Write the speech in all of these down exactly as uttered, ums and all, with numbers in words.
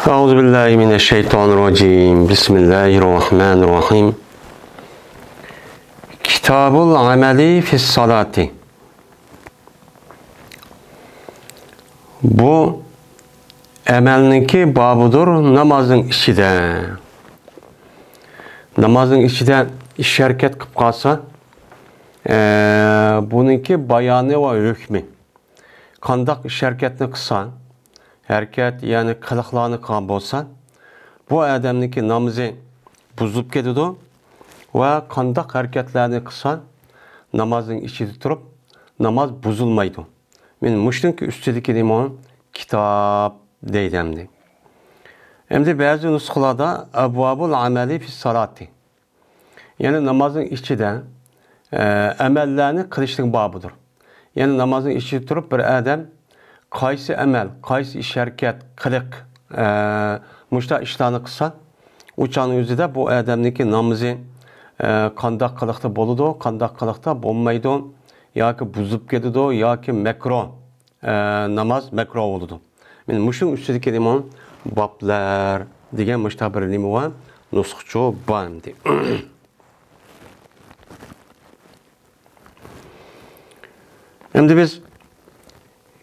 أعوذ بالله من الشيطان الرجيم. بسم الله الرحمن الرحيم. كتاب العمل في الصلاة. بۇ ئەمەلنىڭكى بابىدۇر نامازنىڭ ئىچىدە. نامازنىڭ ئىچىدە ئىش ھەرىكەت قىلىپ قالسا، ئە، بۇنىڭكى بايانى ۋە ھۆكمى. قانداق ئىش ھەرىكەتنى قىلسا، ھەرىكەت، يەنى قىلىقلارنى قىلغان بولسا، بۇ ئادەمنىڭكى نامىزى بۇزۇلۇپ كېتىدۇ ۋە قانداق ھەرىكەتلەرنى قىلسا، نامازنىڭ ئىچىدە تۇرۇپ، ناماز بۇزۇلمايدۇ. مەن مۇشۇنىڭكى ئۈستىدىكى نېمە؟ كىتاب دەيدۇ ئەمدى. ئەمدى بەزى نۇسخىلاردا أبواب العمل في الصلاة. يەنى نامازنىڭ ئىچىدە، ئە، ئەمەللەرنى قىلىشنىڭ بابىدۇر. يەنى نامازنىڭ ئىچىدە تۇرۇپ بىر ئادەم قايسى ئەمەل، قايسى ئىش ھەرىكەت، قىلىق، ئە، مۇشۇنداق ئىشلارنى قىلسا، ئۇ چاغنىڭ ئۆزىدە بۇ ئادەمنىڭكى نامىزى، ئە، قانداق قىلىقتا بولىدۇ، قانداق قىلىقتا بولمايدۇ، ياكى بۇزۇلۇپ كېتىدۇ، ياكى مەكرۇھ، ئە، ناماز مەكرۇھ بولىدۇ. مەن مۇشۇنىڭ ئۈستىدىكى نېمە؟ بابلار دېگەن مۇشۇنداق بىر نېمە بار؟ نۇسخىچۇ بار ئەمدى. ئەمدى بىز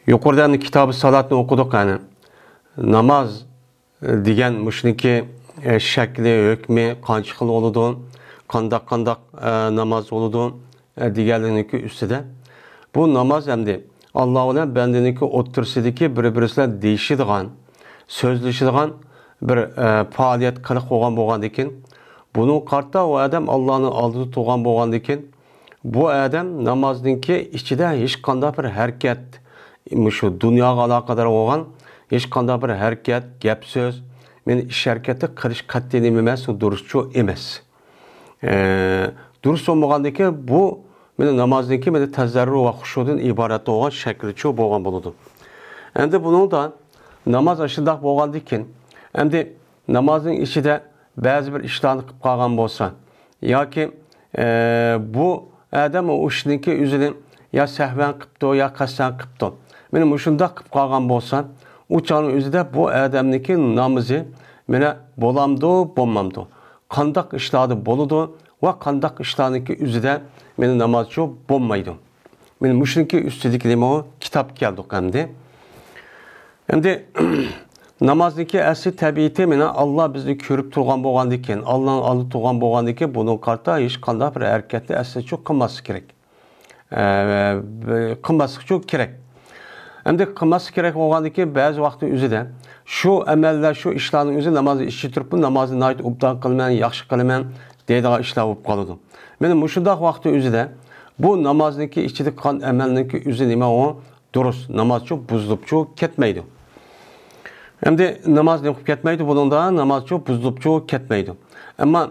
يۇقىرىدا ئەمدى كىتابى سالاتنى ئوقۇدۇق، يەنى ناماز دېگەن مۇشۇنىڭكى، ئە، شەكلى، ھۆكمى قانچە خىل بولىدۇ، قانداق، قانداق، ئە، ناماز بولىدۇ، ئە، دېگەنلىكنىڭكى ئۈستىدە. بۇ ناماز ئەمدى ئاللا بىلەن بەندىنىڭكى ئوتتۇرىسىدىكى بىر-بىرسى بىلەن دېيىشىدىغان، سۆزلىشىدىغان بىر، ئە، پائالىيەت قىلىق بولغان، بولغاندىكىن، بۇنىڭغا قارىتا ئۇ ئادەم ئاللانىڭ ئالدىدا تۇرغان بولغاندىكىن، بۇ ئادەم نامازنىڭكى ئىچىدە ھېچقانداق بىر ھەرىكەت، مۇشۇ دۇنياغا ئالاقىدار بولغان ھېچقانداق بىر ھەرىكەت، گەپ سۆز، مەن ئىش ھەرىكەتنى قىلىش قەتئىي نېمە ئەمەس، ئۇ دۇرۇسچۇ ئەمەس. ئە، دۇرۇس بولمىغاندىكىن، بۇ مەن نامازنىڭكى مەن تەزەررۇ ۋە خۇشۇدىن ئىبارەت بولغان شەكلىچۇ بولغان بولىدۇ. ئەمدى بۇنىڭدا ناماز ئاشۇنداق بولغاندىكىن، ئەمدى نامازنىڭ ئىچىدە بەزى بىر ئىشلارنى قىلىپ قالغان بولسا، ياكى، ئە، بۇ ئادەم ئۇ ئىشنىڭكى ئۆزىنى يا سەھۋەن قىپتۇ، يا قەستەن قىپتۇ. مانا مۇشۇنداق قىلىپ قالغان بولسا، ئۇ چاغنىڭ ئۆزىدە بۇ ئادەمنىڭكى نامىزى مانا بولامدۇ، بولمامدۇ؟ قانداق ئىشلاردا بولىدۇ ۋە قانداق ئىشلارنىڭكى ئۆزىدە مانا نامازچۇ بولمايدۇ؟ مانا مۇشۇنىڭكى ئۈستىدىكى نېمە ئۇ؟ كىتاب كەلدۇق ئەمدى. ئەمدى نامازنىڭكى ئەسلى تەبىئىتى مانا ئاللا بىزنى كۆرۈپ تۇرغان بولغاندىكىن، ئاللانىڭ ئالدىدا تۇرغان بولغاندىكىن، بۇنىڭغا قارىتا ھېچقانداق بىر ھەرىكەتنى ئەسلىچۇ قىلماسلىق كېرەك. ئە، قىلماسلىقچۇ كېرەك. ئەمدى قىلماسلىق كېرەك بولغاندىكىن، بەزى ۋاقىتنىڭ ئۆزىدە شۇ ئەمەللەر، شۇ ئىشلارنىڭ ئۆزى نامازنى ئىچىدە تۇرۇپمۇ، نامازنى ناھايىتى ئوبدان قىلىمەن، ياخشى قىلىمەن دەيدىغان ئىشلار بولۇپ قالىدۇ. مانا مۇشۇنداق ۋاقىتنىڭ ئۆزىدە بۇ نامازنىڭكى ئىچىدە قىلغان ئەمەلنىڭكى ئۆزى نېمە ئۇ؟ دۇرۇس، نامازچۇ بۇزۇلۇپچۇ كەتمەيدۇ. ئەمدى ناماز نېمە قىلىپ كەتمەيدۇ؟ بۇنىڭدا نامازچۇ بۇزۇلۇپچۇ كەتمەيدۇ. ئەمما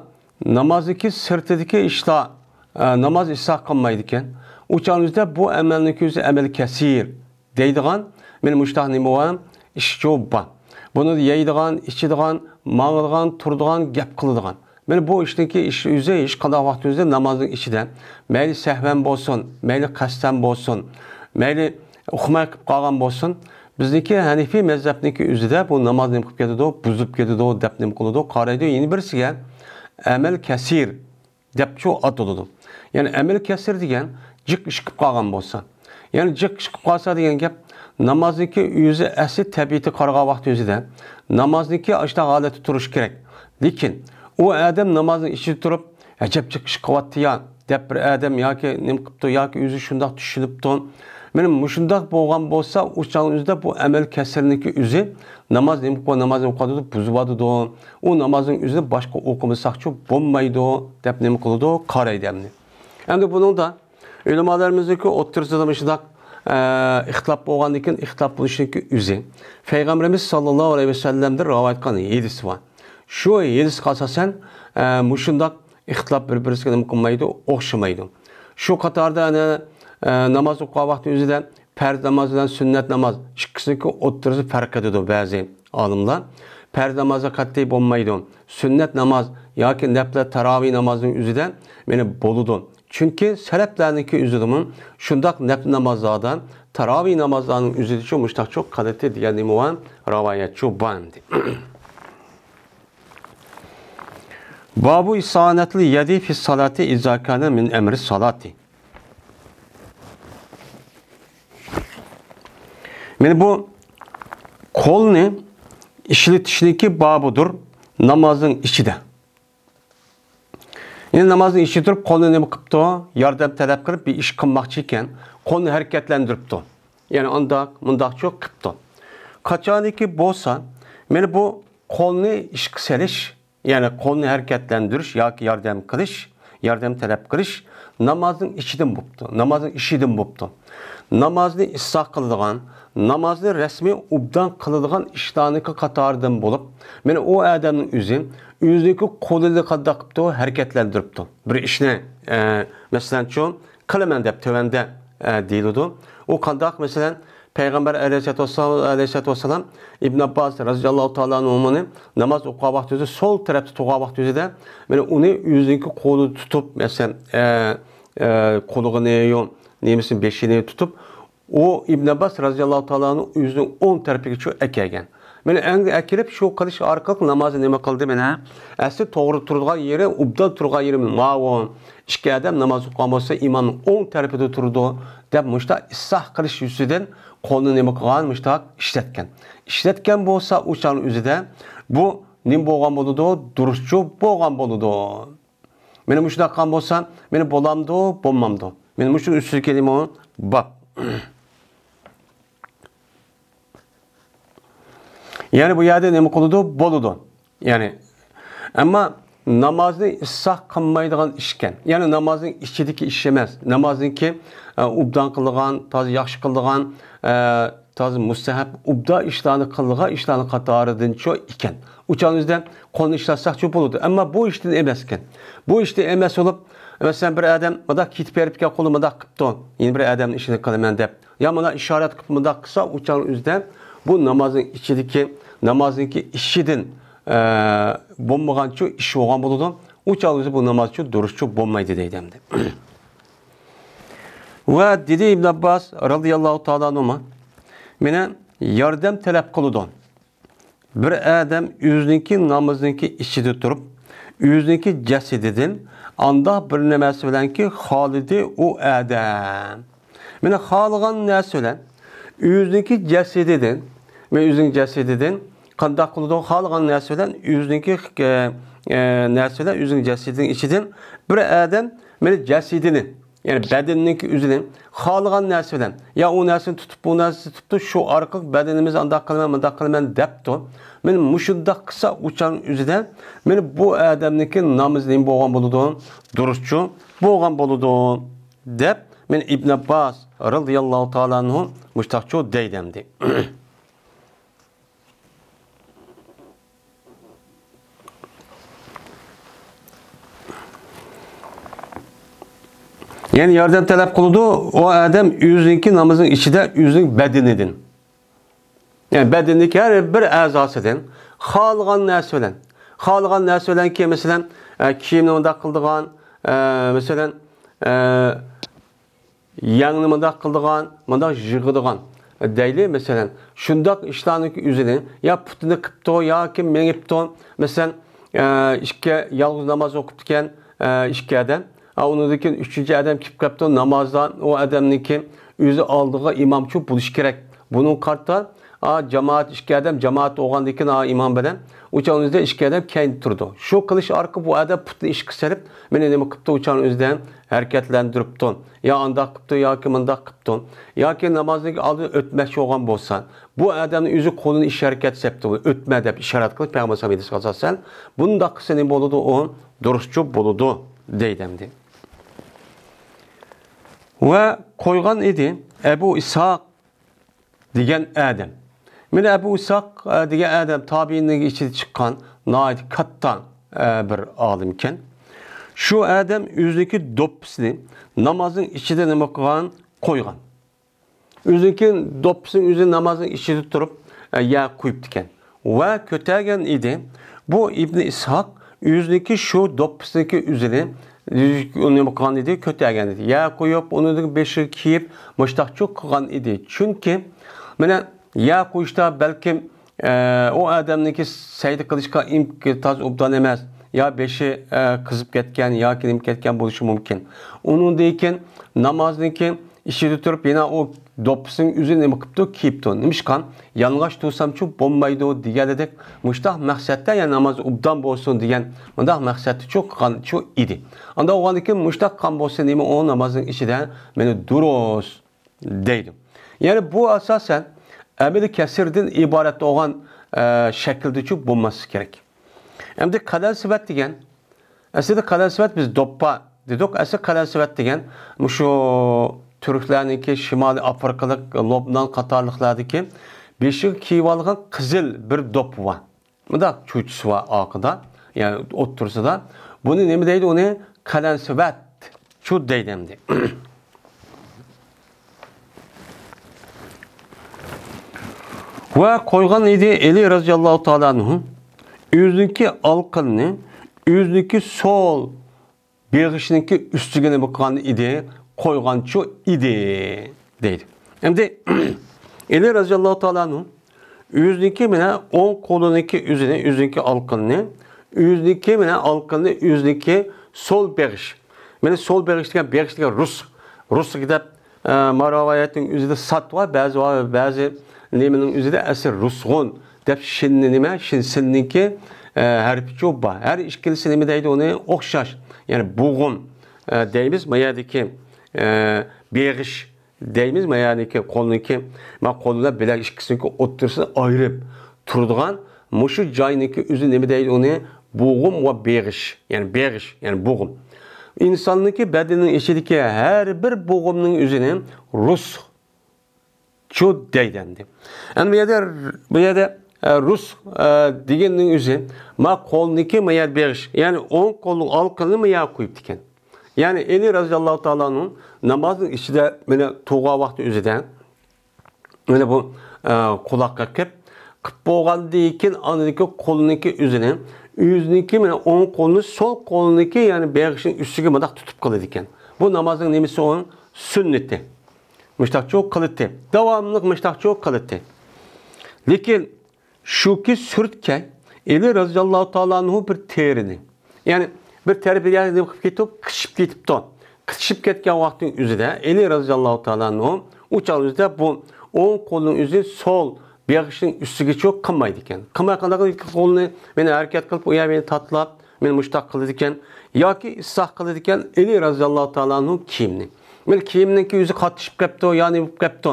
نامازنىڭكى سىرتىدىكى ئىشلار، ئە، ناماز ئىسراپ قىلمايدىكەن. ئۇ چاغنىڭ ئۆزىدە بۇ ئەمەلنىڭكى ئۆزى ئەمەل كەسىر دەيدىغان، مانا مۇشۇنداق نېمە بار؟ ئىشچۇ بار. بۇنىڭدا يەيدىغان، ئىچىدىغان، ماڭىدىغان، تۇرىدىغان، گەپ قىلىدىغان. مانا بۇ ئىشنىڭكى ئىش ئۆزى ھېچقانداق ۋاقىت ئۆزى نامازنىڭ ئىچىدە، مەيلى سەھۋەن بولسۇن، مەيلى قەستەن بولسۇن، مەيلى ئۇقماي قىلىپ قالغان بولسۇن، بىزنىڭكى ھەنىفىي مەزھەپنىڭكى ئۆزىدە بۇ ناماز نېمە قىلىپ كېتىدۇ؟ بۇزۇپ كېتىدۇ دەپ نېمە قىلىدۇ؟ قارايدۇ. يەنە بىرسىگە ئەمەل كەسىر دەپچۇ ئاتىلىدۇ. يەنى ئەمەل كەسىر دېگەن جىق ئىش قىلىپ قالغان بولسا. يەنى جىق ئىش قىلىپ قالسا دېگەن گەپ، نامازنىڭكى ئۆزى ئەسلى تەبىئىتى قارىغان ۋاقىت ئۆزىدە، نامازنىڭكى ئاشۇنداق ھالەتتە تۇرۇشى كېرەك. لېكىن ئۇ ئادەم نامازنىڭ ئىچىدە تۇرۇپ، ئەجەب جىق ئىش قىلىۋاتتى يا، دەپ بىر ئادەم ياكى نېمە قىپتۇ، ياكى ئۆزى شۇنداق چۈشىنىپتۇ. مانا مۇشۇنداق بولغان بولسا، ئۇ چاغنىڭ ئۆزىدە بۇ ئەمەل كەسىرنىڭكى ئۆزى ناماز نېمە قىلىپ، ناماز نېمە قىلىۋاتىدۇ؟ بۇزۇۋاتىدۇ. ئۇ نامازنىڭ ئۆزىنى باشقا ئوقۇمىساقچۇ بولمايدۇ، دەپ نېمە قىلىدۇ؟ قارايدۇ ئەمدى. ئەمدى بۇنىڭدا ئۆلىمالىرىمىزنىڭكى ئوتتۇرىسىدا مۇشۇنداق، ئە، ئىختىلاپ بولغاندىن كېيىن، ئىختىلاپ بولۇشىنىڭكى ئۆزى پەيغەمبىرىمىز ساللاللاھۇ ئەلەيھى ۋەسەللەمدىن رىۋايەت قىلغان ھەدىس بار. شۇ ھەدىسكە ئاساسەن، ئە، مۇشۇنداق ئىختىلاپ بىر-بىرسىگە نېمە قىلمايدۇ؟ ئوخشىمايدۇ. شۇ قاتاردا، ئەنە، ئە، ناماز ئوقۇغان ۋاقتى ئۆزىدە پەرز ناماز بىلەن سۈننەت ناماز ئىككىسىنىڭكى ئوتتۇرىسى پەرق قىلىدۇ بەزى ئالىملار. پەرز نامازغا قەتئىي بولمايدۇ. سۈننەت ناماز ياكى نەپلە تاراۋىھ نامازنىڭ ئۆزىدە مانا بولىدۇ. چۈنكى سەلەپلەرنىڭكى ئۆزىدىمۇ شۇنداق نەپلە نامازلاردا، تاراۋىھ نامازلارنىڭ ئۆزىدىچۇ مۇشۇنداقچۇ قىلاتتى دېگەن نېمە بار؟ رىۋايەتچۇ بار ئەمدى. بابۇ ئىسانەتلى يەدى فىس سالاتى ئىزا كانە مىن ئەمرى سالاتى. مانا بۇ قولنى ئىشلىتىشنىڭكى بابىدۇر نامازنىڭ ئىچىدە. يەنى نامازنىڭ ئىچىدە تۇرۇپ قولنى نېمە قىپتۇ؟ ياردەم تەلەپ قىلىپ بىر ئىش قىلماقچى ئىكەن، قولنى ھەرىكەتلەندۈرۈپتۇ. يەنى ئانداق، مۇنداقچۇ قىپتۇ. قاچانكى بولسا، مانا بۇ قولنى ئىشقا سېلىش، يەنى قولنى ھەرىكەتلەندۈرۈش ياكى ياردەم قىلىش، ياردەم تەلەپ قىلىش نامازنىڭ ئىچىدىن بوپتۇ، نامازنىڭ ئىشىدىن بوپتۇ. نامازنى ئىسلاھ قىلىدىغان، نامازنى رەسمىي ئوبدان قىلىدىغان ئىشلارنىڭكى قاتارىدىن بولۇپ، مانا ئۇ ئادەمنىڭ ئۆزى ئۆزىنىڭكى قولىنى قانداق قىپتۇ؟ ھەرىكەتلەندۈرۈپتۇ. بىر ئىشنى، ئە، مەسىلەنچۇ، قىلىمەن دەپ تۆۋەندە، ئە، دېيىلىدۇ. ئۇ قانداق؟ مەسىلەن، پەيغەمبەر ئەلەيھىسسالاتۇ ۋەسسالام، ئەلەيھىسسالاتۇ ۋەسسالام ئىبن ئابباس رەزىياللاھۇ تائالا ئەنھۇمۇنى ناماز ئوقۇغان ۋاقتى ئۆزى سول تەرەپتە تۇرغان ۋاقتى ئۆزىدە، مانا ئۇنى ئۆزىنىڭكى قولىدا تۇتۇپ، مەسىلەن، ئە، ئە، قۇلىقىنى يو، نېمىسىنى، بېشىنى تۇتۇپ، ئۇ ئىبن ئابباس رەزىياللاھۇ تائالا ئەنھۇ ئۆزىنىڭ ئوڭ تەرىپىگىچۇ ئەكەلگەن. مانا ئەڭگە ئەكېلىپ شۇ قىلىش ئارقىلىق نامازنى نېمە قىلدى؟ مانا ئەسلى توغرا تۇرىدىغان يېرى، ئوبدان تۇرغان يېرى ماۋۇ. ئىككى ئادەم ناماز ئوقۇغان بولسا ئىمامنىڭ ئوڭ تەرىپىدە تۇرىدۇ دەپ مۇشۇنداق ئىسلاھ قىلىش يۈزىسىدىن قولنى نېمە قىلغان؟ مۇشۇنداق ئىشلەتكەن. ئىشلەتكەن بولسا ئۇ چاغنىڭ ئۆزىدە بۇ نېمە بولغان بولىدۇ؟ دۇرۇسچۇ بولغان بولىدۇ. مانا مۇشۇنداق قىلغان بولسا، مانا بولامدۇ، بولمامدۇ؟ مانا مۇشۇ ئۈستىدىكى نېمە بار. يەنى بۇ يەردە نېمە قىلىدۇ؟ بولىدۇ. يەنى، ئەمما نامازنى ئىسلاھ قىلمايدىغان ئىش ئىكەن. يەنى نامازنىڭ ئىچىدىكى ئىش ئەمەس. نامازنىڭكى، ئە، ئوبدان قىلىدىغان، تازا ياخشى قىلىدىغان، ئە، تازا مۇستەھەب، ئوبدان ئىشلارنى قىلىدىغان ئىشلارنىڭ قاتارىدىنچۇ ئىكەن. ئۇ چاغنىڭ ئۆزىدە قولنى ئىشلەتسەكچۇ بولىدۇ. ئەمما بۇ ئىشتىن ئەمەس ئىكەن. بۇ ئىشتىن ئەمەس بولۇپ، مەسىلەن، بىر ئادەم مۇنداق كېتىپ بېرىپكەن، قولى مۇنداق قىپتۇ. يەنە بىر ئادەمنىڭ ئىشىنى قىلىمەن دەپ. يا مانا ئىشارەت قىلىپ مۇنداق قىلسا، ئۇ چاغنىڭ ئۆزىدە بۇ نامازنىڭ ئىچىدىكى، نامازنىڭكى ئىشىدىن، ئە، بولمىغانچۇ ئىش بولغان بولىدۇ. ئۇ چاغنىڭ ئۆزى بۇ نامازچۇ دۇرۇسچۇ بولمايدۇ دەيدۇ ئەمدى. ۋە دېدى ئىبن ئابباس رازىياللاھۇ تائالا ئەنھۇما، مانا ياردەم تەلەپ قىلىدۇ. بىر ئادەم ئۆزىنىڭكى نامىزىنىڭكى ئىچىدە تۇرۇپ، ئۆزىنىڭكى جەسىتىدىن ئانداق بىر نەرسە بىلەنكى خالىدى ئۇ ئادەم. مانا خالىغان نەرسە بىلەن ئۆزىنىڭكى جەسىتىدىن، مانا ئۆزىنىڭ جەسىتىدىن قانداق قىلىدۇ؟ خالىغان نەرسە بىلەن ئۆزىنىڭكى، ئە، ئە، نەرسە بىلەن ئۆزىنىڭ جەسىتىنىڭ ئىچىدىن بىر ئادەم مانا جەسىتىنى، يەنى بەدىنىنىڭكى ئۆزىنى خالىغان نەرسە بىلەن، يا ئۇ نەرسىنى تۇتۇپ، بۇ نەرسىنى تۇتۇپتۇ، شۇ ئارقىلىق بەدىنىمىز ئانداق قىلىمەن، مۇنداق قىلىمەن دەپتۇ. مانا مۇشۇنداق قىلسا، ئۇ چاغنىڭ ئۆزىدە مانا بۇ ئادەمنىڭكى نامىزى نېمە بولغان بولىدۇ؟ دۇرۇسچۇ بولغان بولىدۇ، دەپ، مانا ئىبن ئابباس رازىياللاھۇ تائالا ئەنھۇ مۇشتاقچۇ دەيدۇ ئەمدى. يەنى ياردەم تەلەپ قىلىدۇ، ئۇ ئادەم ئۆزىنىڭكى نامىزىنىڭ ئىچىدە ئۆزىنىڭ بەدىنىدىن. يەنى بەدىنىدىكى ھەر بىر ئەزاسىدىن خالىغان نەرسە بىلەن. خالىغان نەرسە بىلەنكى، مەسىلەن، ئە، كىيىمنى مۇنداق قىلىدىغان، ئە، مەسىلەن، ئە، يەڭنى مۇنداق قىلىدىغان، مۇنداق يىغىدىغان دەيلى، مەسىلەن، شۇنداق ئىشلارنىڭكى ئۆزىنى، يا پۇتىنى قىپتۇ ياكى مېڭىپتۇ، مەسىلەن، ئە، ئىككى يالغۇز ناماز ئوقۇپتىكەن، ئە، ئىككى ئادەم، ئا، ئۇنىڭدىن كېيىن ئۈچىنچى ئادەم كېلىپ قاپتۇ، نامازدا ئۇ ئادەمنىڭكى ئۆزى ئالدىغا ئىمامچۇ بولۇشى كېرەك. بۇنىڭغا قارىتا، ئا، جامائەت ئىككى ئادەم جامائەت بولغاندىن كېيىن، ئا، ئىمام بىلەن ئۇ چاغنىڭ ئۆزىدە ئىككى ئادەم كەينىدە تۇرىدۇ. شۇ قىلىش ئارقىلىق بۇ ئادەم پۇتىنى ئىشقا سېلىپ، مېنى نېمە قىپتۇ، ئۇ چاغنىڭ ئۆزىدە ھەرىكەتلەندۈرۈپتۇ. يا ئانداق قىپتۇ ياكى مۇنداق قىپتۇ. ياكى نامازنىڭ ئالدىدا ئۆتمەكچى بولغان بولسا، بۇ ئادەمنىڭ ئۆزى قولىنى ئىشارە قىلىپ، ئۆتمە دەپ ئىشارەت قىلىپ، پەيغەمبەر ئەلەيھىسسالام ئاساسەن، بۇنداق قىلسا نېمە بولىدۇ؟ ئۇ دۇرۇسچۇ بولىدۇ، دەيدۇ ئەمدى. ۋە قويغان ئىدى ئەبۇ ئىسھاق دېگەن ئادەم. مانا ئەبۇ ئىسھاق، ئە، دېگەن ئادەم تابىئىننىڭ ئىچىدە چىققان ناھايىتى كاتتا، ئە، بىر ئالىم ئىكەن. شۇ ئادەم ئۆزىنىڭكى دوپپىسىنى نامازنىڭ ئىچىدە نېمە قىلغان؟ قويغان. ئۆزىنىڭكى دوپپىسىنى ئۆزى نامازنىڭ ئىچىدە تۇرۇپ، ئە، يەرگە قويۇپتىكەن. ۋە كۆتەرگەن ئىدى. بۇ ئىبنى ئىسھاق ئۆزىنىڭكى شۇ دوپپىسىنىڭكى ئۆزىنى نېمە قىلغان ئىدى؟ كۆتەرگەن ئىدى. يەرگە قويۇپ، ئۇنىڭدىن بېشىغا كىيىپ، مۇشتاقچۇ قىلغان ئىدى. چۈنكى، مانا، يەرگە قويۇشتا بەلكىم، ئە، ئۇ ئادەمنىڭكى سەجدە قىلىشقا ئىمك-، تاز ئوبدان ئەمەس. يا بېشى، ئە، قىزىپ كەتكەن ياكى نېمە كەتكەن بولۇشى مۇمكىن. ئۇنىڭدىن كېيىن نامازنىڭكى ئىچىدە تۇرۇپ يەنە ئۇ دوپپىسىنىڭ ئۆزىنى نېمە قىپتۇ؟ كىيىپتۇ. نېمىشقا؟ يالىڭاچ تۇرسامچۇ بولمايدۇ دېگەنىدەك، مۇشتاق مەقسەتتە، يەنى ناماز ئوبدان بولسۇن دېگەن مۇنداق مەقسەتتىچۇ قىلغانچۇ ئىدى. ئاندا بولغاندىن كېيىن مۇشتاق قىلغان بولسا نېمە ئۇ نامازنىڭ ئىچىدە مېنى دۇرۇس دەيدۇ. يەنى بۇ ئاساسەن ئەمەلىي كەسىردىن ئىبارەت بولغان، ئە، شەكىلدىچۇ بولماسلىقى كېرەك. ئەمدى قەلەنسىۋەت دېگەن، ئەسلىدە قەلەنسىۋەت بىز دوپپا دېدۇق. ئەسلى قەلەنسىۋەت دېگەن مۇشۇ تۈركلەرنىڭكى شىمالىي ئافرىقىلىق لوبنان قاتارلىقلاردىكى بېشىغا كىيىۋالغان قىزىل بىر دوپپا بار. مۇنداق چۇچىسى بار ئارقىدا، يەنى ئوتتۇرىسىدا. بۇنى نېمە دەيدۇ؟ ئۇنى قەلەنسىۋەتچۇ دەيدۇ ئەمدى. ۋە قويغان ئىدى ئەلى رەزىياللاھۇ تائالا ئەنھۇ ئۆزىنىڭكى ئالقىنىنى ئۆزىنىڭكى سول بېغىشنىڭكى ئۈستىگە نېمە قىلغان ئىدى؟ قويغانچۇ ئىدى، دەيدۇ. ئەمدى ئەلى رەزىياللاھۇ تائالا ئەنھۇ ئۆزىنىڭكى مانا ئوڭ قولىنىڭكى ئۆزىنى، ئۆزىنىڭكى ئالقىنىنى، ئۆزىنىڭكى مانا ئالقىنىنى، ئۆزىنىڭكى سول بېغىش. مانا سول بېغىش دېگەن، بېغىش دېگەن رۇس، رۇسىك دەپ، ئە، ما رىۋايەتنىڭ ئۆزىدە سات بار، بەزى، بەزى نېمىنىڭ ئۆزىدە ئەسلى رۇسغۇن دەپ شىننى نېمە، شىن سىننىڭكى، ئە، ھەرپىچۇ بار. ھەر ئىككىلىسى نېمە دەيدۇ ئۇنى؟ ئوخشاش. يەنى بوغۇم، ئە، دەيمىز، ما يەردىكى، ئە، بېغىش دەيمىز، ما يەردىكى قولنىڭكى، ما قول بىلەن بىلەك ئىككىسىنىڭكى ئوتتۇرىسىنى ئايرىپ تۇرىدىغان مۇشۇ جاينىڭكى ئۆزى نېمە دەيدۇ ئۇنى؟ بوغۇم ۋە بېغىش، يەنى بېغىش، يەنى بوغۇم. ئىنساننىڭكى بەدىنىنىڭ ئىچىدىكى ھەر بىر بوغۇمنىڭ ئۆزىنى رۇس چۇ دەيدۇ ئەمدى. ئەمدى بۇ يەردە، بۇ يەردە، ئە، رۇس، ئە، دېگەننىڭ ئۆزى، ما قولنىڭكى، ما يەر بېغىش، يەنى ئوڭ قولنىڭ ئالقىنىنى ما يەر قويۇپتىكەن. يەنى ئەلى رەزىياللاھۇ تائالا ئەنھۇ نامازنىڭ ئىچىدە مانا تۇرغان ۋاقتى ئۆزىدە، مانا بۇ، ئە، قۇلاققا قىپ، قىپ بولغاندىن كېيىن ئاندىن كېيىن قولىنىڭكى ئۆزىنى، ئۆزىنىڭكى مانا ئوڭ قولىنى سول قولىنىڭكى، يەنى بېغىشىنىڭ ئۈستىگە مۇنداق تۇتۇپ قىلىدىكەن. بۇ نامازنىڭ نېمىسى ئۇنىڭ؟ سۈننىتى. مۇشتاقچۇ قىلىتتى. داۋاملىق مۇشتاقچۇ قىلىتتى. لېكىن شۇكى سۈرتكەن ئەلى رەزىياللاھۇ تائالا ئەنھۇ بىر تېرىنى، يەنى بىر تەرىپى يەنى نېمە قىلىپ كېتىپ، قىچىشىپ كېتىپتۇ. قىچىشىپ كەتكەن ۋاقىتنىڭ ئۆزىدە ئەلى رەزىياللاھۇ تائالا ئەنھۇ ئۇ چاغ ئۆزىدە بۇ ئوڭ قولنىڭ ئۆزى سول بېغىشنىڭ ئۈستىگىچۇ قىلمايدىكەن. قىلماي قانداق قىلىدىكەن؟ قولىنى مانا ھەرىكەت قىلىپ، ئۇ يەر مانا تاتىلاپ، مانا مۇشتاق قىلىدىكەن ياكى ئىسساق قىلىدىكەن ئەلى رەزىياللاھۇ تائالا ئەنھۇ كىيىمنى. مانا كىيىمنىڭكى ئۆزى قاتتىشىپ كەپتۇ، يا نېمە بولۇپ كەپتۇ.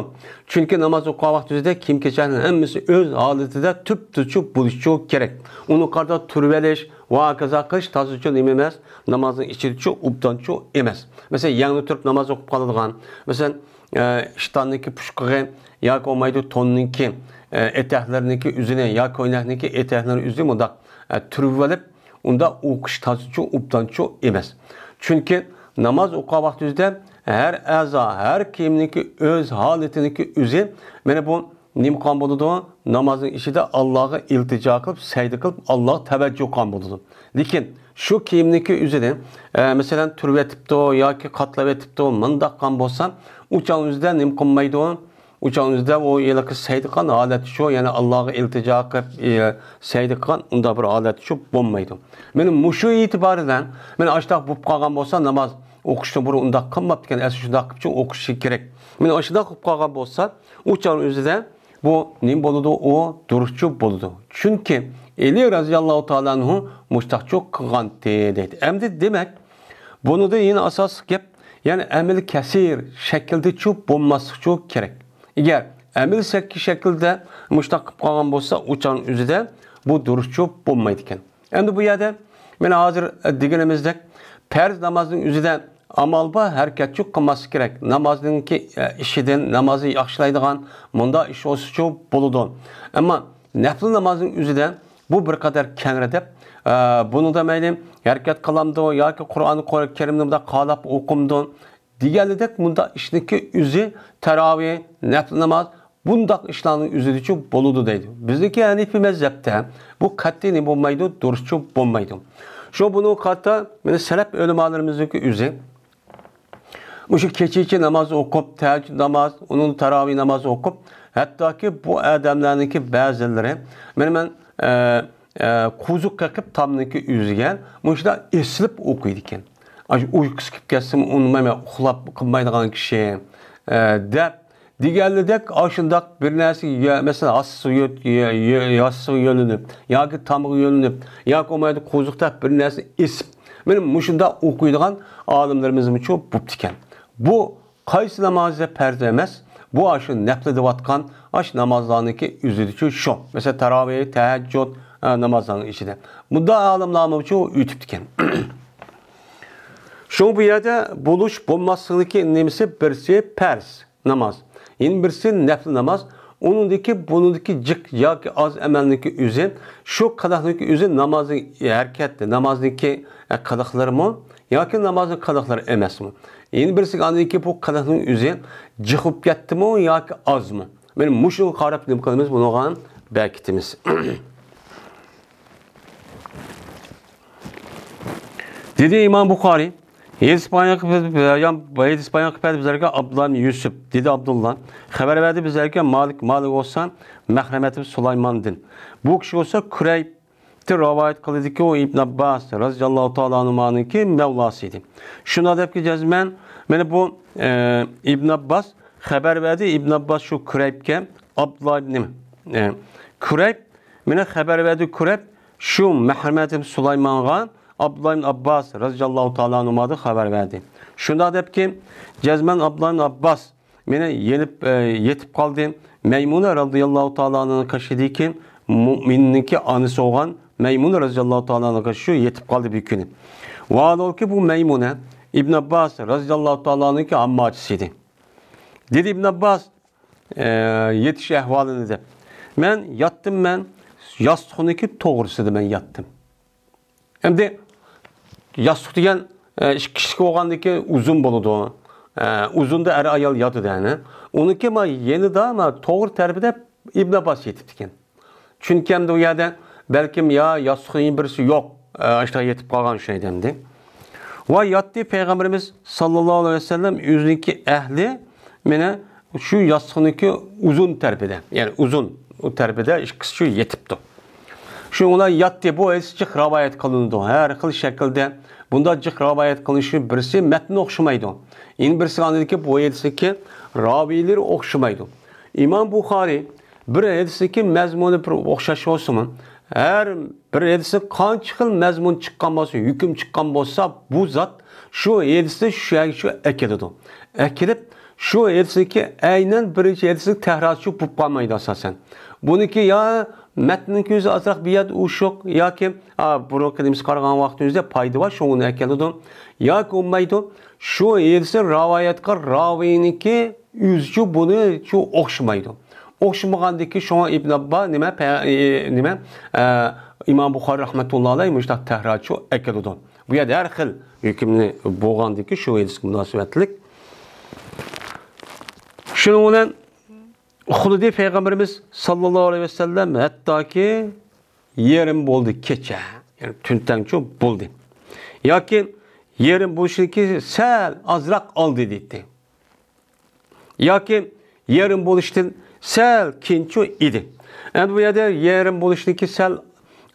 چۈنكى ناماز ئوقۇغان ۋاقتى ئۆزىدە كىيىم-كېچەكنىڭ ھەممىسى ئۆز ھالىتىدە تۈپتۈزۈك بولۇشى كېرەك. ئۇنىڭغا قارىتا تۈرۈۋېلىش ۋە ھاكازا قىلىش تازىچۇ نېمە ئەمەس، نامازنىڭ ئىچىدىچۇ ئوبدانچۇ ئەمەس. مەسىلەن، يەڭنى تۇرۇپ ناماز ئوقۇپ قالىدىغان، مەسىلەن، ئە، ئىشتاننىڭكى پۇچقىقى ياكى بولمايدۇ توننىڭكى، ئە، ئېتەكلىرىنىڭكى ئۆزىنى يا كۆينەكنىڭكى ئېتەكلىرىنىڭ ئۆزىنى مۇنداق، ئە، تۈرۈۋېلىپ، ئۇنداق ئوقۇش تازىچۇ، ئوبدانچۇ ئەمەس. چۈنكى ناماز ئوقۇغان ۋاقتىمىزدا ھەر ئەزا، ھەر كىيىمنىڭكى ئۆز ھالىتىنىڭكى ئۆزى، مانا بۇ نېمە قىلغان بولىدۇ؟ نامازنىڭ ئىچىدە ئاللاغا ئىلتىجا قىلىپ، سەجدە قىلىپ، ئاللاغا تەۋەججۇھ قىلغان بولىدۇ. لېكىن شۇ كىيىمنىڭكى ئۆزىنى، ئە، مەسىلەن، تۈرۈۋېتىپتۇ ياكى قاتلاۋېتىپتۇ، مۇنداق قىلغان بولسا، ئۇ چاغ ئۆزىدە نېمە قىلمايدۇ؟ ئۇ چاغ ئۆزىدە ئۇ ھېلىقى سەجدە قىلغان ھالەتتە شۇ، يەنى ئاللاغا ئىلتىجا قىلىپ، ئى، سەجدە قىلغان ئۇنداق بىر ھالەتتە شۇ بولمايدۇ. مانا مۇشۇ ئېتىبارى بىلەن، مانا ئاشۇنداق بولۇپ قالغان بولسا، ناماز ئوقۇشتىن بۇرۇن ئۇنداق قىلماپتىكەن، ئەسلى شۇنداق قىلىپ شۇ ئوقۇشى كېرەك. مانا ئاشۇنداق بولۇپ قالغان بولسا، ئۇ چاغ ئۆزىدە بۇ نېمە بولىدۇ؟ ئۇ دۇرۇسچۇ بولىدۇ. چۈنكى ئەلى رەزىياللاھۇ تائالا ئەنھۇ مۇشتاقچۇ قىلغانتى دەيدۇ. ئەمدى دېمەك، بۇنىڭدا يەنە ئاساسلىق گەپ، يەنى ئەمەلىي كەسىر شەكىلدىچۇ بولماسلىقچۇ كېرەك. ئەگەر ئەمەلىي شەك-، شەكىلدە مۇشتاق قىلىپ قالغان بولسا، ئۇ چاغنىڭ ئۆزىدە بۇ دۇرۇسچۇ بولمايدىكەن. ئەمدى بۇ يەردە مانا ھازىر دېگىنىمىزدەك پەرز نامازنىڭ ئۆزىدە ئامال بار، ھەرىكەتچۇ قىلماسلىق كېرەك. نامازنىڭكى، ئە، ئىشىدىن نامازنى ياخشىلايدىغان مۇنداق ئىش بولسىچۇ بولىدۇ. ئەمما نەپلى نامازنىڭ ئۆزىدە بۇ بىر قەدەر كەڭرى دەپ، ئە، بۇنىڭدا مەيلى ھەرىكەت قىلامدۇ ياكى قۇرئان كەرىمنى مۇنداق قالاپ ئوقۇمدۇ دېگەنلىدەك مۇنداق ئىشنىڭكى ئۆزى تاراۋىھ، نەپلى ناماز، بۇنداق ئىشلارنىڭ ئۆزىدىچۇ بولىدۇ دەيدۇ. بىزنىڭكى ھەنىفىي مەزھەپتە بۇ قەتئىي نېمە بولمايدۇ، دۇرۇسچۇ بولمايدۇ. شۇ بۇنىڭغا قارىتا مانا سەلەف ئۆلىمالىرىمىزنىڭكى ئۆزى مۇشۇ كېچىچە ناماز ئوقۇپ، تەھەججۇد ناماز، ئۇنىڭ تاراۋىھ نامازى ئوقۇپ، ھەتتاكى بۇ ئادەملەرنىڭكى بەزىلىرى، مانا مەن، ئە، ئە، قوزۇق قېقىپ تامنىڭكى ئۆزىگە مۇشۇنداق ئېسىلىپ ئوقۇيدىكەن. ئاشۇ ئۇيقۇسى كېلىپ كەتسىمۇ ئۇنىمايمەن، ئۇخلاپ قالمايدىغان كىشى، ئە، دەپ دېگەنلىدەك ئاشۇنداق بىر نەرسە، يە-، مەسىلەن، ھاسىسىغا يۆ-، يە-، يە-، ھاسىسىغا يۆلىنىپ ياكى تامغا يۆلىنىپ ياكى بولمايدۇ قوزۇق تاپ بىر نەرسە ئېسىپ، مانا مۇشۇنداق ئوقۇيدىغان ئالىملىرىمىزمۇچۇ بوپتىكەن. بۇ قايسى نامازى پەرز ئەمەس؟ بۇ ئاشۇ نەپلى دەۋاتقان ئاشۇ نامازلارنىڭكى ئۆزىدىچۇ شۇ. مەسىلەن، تاراۋىھ، تەھەججۇد، ئە، نامازلارنىڭ ئىچىدە. بۇنداق ئالىملارمۇچۇ ئۆتۈپتىكەن. شۇڭا بۇ يەردە بولۇش بولماسلىقنىڭكى نېمىسى؟ بىرسى پەرز ناماز. يەنە بىرسى نەپلى ناماز. ئۇنىڭدىكى، بۇنىڭدىكى جىق ياكى ئاز ئەمەلنىڭكى ئۆزى، شۇ قىلىقنىڭكى ئۆزى نامازنىڭ ھەرىكەتى، نامازنىڭكى، ئە، قىلىقلىرىمۇ ياكى نامازنىڭ قىلىقلىرى ئەمەسمۇ؟ يەنە بىرسىگە ئاندىن كېيىن بۇ قىلىقنىڭ ئۆزى جىق بولۇپ كەتتىمۇ ياكى ئازمۇ؟ مانا مۇشۇغا قاراپ نېمە قىلىمىز؟ بۇنىڭغا بەركىتىمىز. دېدى ئىمام بۇخارىي، ھەدىس بايان قىلىپ، ھەدىس بايان قىلىپ بەردى بىزلەرگە ئابدۇللا ئىبن يۈسۈپ. دېدى ئابدۇللا، خەۋەر بەردى بىزلەرگە مالىك، مالىك بولسا مەخرەمەت ئىبن سۇلايماندىن. بۇ كىشى بولسا كۇرەيبتىن رىۋايەت قىلىدىكى، ئۇ ئىبن ئابباس رازىياللاھۇ تائالا ئەنھۇمانىڭكى مەۋلاسى ئىدى. شۇنداق دەپكى جەزمەن، مانا بۇ، ئە، ئىبن ئابباس خەۋەر بەردى، ئىبن ئابباس شۇ كۇرەيبكە، ئابدۇللا ئىبن، ئە، كۇرەيب، مانا خەۋەر بەردى كۇرەيب، شۇ مەخرەمەت ئىبن سۇلايمانغا ئابدۇللا ئىبن ئابباس رازىياللاھۇ تائالا ئەنھۇمادىن خەۋەر بەردى. شۇنداق دەپكى، جەزمەن ئابدۇللا ئىبن ئابباس مانا يېنىپ، ئە، يېتىپ قالدى. مەيمۇنە رازىياللاھۇ تائالا ئەنھانىڭ قېشىدىكى مۇئمىننىڭكى ئانىسى بولغان مەيمۇنە رازىياللاھۇ تائالا ئەنھا شۇ يېتىپ قالدى بىر كۈنى. ۋاھالەنكى بۇ مەيمۇنە ئىبن ئابباس رازىياللاھۇ تائالا ئەنھۇنىڭكى ھامماچىسى ئىدى. دېدى ئىبن ئابباس، ئە، يېتىش ئەھۋالىنى دەپ. مەن ياتتىم، مەن ياستۇقنىڭكى توغرىسىدا مەن ياتتىم. ئەمدى ياستۇق دېگەن، ئە، ئىككى كىشىلىك بولغاندىكى ئۇزۇن بولىدۇ. ئە، ئۇزۇندا ئەر ئايال ياتىدۇ، يەنى. ئۇنىڭكى ما يېنىدا، ما توغرا تەرىپىدە ئىبن ئابباس يېتىپتىكەن. چۈنكى ئەمدى ئۇ يەردە بەلكىم يا ياستۇقنىڭ بىرسى يوق، ئە، ئاشۇنداق يېتىپ قالغان ئوخشايدۇ ئەمدى. ۋە ياتتى پەيغەمبىرىمىز ساللاللاھۇ ئەلەيھى ۋەسەللەم ئۆزىنىڭكى ئەھلى مانا شۇ ياستۇقنىڭكى ئۇزۇن تەرىپىدە، يەنى ئۇزۇن ئۇ تەرىپىدە ئىككىسى شۇ يېتىپتۇ. شۇنىڭ بىلەن ياتتى، بۇ ھەدىس جىق رىۋايەت قىلىنىدۇ. ھەر خىل شەكىلدە بۇنداق جىق رىۋايەت قىلىنىشى بىرسى مەتنى ئوخشىمايدۇ. يەنە بىرسى ئاندىكى بۇ ھەدىسنىڭكى راۋىيلىرى ئوخشىمايدۇ. ئىمام بۇخارىي بىر ھەدىسنىڭكى مەزمۇنى بىر ئوخشاش بولسىمۇ، ھەر بىر ھەدىستىن قانچە خىل مەزمۇن چىققان بولسا، ھۆكۈم چىققان بولسا، بۇ زات شۇ ھەدىستىن شۇ يەرگە شۇ ئەكېلىدۇ. ئەكېلىپ، شۇ ھەدىستىكى ئەينەن بىرىنچى ھەدىستىكى تەھراسى بولۇپ قالمايدۇ ئاساسەن. بۇنىڭكى يا مەتنىنىڭكى ئۆزى ئازراق بىر يەردە ئۇششۇق ياكى، ئا، بۇرۇنقى نېمىسىگە قارىغان ۋاقىتنىڭ ئۆزىدە پايدا بار، شۇڭا ئۇنى ئەكېلىدۇ. ياكى بولمايدۇ، شۇ ھەدىسنى رىۋايەت قىلغان راۋىينىڭكى ئۆزىچۇ بۇنىچۇ ئوخشىمايدۇ. ئوخشىمىغاندىكى شۇڭا ئىبن ئاببا نېمە، پە-، ئى، نېمە، ئە، ئىمام بۇخارىي رەھمەتۇللا ئەلەيھ مۇشۇنداق تەھرارچۇ ئەكېلىدۇ. بۇ يەردە ھەر خىل ھۆكۈمنى بولغاندىكى شۇ ھەدىسكە مۇناسىۋەتلىك. شۇنىڭ بىلەن ئۇخلىدى پەيغەمبىرىمىز ساللاللاھۇ ئەلەيھى ۋەسەللەم، ھەتتاكى يېرىم بولدى كېچە، يەنى تۈنتەڭچۇ بولدى. ياكى يېرىم بولۇشىدىكى سەل ئازراق ئالدى دەيتتى. ياكى يېرىم بولۇشتىن سەل كېيىنچۇ ئىدى. ئەمدى بۇ يەردە يېرىم بولۇشنىڭكى سەل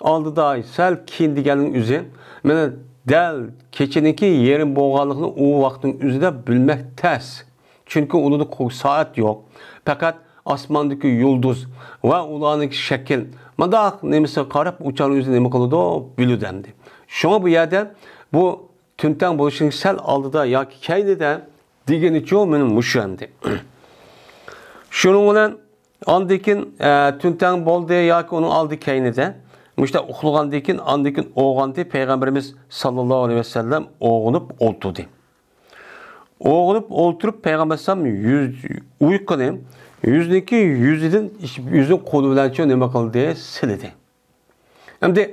ئالدىدا، سەل كېيىن دېگەننىڭ ئۆزى، مانا دەل كېچىنىڭكى يېرىم بولغانلىقىنى ئۇ ۋاقىتنىڭ ئۆزىدە بىلمەك تەس. چۈنكى ئۇلاردا قو-، سائەت يوق. پەقەت ئاسماندىكى يۇلدۇز ۋە ئۇلارنىڭكى شەكىل، مۇنداق نېمىسىگە قاراپ ئۇ چاغنىڭ ئۆزى نېمە قىلىدۇ، بىلىدۇ ئەمدى. شۇڭا بۇ يەردە بۇ تۈنتەڭ بولۇشنىڭ سەل ئالدىدا ياكى كەينىدە دېگىنىچۇ مېنىڭ مۇشۇ ئەمدى. شۇنىڭ بىلەن ئاندىن كېيىن، ئە، تۈنتەڭ بولدى ياكى ئۇنىڭ ئالدى كەينىدە مۇشۇنداق ئۇخلىغاندىن كېيىن، ئاندىن كېيىن ئويغاندى، پەيغەمبىرىمىز ساللاللاھۇ ئەلەيھى ۋەسەللەم ئويغىنىپ ئولتۇردى. ئويغىنىپ ئولتۇرۇپ، پەيغەمبەر ئەلەيھىسسالام يۈز-، ئۇيقۇنى يۈزنىڭكى يۈزىدىن، يۈزىنىڭ قولى بىلەنچۇ نېمە قىلدى؟ سىلىدى. ئەمدى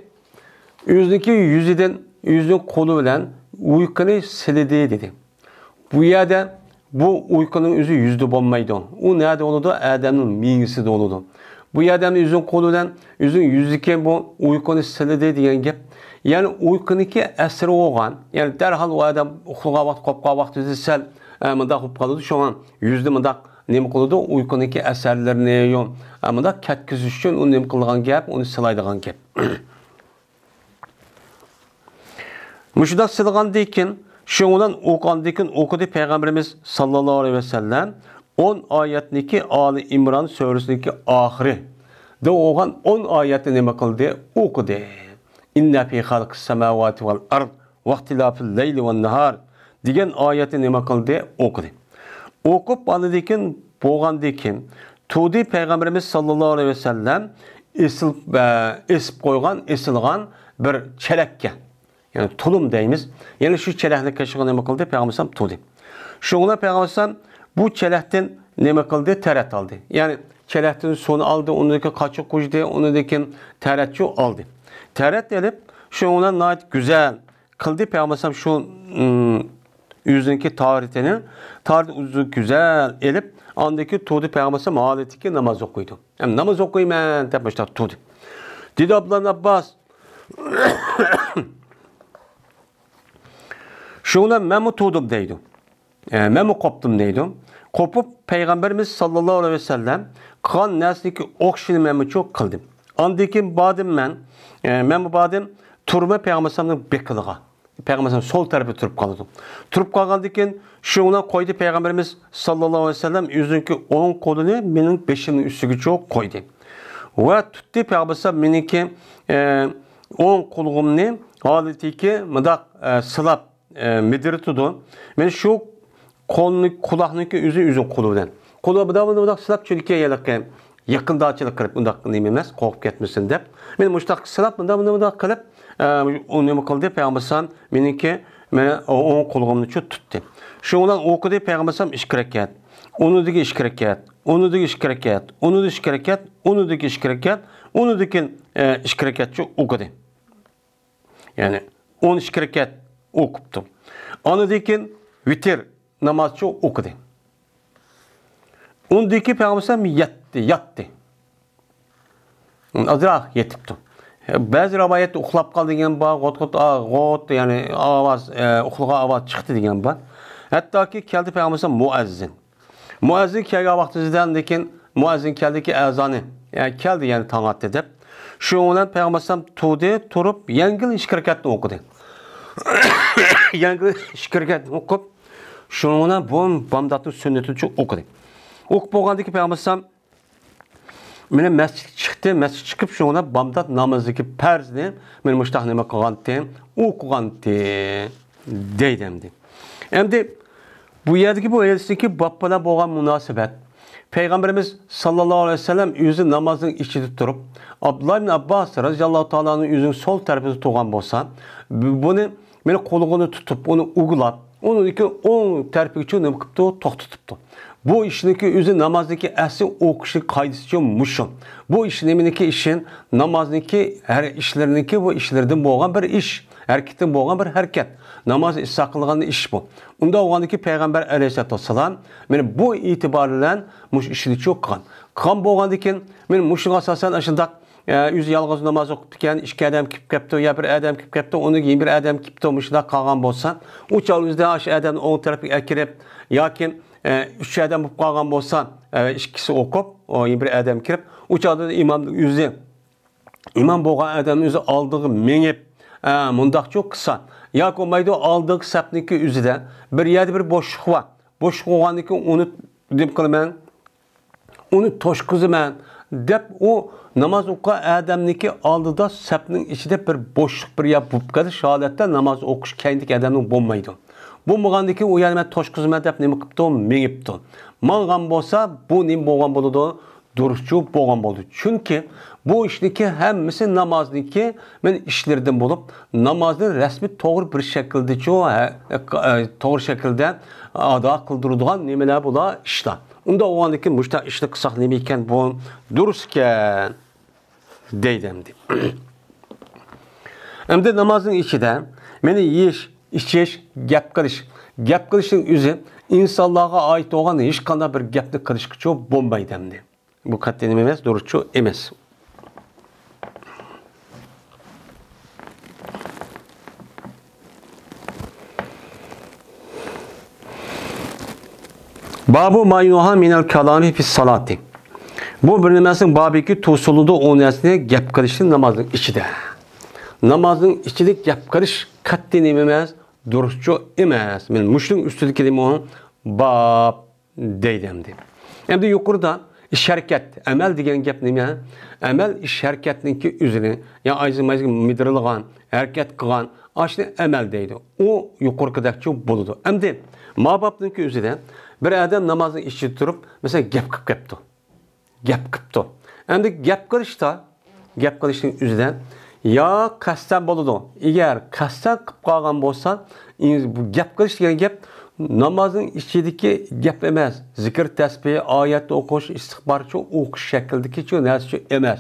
ئۆزىنىڭكى يۈزىدىن، ئۆزىنىڭ قولى بىلەن ئۇيقۇنى سىلىدى دېدى. بۇ يەردە بۇ ئۇيقۇنىڭ ئۆزى يۈزدە بولمايدۇ. ئۇ نەدە بولىدۇ؟ ئادەمنىڭ مېڭىسىدە بولىدۇ. بۇ يەردە ئۆزىنىڭ قولى بىلەن ئۆزىنىڭ يۈزىدىكى بۇ ئۇيقۇنى سىلىدى دېگەن گەپ. يەنى ئۇيقۇنىڭكى ئەسىرى بولغان، يەنى دەرھال ئۇ ئادەم ئۇخلىغان ۋاقتى، قوپقان ۋاقتىدا سەل، ئە، مۇنداق بولۇپ قالىدۇ. شۇڭا يۈزدە مۇنداق نېمە قىلىدۇ؟ ئۇيقۇنىڭكى ئەسەرلىرىنى يو-، ئە، مۇنداق كەتكۈزۈش ئۈچۈن ئۇنى نېمە قىلىدىغان گەپ، ئۇنى سىلايدىغان گەپ. مۇشۇنداق سىلىغاندىن كېيىن، شۇنىڭ بىلەن ئوقۇغاندىن كېيىن ئوقۇدى پەيغەمبىرىمىز ساللاللاھۇ ئەلەيھى ۋەسەللەم ئون ئايەتنىكى ئالى ئىمران سۈرىسىنىڭكى ئاخىرى دە بولغان ئون ئايەتنى نېمە قىلدى؟ ئوقۇدى. «إن في خلق السماوات والأرض واختلاف الليل والنهار» دېگەن ئايەتنى نېمە قىلدى؟ ئوقۇدى. ئوقۇپ ئاندىن كېيىن، بولغاندىن كېيىن، تۇردى پەيغەمبىرىمىز ساللاللاھۇ ئەلەيھى ۋەسەللەم ئېسىل، ئە، ئېسىپ قويغان، ئېسىلغان بىر چېلەككە. يەنى تۇلۇم دەيمىز. يەنى شۇ چېلەكنى كېشىغا نېمە قىلدى؟ پەيغەمبەر ئەلەيھىسسالام تۇردى. شۇڭا پەيغەمبەر ئەلەيھىسسالام بۇ چېلەكتىن نېمە قىلدى؟ تەرەت ئالدى. يەنى چېلەكتىن سۇنى ئالدى، ئۇنىڭدىن كېيىن قاچا قۇيدى، ئۇنىڭدىن كېيىن تەرەتچۇ ئالدى. تەرەت ئېلىپ، شۇنىڭ بىلەن ناھايىتى گۈزەل قىلدى پەيغەمبەر ئەلەيھىسسالام شۇ، ئىم، ئۆزىنىڭكى تارىتىنى، تارىتىنى ئۆزى گۈزەل ئېلىپ، ئاندىن كېيىن تۇردى پەيغەمبەر ئەلەيھىسسالام ھالىتىكى ناماز ئوقۇيدۇ. ھەم ناماز ئوقۇيمەن دەپ مۇشۇنداق تۇردى. دېدى ئابدۇللا ئىبن ئابباس، شۇڭا مەنمۇ تۇردۇم دەيدۇ. ئە، مەنمۇ قوپتۇم دەيدۇ. قوپۇپ پەيغەمبىرىمىز ساللاللاھۇ ئەلەيھى ۋەسەللەم قىلغان نەرسىنىڭكى ئوخشىشىنى مەنمۇ شۇ قىلدىم. ئاندىن كېيىن باردىم مەن، ئە، مەنمۇ باردىم تۇرما پەيغەمبەر ئەلەيھىسسالامنىڭ بېقىنىغا. پەيغەمبەر ئەلەيھىسسالام سول تەرىپىدە تۇرۇپ قالىدۇ. تۇرۇپ قالغاندىن كېيىن شۇنىڭ بىلەن قويدى پەيغەمبىرىمىز ساللاللاھۇ ئەلەيھى ۋەسەللەم ئۆزىنىڭكى ئوڭ قولىنى مېنىڭ بېشىمنىڭ ئۈستىگىچە قويدى. ۋە تۇتتى پەيغەمبەر ئەلەيھىسسالام مېنىڭكى، ئە، ئوڭ قولۇمنى ھالىتىكى مۇنداق، ئە، سىلاپ، ئە، مىدىرلىتىدۇ. مەن شۇ قولنى، قۇلاقنىڭكى ئۆزى ئۆزىنىڭ قولى بىلەن. قولى بىلەن مۇنداق سىلاپ، چۈنكى ھېلىقى يېقىنداچىلىق قىلىپ ئۇنداق نېمە ئەمەس، قورقۇپ كەتمىسۇن دەپ. مەن مۇشتاق سىلاپ، مۇنداق، مۇنداق، مۇنداق قىلىپ، ئە، ئۇ نېمە قىلدى؟ پەيغەمبەر ئەلەيھىسسالام مېنىڭكى، مېنى ئوڭ قولۇمنى شۇ تۇتتى. شۇنىڭ بىلەن ئوقۇدى پەيغەمبەر ئەلەيھىسسالام ئىككى رەكەت. ئۇنىڭدىكى ئىككى رەكەت، ئۇنىڭدىكى ئىككى رەكەت، ئۇنىڭدىكى ئىككى رەكەت، ئۇنىڭدىكى ئىككى رەكەت، ئۇنىڭدىكى، ئە، ئىككى رەكەتچە ئوقۇدى. يەنى ئون ئىككى رەكەت ئوقۇپتۇ. ئاندىن كېيىن ۋىتىر نامازچە ئوقۇدى. ئۇندىن كېيىن پەيغەمبەر ئەلەيھىسسالام يەتتى، ياتتى. ئازراق يېتىپتۇ. بەزى رىۋايەتتە ئۇخلاپ قالدى دېگەن بار، غوت-غوت، ئا، غوت، يەنى ئاۋاز، ئە، ئۇخلىغان ئاۋاز چىقتى دېگەن بار. ھەتتاكى كەلدى پەيغەمبەر ئەلەيھىسسالام مۇئەززىن. مۇئەززىن كەلگەن ۋاقتىمىزدا، لېكىن مۇئەززىن كەلدىكى ئەزانى، يەنى كەلدى، يەنى تاڭ ئاتتى دەپ. شۇنىڭ بىلەن پەيغەمبەر ئەلەيھىسسالام تۇردى، تۇرۇپ يەڭگىل ئىككى رەكەتنى ئوقۇدى. يەڭگىل ئىككى رەكەتنى ئوقۇپ، شۇنىڭ بىلەن بۇ بامداتنىڭ سۈننىتىنى ئوقۇدى. ئوقۇپ بولغاندىن كېيىن پەيغەمبەر ئەلەيھىسسالام مېنى مەسچىتكە چىقتى، مەسچىتكە چىقىپ، شۇنىڭ بىلەن بامدات نامىزىدىكى پەرزنى مېنى مۇشتاق نېمە قىلغانتى، ئوقۇغانتى، دەيدۇ ئەمدى. ئەمدى بۇ يەردىكى بۇ ھەدىستىكى باب بىلەن بولغان مۇناسىۋەت. پەيغەمبىرىمىز ساللاللاھۇ ئەلەيھى ۋەسەللەم ئۆزى نامازنىڭ ئىچىدە تۇرۇپ، ئابدۇللا ئىبن ئابباس رەزىياللاھۇ تائالا ئەنھۇ ئۆزىنىڭ سول تەرىپىدە تۇرغان بولسا، بۇ-، بۇنى مېنى قولىغىنى تۇتۇپ، ئۇنى ئۇگىلاپ، ئۇنىڭكى ئوڭ تەرىپىگىچە نېمە قىپتۇ؟ توختىتىپتۇ. بۇ ئىشنىڭكى ئۆزى نامازنىڭكى ئەسلى ئوقۇشنىڭ قائىدىسىچۇ مۇشۇ. بۇ ئىش نېمىنىڭكى ئىشى؟ نامازنىڭكى ھەر ئىشلىرىنىڭكى بۇ ئىشلىرىدىن بولغان بىر ئىش. ھەرىكىتىدىن بولغان بىر ھەرىكەت. ناماز ئىسسا قىلغان ئىش بۇ. ئۇنداق بولغاندىكى پەيغەمبەر ئەلەيھىسسالاتۇ ۋەسسالام مېنى بۇ ئېتىبار بىلەن مۇشۇ ئىشنى چوق قىلغان. قىلغان بولغاندىكىن، مېنى مۇشۇنىڭغا ئاساسەن ئاشۇنداق، ئە، ئۆزى يالغۇز ناماز ئوقۇپتىكەن، ئىككى ئادەم كىرىپ كەپتۇ، يا بىر ئادەم كىرىپ كەپتۇ، ئۇنىڭ كېيىن بىر ئادەم كىرىپتۇ، مۇشۇنداق قالغان بولسا، ئۇ چاغ ئۆزىدە ئاشۇ ئادەمنى ئوڭ تەرەپكە ئەكىرىپ، ياكى، ئە، ئۈچ ئادەم بولۇپ قالغان بولسا، ئە، ئىككىسى ئوقۇپ، ئۇ يەنە بىر ئادەم كىرىپ، ئۇ چاغدا ئىمامنىڭ ئۆزى ئىمام بولغان ئادەمنىڭ ئۆزى ئالدىغا مېڭىپ، ئە، مۇنداقچۇ قىلسا، ياكى بولمايدۇ، ئالدىغى سەپنىڭكى ئۆزىدە بىر يەردە بىر بوشلۇق بار. بوشلۇق بولغاندىن كېيىن ئۇنى نېمە قىلىمەن؟ ئۇنى توشقۇزىمەن، دەپ ئۇ ناماز ئوقۇغان ئادەمنىڭكى ئالدىدا سەپنىڭ ئىچىدە بىر بوشلۇق، بىر يەر بولۇپ قېلىش ھالەتتە ناماز ئوقۇش كەينىدىكى ئادەمنىڭ بولمايدۇ. بولمىغاندىن كېيىن ئۇ يەرنى مەن توشقۇزىمەن دەپ نېمە قىپتۇ؟ مېڭىپتۇ. ماڭغان بولسا، بۇ نېمە بولغان بولىدۇ؟ دۇرۇسچۇ بولغان بولىدۇ. چۈنكى بۇ ئىشنىڭكى ھەممىسى نامازنىڭكى مەن ئىشلىرىدىن بولۇپ، نامازنى رەسمىي توغرا بىر شەكىلدىچۇ، ھە، ئە، توغرا شەكىلدە ئادا قىلدۇرىدىغان نېمىلەر بۇلار ئىشلار. ئۇنداق بولغاندىن كېيىن مۇشۇنداق ئىشنى قىلساق نېمە ئىكەن، بۇ دۇرۇس ئىكەن، دەيدۇ ئەمدى. ئەمدى نامازنىڭ ئىچىدە مېنى يېيىش، ئىچىش، گەپ قىلىش. گەپ قىلىشنىڭ ئۆزى ئىنسانلارغا ئائىت بولغان ھېچقانداق بىر گەپنى قىلىشقىچۇ بولمايدۇ ئەمدى. بۇ قەتئىي نېمە ئەمەس، دۇرۇسچۇ ئەمەس. بابۇ ما يۇنھا مىنەل كالامى فىس سالاتى. بۇ بىر نېمىسىنىڭ بابىكى توسۇلىدۇ، ئۇ نەرسىنى گەپ قىلىشنى نامازنىڭ ئىچىدە. نامازنىڭ ئىچىدە گەپ قىلىش قەتئىي نېمە ئەمەس، دۇرۇسچۇ ئەمەس. مانا مۇشۇنىڭ ئۈستىدىكى نېمە ئۇ؟ باب دەيدۇ ئەمدى. ئەمدى يۇقىرىدا ئىش ھەرىكەت، ئەمەل دېگەن گەپ نېمە؟ ئەمەل ئىش ھەرىكەتنىڭكى ئۆزىنى، يا ئايزى مايزى مىدىرلىغان، ھەرىكەت قىلغان، ئاشۇنى ئەمەل دەيدۇ. ئۇ يۇقىرىقىدەكچۇ بولىدۇ. ئەمدى ما بابنىڭكى ئۆزىدە بىر ئادەم نامازنىڭ ئىچىدە تۇرۇپ، مەسىلەن، گەپ قىلىپ كەپتۇ. گەپ قىپتۇ. ئەمدى گەپ قىلىشتا، گەپ قىلىشنىڭ ئۆزىدە يا قەستەن بولىدۇ. ئەگەر قەستەن قىپ قالغان بولسا، ئىن-، بۇ گەپ قىلىش دېگەن گەپ نامازنىڭ ئىچىدىكى گەپ ئەمەس. زىكىر، تەسبىھ، ئايەت ئوقۇش، ئىستىغپارچۇ ئوقۇش شەكلىدىكىچۇ نەرسىچۇ ئەمەس.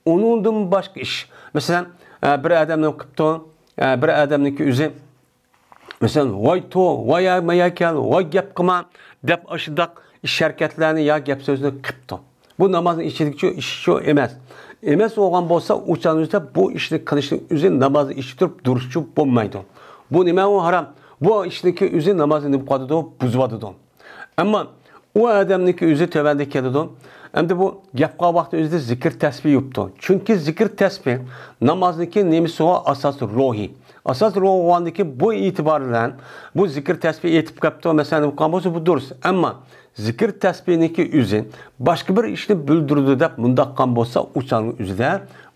ئۇنىڭدىن باشقا ئىش. مەسىلەن، ئە، بىر ئادەمنىڭ قىپتۇ، ئە، بىر ئادەمنىڭكى ئۆزى مەسىلەن، ۋاي تو، ۋاي يا، مايا كەل، ۋاي گەپ قىلما دەپ ئاشۇنداق ئىش ھەرىكەتلەرنى يا گەپ سۆزنى قىپتۇ. بۇ نامازنىڭ ئىچىدىكىچۇ ئىشچۇ ئەمەس. ئەمەس بولغان بولسا، ئۇ چاغنىڭ ئۆزىدە بۇ ئىشنى قىلىشنىڭ ئۆزى نامازنىڭ ئىچىدە تۇرۇپ دۇرۇسچۇ بولمايدۇ. بۇ نېمە ئۇ ھارام؟ بۇ ئىشنىڭكى ئۆزى نامازنى نېمە قىلىۋاتىدۇ؟ بۇزۇۋاتىدۇ. ئەمما ئۇ ئادەمنىڭكى ئۆزى تۆۋەندە كېلىدۇ. ئەمدى بۇ گەپ قىلغان ۋاقتى ئۆزىدە زىكىر تەسبىھ يوپتۇ. چۈنكى زىكىر تەسبىھ نامازنىڭكى نېمىسىغۇ؟ ئاساس روھى. ئاساس روھى بولغاندىكى بۇ ئېتىبار بىلەن بۇ زىكىر تەسبىھ ئېيتىپ كەپتۇ، مەسىلەن، قىلغان بولسا بۇ دۇرۇس. ئەمما زىكىر تەسبىھنىڭكى ئۆزى باشقا بىر ئىشنى بىلدۈرىدۇ دەپ مۇنداق قىلغان بولسا، ئۇ چاغنىڭ ئۆزىدە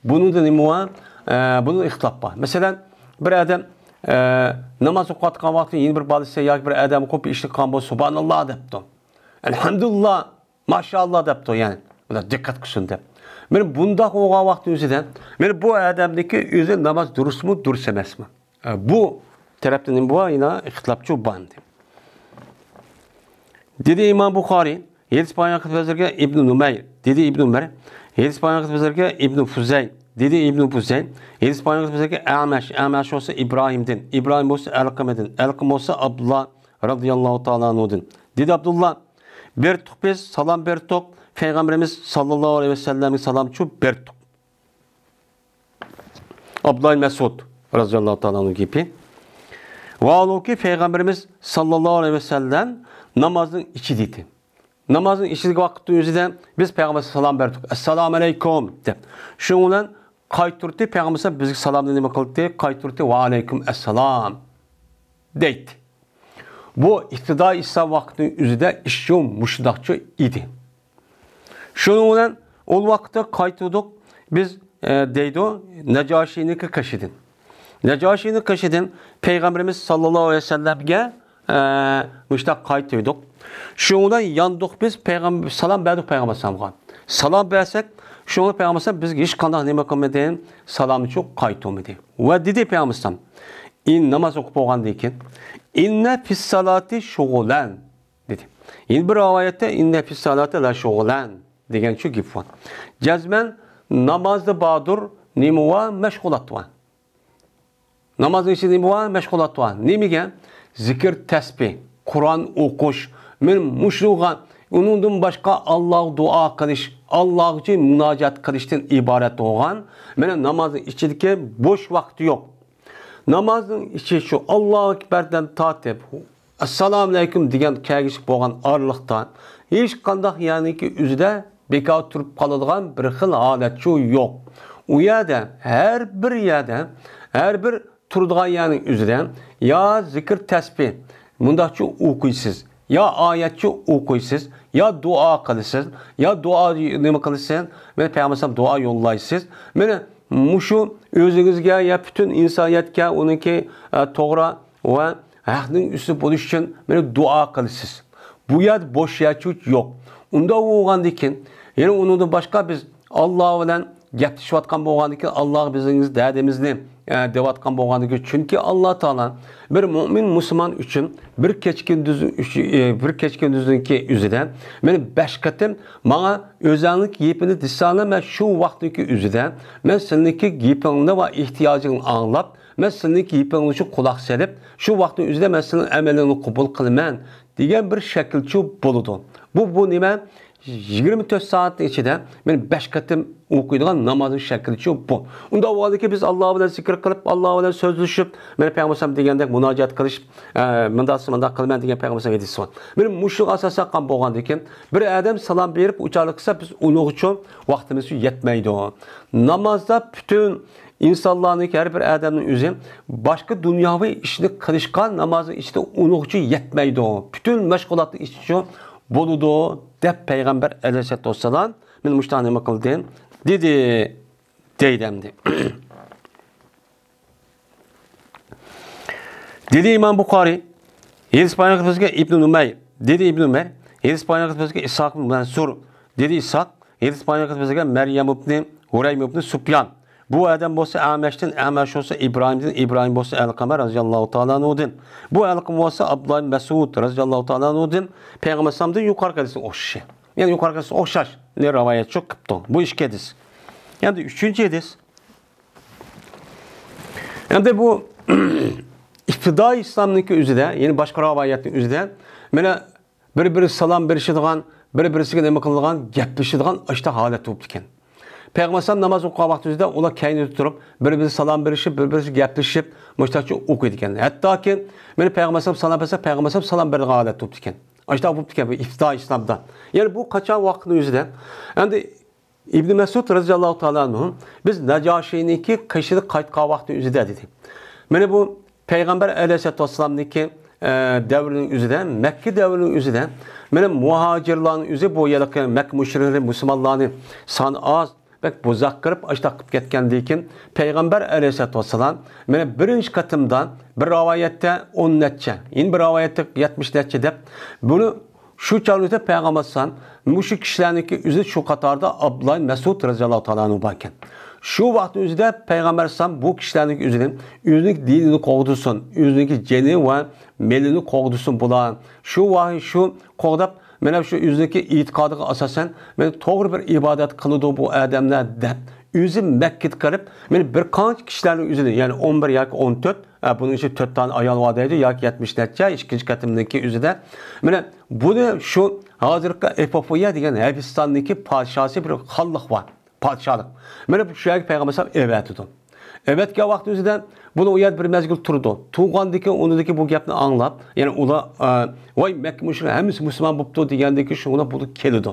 بۇنىڭدا نېمە بار؟ ئە، بۇنىڭدا ئىختىلاپ بار. مەسىلەن، بىر ئادەم، ئە، ناماز ئوقۇۋاتقان ۋاقتىدا يەنە بىر بالىسى ياكى بىر ئادەم قوپۇپ ئىشنى قىلغان بولسا، سۇبھاناللا دەپتۇ. ئەلھەمدۇلىللا، ماشائاللا دەپتۇ، يەنى. بۇلار دىققەت قىلسۇن دەپ. مانا بۇنداق بولغان ۋاقىتنىڭ ئۆزىدە، مانا بۇ ئادەمنىڭكى ئۆزى ناماز دۇرۇسمۇ، دۇرۇس ئەمەسمۇ؟ ئە، بۇ تەرەپتىن نېمە بار؟ يەنە ئىختىلاپچۇ بار ئەمدى. دېدى ئىمام بۇخارى، ھەدىس بايان قىلىپ بەزەرگە ئىبنى نۇمەير، دېدى ئىبنى ئۇمەر، ھەدىس بايان قىلىپ بەزەرگە ئىبنى فۇزەي، دېدى ئىبنى فۇزەي، ھەدىس بايان قىلىپ بەزەرگە ئەمەش، ئەمەش بولسا ئىبراھىمدىن، ئىبراھىم بولسا ئەلقىمىدىن، ئەلقىمە بولسا ئابدۇللا رازىياللاھۇ تائالا ئەنھۇدىن. دېدى ئابدۇللا، بەردۇق بىز، سالام بەردۇق، پەيغەمبىرىمىز ساللاللاھۇ ئەلەيھى ۋەسەللەمگە سالامچۇ بەردۇق. ئابدۇللا ئىبن مەسئۇد رازىياللاھۇ تائالا ئەنھۇ گېپى. ۋاھالۇكى، پەيغەمبىرىمىز ساللاللاھۇ ئەلەيھى ۋەسەللەم نامازنىڭ ئىچىدە ئىدى. نامازنىڭ ئىچىدىكى ۋاقىتنىڭ ئۆزىدە بىز پەيغەمبەرگە سالام بەردۇق. ئەسسالامۇ ئەلەيكۇم دەپ. شۇنىڭ بىلەن قايتۇردى، پەيغەمبەر بىزگە سالامنى نېمە قىلدى؟ قايتۇردى، ۋەئەلەيكۇم ئەسسالام دەيتتى. بۇ ئىپتىدائىي ئىسلام ۋاقتىنىڭ ئۆزىدە ئىشچۇ مۇشۇنداقچۇ ئىدى. شۇنىڭ بىلەن ئۇ ۋاقىتتا قايتۇردۇق بىز، ئە، دەيدۇ، نەجاشىنىڭكى قېشىدىن. نەجاشىنىڭ قېشىدىن پەيغەمبىرىمىز ساللاللاھۇ ئەلەيھى ۋەسەللەمگە، ئە، مۇشۇنداق قايتۇردۇق. شۇنىڭ بىلەن ياندۇق بىز، پەيغەمبەر، سالام بەردۇق پەيغەمبەر ئەلەيھىسسالامغا. سالام بەرسەك، شۇڭا پەيغەمبەر ئەلەيھىسسالام بىزگە ھېچقانداق نېمە قىلمىدى، سالامنىچۇ قايتۇرمىدى. ۋە دېدى پەيغەمبەر ئەلەيھىسسالام، ئىن، ناماز ئوقۇپ بولغاندىن كېيىن، ئىننە فىسسالاتى شۇغۇلەن دېدى. يەنە بىر رىۋايەتتە، ئىننە فىسسالاتى لەشۇغۇلەن دېگەن شۇ گېپى بار. جەزمەن نامازدا باردۇر، نېمە بار؟ مەشغۇلات بار. نامازنىڭ ئىچىدە نېمە بار؟ مەشغۇلات بار. نېمىگە؟ زىكىر، تەسبىھ، قۇرئان ئوقۇش، مانا مۇشۇغا، ئۇنىڭدىن باشقا ئاللاغا دۇئا قىلىش، ئاللاغىچە مۇناجات قىلىشتىن ئىبارەت بولغان، مانا نامازنىڭ ئىچىدىكى بوش ۋاقتى يوق. نامازنىڭ ئىچى شۇ ئاللاھۇ ئەكبەردىن تارتىپ، ئەسسالامۇ ئەلەيكۇم دېگەن كەلگۈسى بولغان ئارىلىقتا ھېچقانداق يەرنىڭكى ئۆزىدە بىكار تۇرۇپ قالىدىغان بىر خىل ھالەتچۇ يوق. ئۇ يەردە، ھەر بىر يەردە، ھەر بىر تۇرىدىغان يەرنىڭ ئۆزىدە يا زىكىر تەسبىھ مۇنداقچۇ ئوقۇيسىز، يا ئايەتچۇ ئوقۇيسىز، يا دۇئا قىلىسىز، يا دۇئا نېمە قىلىسىز؟ مانا پەيغەمبەر دۇئا يوللايسىز. مانا مۇشۇ ئۆزىڭىزگە يا پۈتۈن ئىنسانىيەتكە ئۇنىڭكى، ئە، توغرا ۋە ھەقنىڭ ئۈستىدە بولۇش ئۈچۈن مانا دۇئا قىلىسىز. بۇ يەردە بوش يەرچۇ يوق. ئۇنداق بولغاندىن كېيىن، يەنە ئۇنىڭدىن باشقا بىز ئاللا بىلەن گەپلىشىۋاتقان بولغاندىن كېيىن، ئاللا بىزنىڭ دەردىمىزنى، ئە، دەۋاتقان بولغاندىن كېيىن، چۈنكى ئاللا تائالا بىر مۆمىن مۇسۇلمان ئۈچۈن بىر كېچە كۈندۈز ئۈچ-، ئە، بىر كېچە كۈندۈزنىڭكى ئۆزىدە مانا بەش قېتىم ماڭا ئۆزەڭنىڭ گېپىنى دېسەڭلار، مەن شۇ ۋاقىتنىڭكى ئۆزىدە مەن سىلىنىڭكى گېپىڭنى ۋە ئېھتىياجىڭنى ئاڭلاپ، مەن سىلىنىڭكى گېپىڭلارغا قۇلاق سېلىپ، شۇ ۋاقىتنىڭ ئۆزىدە مەن سىلىنىڭ ئەمەلىڭلارنى قوبۇل قىلىمەن دېگەن بىر شەكىلچۇ بولىدۇ. بۇ، بۇ نېمە؟ يىگىرمە تۆت سائەتنىڭ ئىچىدە مانا بەش قېتىم ئوقۇيدىغان نامازنىڭ شەكلىچۇ بۇ. ئۇنداق بولغاندىكىن بىز ئاللا بىلەن زىكىر قىلىپ، ئاللا بىلەن سۆزلىشىپ، مانا پەيغەمبەر دېگەندەك مۇناجات قىلىشىپ، ئە، مۇنداق، مۇنداق قىلىمەن دېگەن پەيغەمبەر ھەدىسى بار. مانا مۇشۇنىڭغا ئاساسەن قىلغان بولغاندىكىن، بىر ئادەم سالام بېرىپ ئۇچارلىق قىلسا، بىز ئۇنىڭغىچۇ ۋاقتىمىز يەتمەيدۇ. نامازدا پۈتۈن ئىنسانلارنىڭكى، ھەر بىر ئادەمنىڭ ئۆزى باشقا دۇنياۋى ئىشنى قىلىشقا نامازنىڭ ئىچىدە ئۇنىڭ ئۈچۈن يەتمەيدۇ. پۈتۈن مەشغۇلاتنىڭ ئىچىدە شۇ بولىدۇ، دەپ پەيغەمبەر ئەلەيھىسسالاتۇ ۋەسسالام مېنى مۇشۇنداق نېمە قىلدى؟ دېدى، دەيدۇ ئەمدى. دېدى ئىمام بۇخارىي، ھەدىس بايان قىلىپ بىزگە ئىبنى نۇمەير. دېدى ئىبنى نۇمەير، ھەدىس بايان قىلىپ بىزگە ئىسھاق ئىبنى مەنسۇر. دېدى ئىسھاق، ھەدىس بايان قىلىپ بىزگە مەريەم ئىبنى ھۇرەيم ئىبنى سۇپيان. بۇ ئادەم بولسا ئەمەشتىن، ئەمەش بولسا ئىبراھىمدىن، ئىبراھىم بولسا ئەلقەمە رەزىياللاھۇ تائالا ئەنھۇدىن. بۇ ئەلقەمە بولسا ئابدۇللا ئىبن مەسئۇد رەزىياللاھۇ تائالا ئەنھۇدىن. پەيغەمبەر ئەلەيھىسسالامدىن يۇقىرىقى ھەدىسنىڭ ئوخشىشى. يەنى يۇقىرىقى ھەدىس ئوخشاش. نى رىۋايەتچى قىپتۇ. بۇ ئىككى ھەدىس. ئەمدى ئۈچىنچى ھەدىس. ئەمدى بۇ ئىپتىدائىي ئىسلامنىڭكى ئۆزىدە، يەنى باشقا رىۋايەتنىڭ ئۆزىدە، مانا بىر-بىرىگە سالام بېرىشىدىغان، بىر-بىرسىگە نېمە قىلىدىغان، گەپلىشىدىغان ئاشۇنداق ھالەت بولۇپتىكەن. پەيغەمبەر ئەلەيھىسسالام ناماز ئوقۇغان ۋاقتى ئۆزىدە ئۇلار كەينىدە تۇرۇپ، بىر-بىرىگە سالام بېرىشىپ، بىر-بىرسىگە گەپلىشىپ، مۇشۇنداقچە ئوقۇيدىكەن. ھەتتاكى مانا پەيغەمبەر ئەلەيھىسسالام سالام بەرسە، پەيغەمبەر ئەلەيھىسسالام سالام بېرىدىغان ھالەت بولۇپتىكەن. ئاشۇنداق بولۇپتىكەن بۇ ئىپتىدائىي ئىسلامدا. يەنى بۇ قاچان ۋاقىتنىڭ ئۆزىدە؟ ئەمدى ئىبنى مەسئۇد رەزىياللاھۇ تائالا ئەنھۇ، بىز نەجاشىينىڭكى قېشىدا قايتقان ۋاقتى ئۆزىدە دېدى. مانا بۇ پەيغەمبەر ئەلەيھىسسالاتۇ ۋەسسالامنىڭكى، ئە، دەۋرىنىڭ ئۆزىدە، مەككە دەۋرىنىڭ ئۆزىدە، مانا مۇھاجىرلارنىڭ ئۆزى بۇ يەرلىكى مەككە مۇشرىكلىرى مۇسۇلمانلارنى سانى ئاز، بەك بوزاق قىلىپ، ئاشۇنداق قىلىپ كەتكەندىن كېيىن، پەيغەمبەر ئەلەيھىسسالاتۇ ۋەسسالام مانا بىرىنچى قېتىمدا بىر رىۋايەتتە ئون نەچچە، يەنە بىر رىۋايەتتە يەتمىش نەچچە دەپ، بۇنى شۇ چاغدا پەيغەمبەر ئەلەيھىسسالام مۇشۇ كىشىلەرنىڭكى ئۆزى شۇ قاتاردا ئابدۇللا ئىبن مەسئۇد رەزىياللاھۇ تائالا ئەنھۇ بار ئىكەن. شۇ ۋاقىتنىڭ ئۆزىدە پەيغەمبەر ئەلەيھىسسالام بۇ كىشىلەرنىڭكى ئۆزىنى، ئۆزىنىڭكى دىنىنى قوغدىسۇن، ئۆزىنىڭكى جېنى ۋە مېلىنى قوغدىسۇن بۇلار. شۇ ۋاقىت شۇ قوغداپ، مانا شۇ ئۆزىنىڭكى ئېتىقادىغا ئاساسەن، مانا توغرا بىر ئىبادەت قىلىدۇ بۇ ئادەملەر دەپ، ئۆزى مەككىدە قېلىپ، مانا بىر قانچە كىشىلەرنىڭ ئۆزىنى، يەنى ئون بىر ياكى ئون تۆت، ئە، بۇنىڭ ئىچىدە تۆت دانە ئايال بار دەيدۇ، ياكى يەتمىش نەچچە، ئىككىنچى قېتىمدىكى ئۆزىدە. مانا بۇنى شۇ ھازىرقى ئېفىئوپىيە دېگەن ھەبىستاندىكى پادىشاھسى بىر خانلىق بار، پادىشاھلىق. مانا شۇ يەرگە پەيغەمبەر ئەلەيھىسسالام ئەۋەتىدۇ. ئەۋەتكەن ۋاقتى ئۆزىدە بۇلار ئۇ يەردە بىر مەزگىل تۇرىدۇ. تۇرغاندىن كېيىن ئۇنىڭدىكى بۇ گەپنى ئاڭلاپ، يەنى ئۇلار، ئە، ۋاي، مەككە مۇشرىكلار ھەممىسى مۇسۇلمان بوپتۇ دېگەندىن كېيىن شۇ بۇلار كېلىدۇ.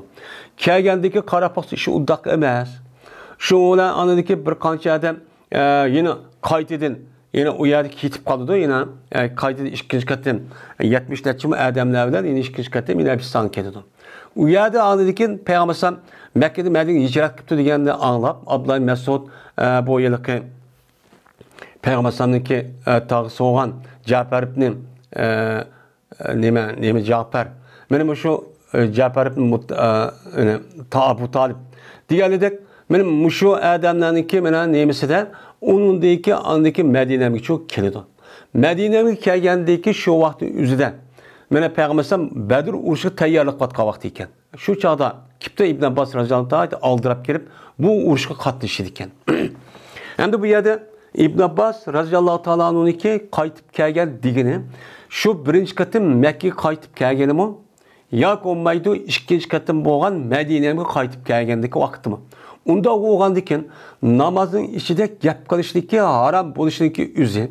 كەلگەندىن كېيىن قاراپ باقسا ئىش ئۇنداق ئەمەس. شۇ بىلەن ئاندىن كېيىن بىر قانچە ئادەم، ئە، يەنە قايتىدىن، يەنە ئۇ يەردە كېتىپ قالىدۇ، يەنە، ئە، قايتىدىن ئىككىنچى قېتىم، يەتمىش نەچچىمۇ ئادەملەر بىلەن يەنە ئىككىنچى قېتىم يەنە ھەبىستانغا كېتىدۇ. ئۇ يەردە ئاندىن كېيىن پەيغەمبەر ئەلەيھىسسالام مەككىدىن مەدىنىگە ھىجرەت قىپتۇ دېگەننى ئاڭلاپ، ئابدۇللا ئىبن مەسئۇد، ئە، بۇ ھېلىقى پەيغەمبەر ئەلەيھىسسالامنىڭكى، ئە، تاغىسى بولغان جەپەر ئىبنى، ئە، ئە، نېمە، نېمە جەپەر. مانا مۇشۇ، ئە، جەپەر ئىبن مۇت-، ئە، يەنى تا-، ئەبۇ تالىپ دېگەنلىدەك، مانا مۇشۇ ئادەملەرنىڭكى مانا نېمىسىدە، ئۇنىڭدىكى، ئاندىكى مەدىنەمگىچۇ كېلىدۇ. مەدىنەمگە كەلگەندىكى شۇ ۋاقىتنىڭ ئۆزىدە، مانا پەيغەمبەر ئەلەيھىسسالام بەدر ئۇرۇشىغا تەييارلىق قىلىۋاتقان ۋاقتى ئىكەن. شۇ چاغدا كېپتۇ ئىبن ئابباس رازىياللاھۇ تائالا ئالدىراپ كېلىپ، بۇ ئۇرۇشقا قاتنىشىدىكەن. ئەمدى بۇ يەردە ئىبن ئابباس رازىياللاھۇ تائالا ئەنھۇنىڭكى قايتىپ كەلگەن دېگىنى، شۇ بىرىنچى قېتىم مەككىگە قايتىپ كەلگىنىمۇ ياكى بولمايدۇ، ئىككىنچى قېتىم بولغان مەدىنەگە قايتىپ كەلگەندىكى ۋاقتىمۇ. ئۇنداق بولغاندىكىن، نامازنىڭ ئىچىدە گەپ قىلىشنىڭكى ھارام بولۇشنىڭكى ئۆزى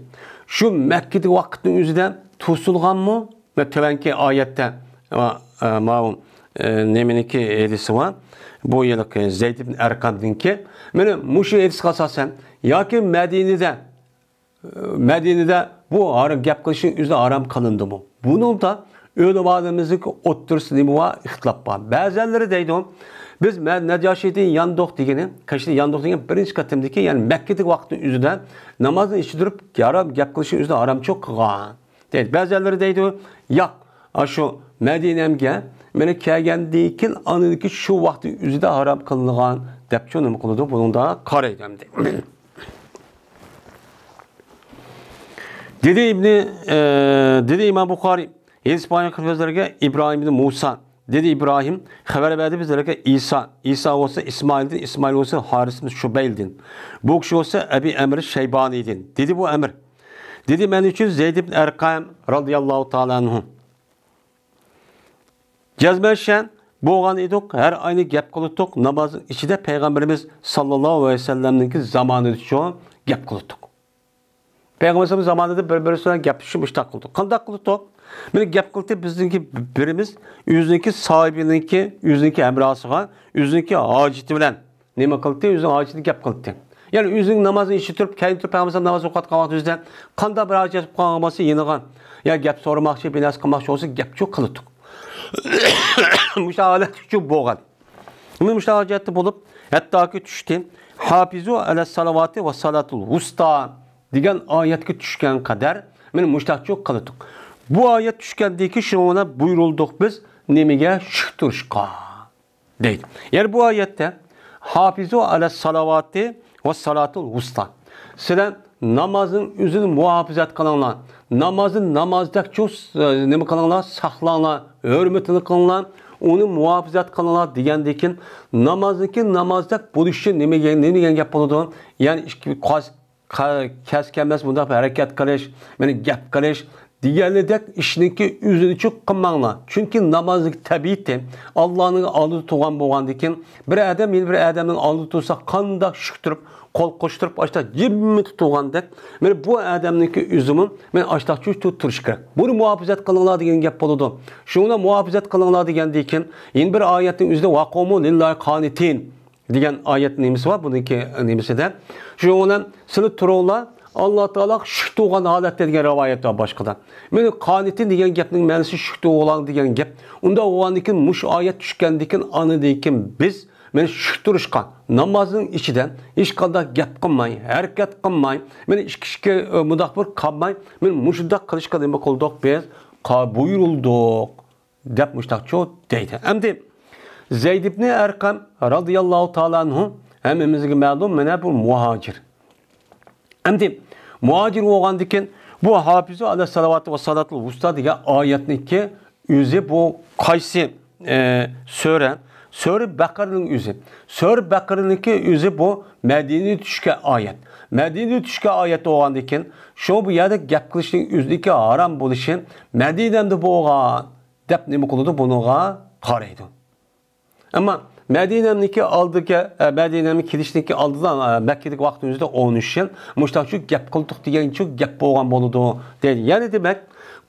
شۇ مەككىدىكى ۋاقىتنىڭ ئۆزىدە توسۇلغانمۇ؟ مانا تۆۋەنكى ئايەتتە، ئا، ئا، ماۋۇ، ئە، نېمىنىڭكى ھەدىسى بار؟ بۇ ھېلىقى زەيد ئىبن ئەرقەمنىڭكى. مانا مۇشۇ ھەدىسقا ئاساسەن، ياكى مەدىنىدە، ئە، مەدىنىدە بۇ ھارام گەپ قىلىشنىڭ ئۆزى ھارام قىلىندىمۇ؟ بۇنىڭدا ئۆلىمالىرىمىزنىڭ ئوتتۇرىسىدا نېمە بار؟ ئىختىلاپ بار. بەزەنلىرى دەيدۇ، بىز مە-، نەجاشىدىن ياندۇق دېگىنى، قېشىدىن ياندۇق دېگەن بىرىنچى قېتىمدىكى، يەنى مەككىدىكى ۋاقىتنىڭ ئۆزىدە نامازنىڭ ئىچىدە تۇرۇپ، ھارام گەپ قىلىشنىڭ ئۆزىنى ھارامچۇ قىلغان. دەيدۇ. بەزەنلىرى دەيدۇ، ياق، ئاشۇ مەدىنەمگە مانا كەلگەندىن كېيىن، ئاندىكى شۇ ۋاقىتنىڭ ئۆزىدە ھارام قىلىنغان دەپچۇ نېمە قىلىدۇ، بۇنىڭدا قارايدۇ ئەمدى. دېدى ئىبنى، ئە، دېدى ئىمام بۇخارىي، ھەدىس بايان قىلىپ بىزلەرگە ئىبراھىم ئىبنى مۇسا. دېدى ئىبراھىم، خەۋەر بەردى بىزلەرگە ئىسا. ئىسا بولسا ئىسمائىلدىن، ئىسمائىل بولسا ھارىس ئىبنى شۇبەيلدىن. بۇ كىشى بولسا ئەبى ئەمىر شەيبانىيدىن. دېدى بۇ ئەمىر. دېدى، مەن ئۈچۈن زەيد ئىبن ئەرقەم رازىياللاھۇ تائالا ئەنھۇ. جەزمەن شەن بولغان ئىدۇق، ھەر ئاينى گەپ قىلاتتۇق، نامازنىڭ ئىچىدە پەيغەمبىرىمىز ساللاللاھۇ ئەلەيھى ۋەسەللەمنىڭكى زامانىدىچۇ گەپ قىلاتتۇق. پەيغەمبىرىمىز زامانىدا بىر-بىرى بىلەن گەپلىشىپ مۇشۇنداق قىلدۇق. قانداق قىلاتتۇق؟ مانا گەپ قىلدى بىزنىڭكى بىرىمىز ئۆزىنىڭكى ساھىبىنىڭكى، ئۆزىنىڭكى ھەمراھىسىغا، ئۆزىنىڭكى ھاجىتى بىلەن نېمە قىلدى؟ ئۆزىنىڭ ھاجىتىنى گەپ قىلدى. يەنى ئۆزىنىڭ نامازنى ئىچىدە تۇرۇپ، كەينىدە تۇرۇپ پەيغەمبەر ناماز ئوقۇۋاتقان ۋاقتى ئۆزىدە قانداق بىر ھاجەت بولۇپ قالغان بولسا يېنىغا، يا گەپ سورىماقچى، بىر نەرسە قىلماقچى بولسا گەپچۇ قىلىتۇق. مۇشۇ ھالەتتىكىچۇ بولغان. مۇشۇ ھاجەتتە بولۇپ، ھەتتاكى چۈشتى. ھافىزۇ ئەلەس سالاۋاتى ۋە سالاتۇل ۋۇستا دېگەن ئايەتكە چۈشكەن قەدەر مەن مۇشتاقچۇ قىلىتۇق. بۇ ئايەت چۈشكەندىن كېيىن شۇنىڭ بىلەن بۇيرۇلدۇق بىز نېمىگە؟ شۈك تۇرۇشقا. دەيدۇ. يەنى بۇ ئايەتتە، ھافىزۇ ئەلەس سالاۋاتى ۋە سالاتۇل ۋۇستا. سىلەر نامازنىڭ ئۆزىنى مۇھاپىزەت قىلىڭلار. نامازنى نامازدەكچۇ، ئە، نېمە قىلىڭلار؟ ساقلاڭلار، ھۆرمىتىنى قىلىڭلار. ئۇنى مۇھاپىزەت قىلىڭلار دېگەندىن كېيىن، نامازنىڭكى نامازدەك بولۇشى نېمە، نېمە دېگەن گەپ بولىدۇ؟ يەنى ئىككى قاس-، قا-، كەس كەلمەس بۇنداق بىر ھەرىكەت قىلىش، مەنە گەپ قىلىش دېگەنلىدەك ئىشنىڭكى ئۆزىنىچۇ قىلماڭلار. چۈنكى نامازنىڭ تەبىئىتى ئاللانىڭ ئالدىدا تۇرغان بولغاندىن كېيىن، بىر ئادەم يەنە بىر ئادەمنىڭ ئالدىدا تۇرسا قانداق شۈك تۇرۇپ، قول قوشتۇرۇپ، ئاشتاق جىممىتى تۇرغاندەك، مەنە بۇ ئادەمنىڭكى ئۆزىمۇ مەنە ئاشتاقچۇ تۇرۇش كېرەك. بۇنى مۇھاپىزەت قىلىڭلار دېگەن گەپ بولىدۇ. شۇڭا مۇھاپىزەت قىلىڭلار دېگەندىن كېيىن، يەنە بىر ئايەتنىڭ ئۆزىدە ۋەقۇمۇ لىللاھى قانىتىن دېگەن ئايەت نېمىسى بار، بۇنىڭكى نېمىسىدە. شۇنىڭ بىلەن سىلى تۇرۇڭلار، ئاللا تائالاغا شۈك تۇرغان ھالەتتە دېگەن رىۋايەت بار باشقىدا. مەنە قانىتىن دېگەن گەپنىڭ مەنىسى شۈك تۇرغان دېگەن گەپ. ئۇنداق بولغاندىن كېيىن مۇشۇ ئايەت چۈشكەندىن كېيىن ئاندىن كېيىن بىز مەنە شۈك تۇرۇشقا، نامازنىڭ ئىچىدە ھېچقانداق گەپ قىلماي، ھەرىكەت قىلماي، مەنە ئىككى ئىككى، ئە، مۇنداق بىر قالماي، مەنە مۇشۇنداق قىلىشقا نېمە قىلدۇق بىز؟ قا-، بۇيرۇلدۇق. دەپ مۇشتاقچۇ دەيدۇ. ئەمدى زەيد ئىبنى ئەرقەم رازىياللاھۇ تائالا ئەنھۇ ھەممىمىزگە مەلۇم، مانا بۇ مۇھاجىر. ئەمدى مۇھاجىر بولغاندىكىن بۇ ھافىزۇ ئەلە سالاۋاتى ۋە سالاتۇل ۋۇستا دېگەن ئايەتنىڭكى ئۆزى بۇ قايسى، ئە، سۈرە؟ سۈرە بەقەرىنىڭ ئۆزى. سۈرە بەقەرىنىڭكى ئۆزى بۇ مەدىنىدە چۈشكەن ئايەت. مەدىنىدە چۈشكەن ئايەت بولغاندىكىن شۇ بۇ يەردە گەپ قىلىشنىڭ ئۆزىدىكى ھارام بولۇشى مەدىنەمدە بولغان دەپ نېمە قىلىدۇ؟ بۇنىڭغا قارايدۇ. ئەمما مەدىنەمنىڭكى ئالدىكى، ئە، مەدىنەمگە كېلىشنىڭكى ئالدىدا، ئە، مەككىدىكى ۋاقتىمىزدا ئون ئۈچ يىل مۇشتاقچۇ گەپ قىلدۇق دېگەنچۇ گەپ بولغان بولىدۇ دەيدۇ. يەنى دېمەك،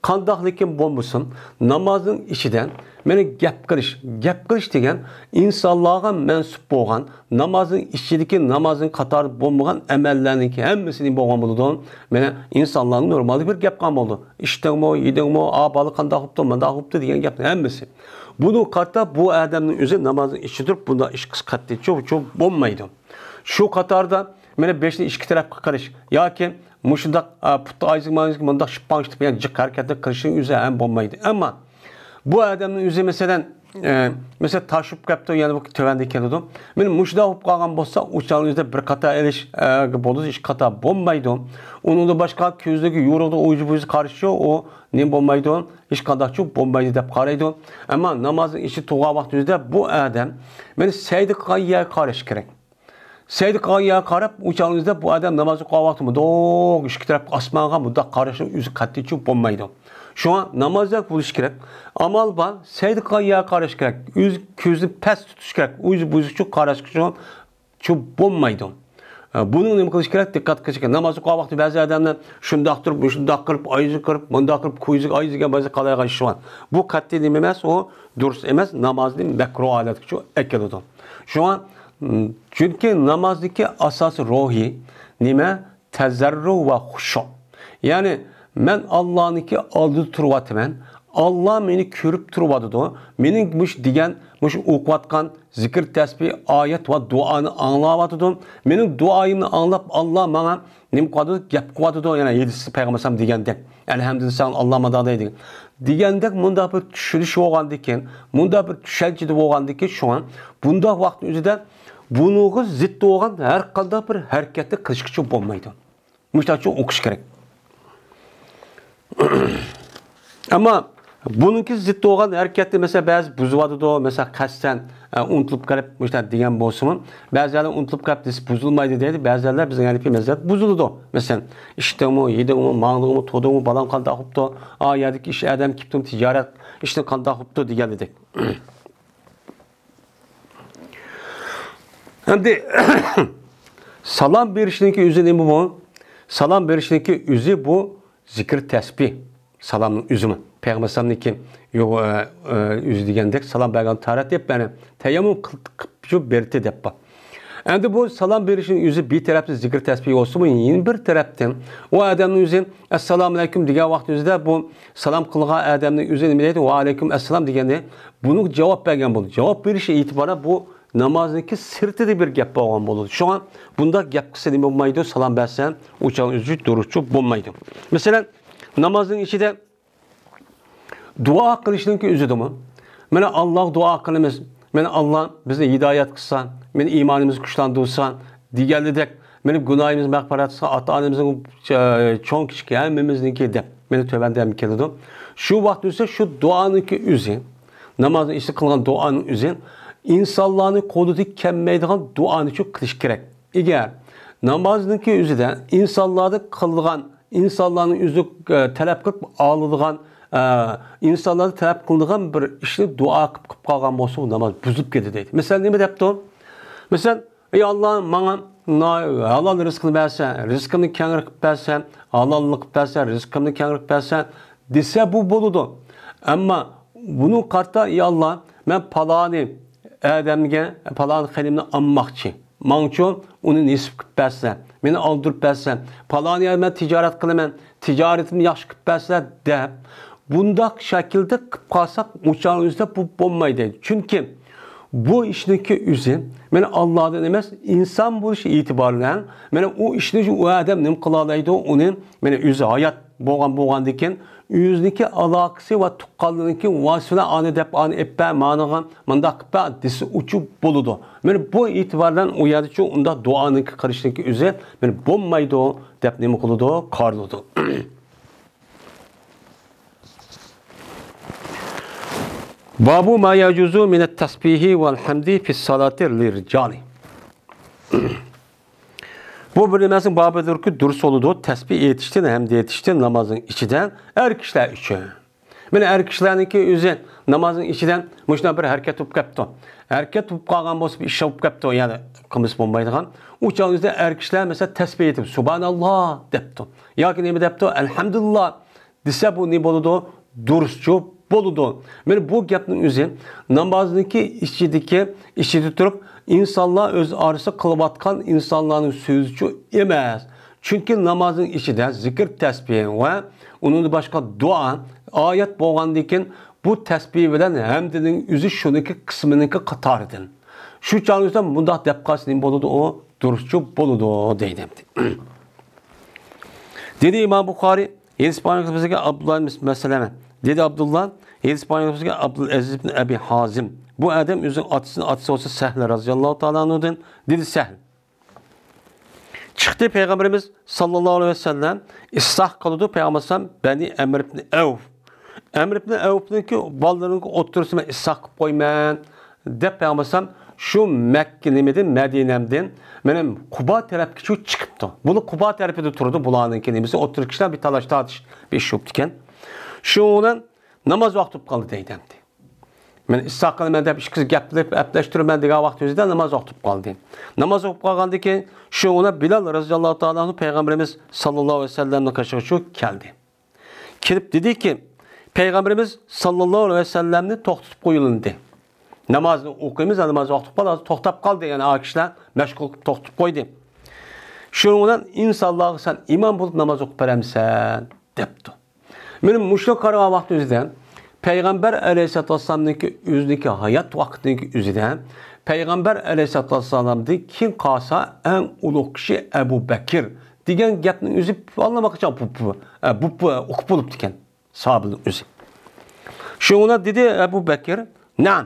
قانداقلىكىن بولمىسۇن، نامازنىڭ ئىچىدە مانا گەپ قىلىش، گەپ قىلىش دېگەن ئىنسانلارغا مەنسۇپ بولغان نامازنىڭ ئىچىدىكى نامازنىڭ قاتارىدا بولمىغان ئەمەللەرنىڭكى ھەممىسى نېمە بولغان بولىدۇ؟ مانا ئىنسانلارنىڭ نورمالدىكى بىر گەپ قىلغان بولىدۇ. ئىچتىڭمۇ، يېدىڭمۇ، ئا، بالا قانداق بوپتۇ، مانداق بوپتۇ دېگەن گەپنىڭ ھەممىسى. بۇنىڭغا قارىتا بۇ ئادەمنىڭ ئۆزى نامازنىڭ ئىچىدە تۇرۇپ بۇنداق ئىش قىلىش قەتئىيچۇ، چۇ بولمايدۇ. شۇ قاتاردا مانا بېشىنى ئىككى تەرەپكە قىلىش ياكى مۇشۇنداق، ئا، پۇتى ئايزىمايزىك مۇنداق شىپپاڭ ئىشلىتىپ يەنە جىق ھەرىكەتلەر قىلىشنىڭ ئۆزى ھەم بولمايدۇ. ئەمما بۇ ئادەمنىڭ ئۆزى، مەسىلەن، ئە، مەسىلەن، تاشۇپ كەپتۇ، يەنە بۇ تۆۋەندە كېلىدۇ. مانا مۇشۇنداق بولۇپ قالغان بولسا، ئۇ چاغنىڭ ئۆزىدە بىر قاتار ئېلىش، ئە، بولىدۇ، ھېچ قاتار بولمايدۇ. ئۇنىڭدىن باشقا كۆزلىرىگە يورۇقتا ئويجا-بويجا قارىشى، ئۇ نېمە بولمايدۇ، ھېچ قانداقچۇ بولمايدۇ دەپ قارايدۇ. ئەمما نامازنىڭ ئىچى تۇرغان ۋاقتىمىزدا بۇ ئادەم مانا سەجدە قىلغان يەرگە قارىشى كېرەك. سەجدە قىلغان يەرگە قاراپ، ئۇ چاغنىڭ ئۆزىدە بۇ ئادەم ناماز ئوقۇغان ۋاقتى مۇنداق ئىككى تەرەپكە ئاسمانغا مۇنداق قاراشنىڭ ئۆزى قەتئىيچۇ بولمايدۇ. شۇڭا نامازدەك بولۇشى كېرەك. ئامال بار، سەجدە قىلغان يەرگە قاراش كېرەك. ئۆز كۆزىنى پەس تۇتۇش كېرەك. ئۆزى بۇزۇقچۇ قاراشقىچۇ بولمايدۇ. ئە، بۇنىڭ نېمە قىلىش كېرەك؟ دىققەت قىلىش كېرەك. ناماز ئوقۇغان ۋاقتى بەزى ئادەملەر شۇنداق تۇرۇپ، مۇشۇنداق قىلىپ، ئايزى قىلىپ، مۇنداق قىلىپ، كويزىگە ئايزىگەن بەزى قالايغان ئىش بار. بۇ قەتئىي نېمە ئەمەس، ئۇ دۇرۇس ئەمەس، نامازنى مەكرۇھ ھالەتكىچۇ ئەكېلىدۇ. شۇڭا، م، چۈنكى نامازدىكى ئاساسىي روھى نېمە؟ تەزەررۇ ۋە خۇشۇ. يەنى، مەن ئاللانىڭكى ئالدىدا تۇرۇۋاتىمەن. ئاللا مېنى كۆرۈپ تۇرۇۋاتىدۇ. مېنىڭ مۇشۇ دېگەن، مۇشۇ ئوقۇۋاتقان زىكىر، تەسبىھ، ئايەت ۋە دۇئانى ئاڭلاۋاتىدۇ. مېنىڭ دۇئايىمنى ئاڭلاپ، ئاللا ماڭا نېمە قىلىۋاتىدۇ؟ گەپ قىلىۋاتىدۇ. يەنە ھەدىستە پەيغەمبەر ئەلەيھىسسالام دېگەندەك، ئەلھەمدۇلىللا ساڭا ئاللا مادا دەيدىغان. دېگەندەك مۇنداق بىر چۈشىنىش بولغاندىكىن، مۇنداق بىر چۈشەنچىدە بولغاندىكىن، شۇڭا بۇنداق ۋاقىتنىڭ ئۆزىدە بۇنىڭغا زىت بولغان ھەر قانداق بىر ھەرىكەتنى قىلىشقىچۇ بولمايدۇ. مۇشۇنداقچۇ ئوقۇش كېرەك. ئەمما بۇنىڭكى زىت بولغان ھەرىكەتنى، مەسىلەن، بەزى بۇزۇۋاتىدۇ، مەسىلەن، قەستەن، ئە، ئۇنتۇلۇپ قېلىپ، مۇشۇنداق دېگەن بولسىمۇ، بەزىلەر ئۇنتۇلۇپ قېلىپ دېسە بۇزۇلمايدۇ دەيدۇ، بەزىلەر بىزنىڭ ھەنىپىي مەزھەپ بۇزۇلىدۇ. مەسىلەن، ئىچتىڭمۇ، يېدىڭمۇ، ماڭدىڭمۇ، تۇردۇڭمۇ، بالاڭ قانداق بوپتۇ، ئا يەردىكى ئىش، ئادەم كېپتۇ، تىجارەت ئىشىڭ قانداق بوپتۇ دېگەنلىدەك. ئەمدى سالام بېرىشنىڭكى ئۆزى نېمە بۇ؟ سالام بېرىشنىڭكى ئۆزى بۇ زىكىر تەسبىھ. سالامنىڭ ئۆزىمۇ. پەيغەمبەر ئەلەيھىسسالامنىڭكى يو-، ئە، ئە، ئۆزى دېگەندەك سالام بەرگەن تارەت دەپ، يەنى تەيەممۇم قىل-، قىلىپ شۇ بېرىتى دەپ بار. ئەمدى بۇ سالام بېرىشنىڭ ئۆزى بىر تەرەپتىن زىكىر تەسبىھ بولسىمۇ، يەنە بىر تەرەپتىن ئۇ ئادەمنىڭ ئۆزى ئەسسالامۇ ئەلەيكۇم دېگەن ۋاقتى ئۆزىدە بۇ سالام قىلغان ئادەمنىڭ ئۆزى نېمە دەيدۇ؟ ۋە ئەلەيكۇم ئەسسالام دېگەندە بۇنىڭغا جاۋاب بەرگەن بولىدۇ. جاۋاب بېرىشى ئېتىبارەن بۇ نامازنىڭكى سىرتىدا بىر گەپ بولغان بولىدۇ. شۇڭا بۇنداق گەپ قىلسا نېمە بولمايدۇ؟ سالام بەرسە ئۇ چاغ ئۆزى دۇرۇسچۇ بولمايدۇ. مەسىلەن، نامازنىڭ ئىچىدە دۇئا قىلىشنىڭكى ئۆزىدىمۇ، مانا، ئاللاغا دۇئا قىلىمىز، مانا، ئاللا بىزنى ھىدايەت قىلسا، مانا، ئىمانىمىزنى كۈچلەندۈرسا دېگەنلىدەك، مانا، گۇناھىمىزنى مەغپىرەت قىلسا، ئاتا-ئانىمىزنىڭ، ئە، چوڭ-كىچىك ھەممىمىزنىڭكى دەپ، مانا، تۆۋەندە ھەم كېلىدۇ. شۇ ۋاقىت بولسا شۇ دۇئانىڭكى ئۆزى، نامازنىڭ ئىچىدە قىلغان دۇئانىڭ ئۆزى ئىنسانلارنىڭ قولىدىن كەلمەيدىغان دۇئانى شۇ قىلىش كېرەك. ئەگەر نامازنىڭكى ئۆزىدە ئىنسانلاردا قىلىدىغان، ئىنسانلارنىڭ ئۆزى، ئە، تەلەپ قىلىپ ئالىدىغان، ئە، ئىنسانلاردا تەلەپ قىلىدىغان بىر ئىشنى دۇئا قىلىپ، قىلىپ قالغان بولسا، ئۇ ناماز بۇزۇلۇپ كېتىدۇ دەيدۇ. مەسىلەن، نېمە دەپتۇ؟ مەسىلەن، ئەي ئاللا، ماڭا نا-، ھالال رىزقىنى بەرسە، رىزقىمنى كەڭرى قىلىپ بەرسە، ھالاللىق قىلىپ بەرسە، رىزقىمنى كەڭرى قىلىپ بەرسە دېسە، بۇ بولىدۇ. ئەمما بۇنىڭغا قارىتا، ئەي ئاللا، مەن پالانى ئادەمگە، پالانى خېنىمنى ئالماقچى. ماڭچۇ ئۇنى نېسىپ قىلىپ بەرسە، مېنى ئالدۇرۇپ بەرسە، پالانى يەردە مەن تىجارەت قىلىمەن، تىجارىتىمنى ياخشى قىلىپ بەرسە دەپ، بۇنداق شەكىلدە قىلىپ قالساق، ئۇ چاغنىڭ ئۆزىدە بۇ بولمايدۇ. چۈنكى بۇ ئىشنىڭكى ئۆزى مانا ئاللادىن ئەمەس، ئىنسان بولۇش ئېتىبارى بىلەن، مانا ئۇ ئىشنى ئۇ ئادەم نېمە قىلالايدۇ، ئۇنى مانا ئۆزى ھايات بولغان، بولغاندىكىن، ئۆزىنىڭكى ئالاقىسى ۋە تۇغقانلىرىنىڭكى ۋاسىتە ئانى دەپ، ئانى ئېلىپ بەر، مانىغا مۇنداق قىلىپ بەر دېسە، ئۇچۇ بولىدۇ. مانا بۇ ئېتىبار بىلەن ئۇ يەردىچۇ ئۇنداق دۇئانىڭكى قىلىشنىڭكى ئۆزى مانا بولمايدۇ دەپ نېمە قىلىدۇ؟ قارىلىدۇ. بابۇ ما يەجۇزۇ مىنەت تەسبىھى ۋەل ھەمدى فىس سالاتى لىررىجالى. بۇ بىر نېمىسىنىڭ بابىدۇركى، دۇرۇس بولىدۇ، تەسبىھ ئېيتىشتىن، ھەمد ئېيتىشتىن نامازنىڭ ئىچىدە ئەر كىشىلەر ئۈچۈن. مانا ئەر كىشىلەرنىڭكى ئۆزى نامازنىڭ ئىچىدە مۇشۇنداق بىر ھەرىكەت بولۇپ كەپتۇ. ھەرىكەت بولۇپ قالغان بولسا، بىر ئىش بولۇپ كەپتۇ، يەنى قىلمىسا بولمايدىغان. ئۇ چاغ ئۆزىدە ئەر كىشىلەر، مەسىلەن، تەسبىھ ئېيتىپ، سۇبھاناللا دەپتۇ. ياكى نېمە دەپتۇ؟ ئەلھەمدۇلىللا دېسە، بۇ نېمە بولىدۇ؟ دۇرۇسچۇ بولىدۇ. مانا بۇ گەپنىڭ ئۆزى نامازنىڭكى ئىچىدىكى، ئىچىدە تۇرۇپ، ئىنسانلار ئۆز ئارىسىدا قىلىۋاتقان ئىنسانلارنىڭ سۆزىچۇ ئەمەس. چۈنكى نامازنىڭ ئىچىدە زىكىر، تەسبىھ ۋە ئۇنىڭدىن باشقا دۇئا، ئايەت بولغاندىكىن، بۇ تەسبىھ بىلەن ھەمدىنىڭ ئۆزى شۇنىڭكى قىسمىنىڭكى قاتارىدىن. شۇ چاغنىڭ ئۆزىدە مۇنداق دەپ قالسا نېمە بولىدۇ؟ ئۇ دۇرۇسچۇ بولىدۇ دەيدۇ. دېدى ئىمام بۇخارىي، ھەدىس بايان قىلىپ بىزگە ئابدۇللا ئىبن مەسلەمە. دېدى ئابدۇللا، ھەدىس بايان قىلىپ بىزگە ئابدۇلئەزىز ئىبن ئەبى ھازىم. بۇ ئادەم ئۆزىنىڭ ئاتىسىنى، ئاتىسى بولسا سەھلى رەزىياللاھۇ تائالا ئەنھۇدىن. دېدى سەھل. چىقتى پەيغەمبىرىمىز ساللاللاھۇ ئەلەيھى ۋەسەللەم، ئىسراھ قىلىدۇ پەيغەمبەر ئەلەيھىسسالام بەنى ئەمر ئىبن ئەۋف. ئەمر ئىبن ئەۋفنىڭكى بالىلىرىنىڭكى ئوتتۇرىسىدا مەن ئىسراھ قىلىپ قويىمەن دەپ پەيغەمبەر ئەلەيھىسسالام شۇ مەككە نېمىدىن، مەدىنەمدىن مانا قۇبا تەرەپكىچە چىقىپتۇ. بۇلار قۇبا تەرىپىدە تۇرىدۇ، بۇلارنىڭكى نېمىسى ئوتتۇرىدىكى كىشىلەر بىر تالاش تارتىش، بىر ئىش بولۇپتىكەن. شۇنىڭ بىلەن ناماز ۋاقتى بولۇپ قالدى دەيدۇ ئەمدى. مەن ئىسراھ قىلىمەن دەپ ئىككى سۆز گەپلىشىپ، ئەپلەشتۈرىمەن دېگەن ۋاقىت ئۆزىدە ناماز ۋاقتى بولۇپ قالدى. ناماز بولۇپ قالغاندىن كېيىن شۇنىڭ بىلال رەزىياللاھۇ تائالا ئەنھۇ پەيغەمبىرىمىز ساللاللاھۇ ئەلەيھى ۋەسەللەمنىڭ قېشىغا شۇ كەلدى. كېلىپ دېدىكى، پەيغەمبىرىمىز ساللاللاھۇ ئەلەيھى ۋەسەللەمنى توختىتىپ قويۇلدى. نامازنى ئوقۇيمىز، ناماز ۋاقتى بولۇپ قالدى، ھازىر توختاپ قالدى، يەنى ئا كىشىلەر مەشغۇل قىلىپ توختىتىپ قويدى. شۇنىڭ بىلەن ئىنسانلارغا سەن ئىمام بولۇپ ناماز ئوقۇپ بېرەمسەن دەپتۇ. مانا مۇشۇ قارىغان ۋاقىت ئۆزىدە پەيغەمبەر ئەلەيھىسسالاتۇ ۋەسسالامنىڭكى ئۆزىنىڭكى ھايات ۋاقتىنىڭكى ئۆزىدە پەيغەمبەر ئەلەيھىسسالاتۇ ۋەسسالامدىن كېيىن قالسا ئەڭ ئۇلۇغ كىشى ئەبۇ بەكىر دېگەن گەپنىڭ ئۆزى ئاللىماقاچان بۇ، بۇ، ئە، بۇ، بۇ ئوقۇپ بولۇپتىكەن ساھابىنىڭ ئۆزى. شۇڭا دېدى ئەبۇ بەكىر، نەئەم،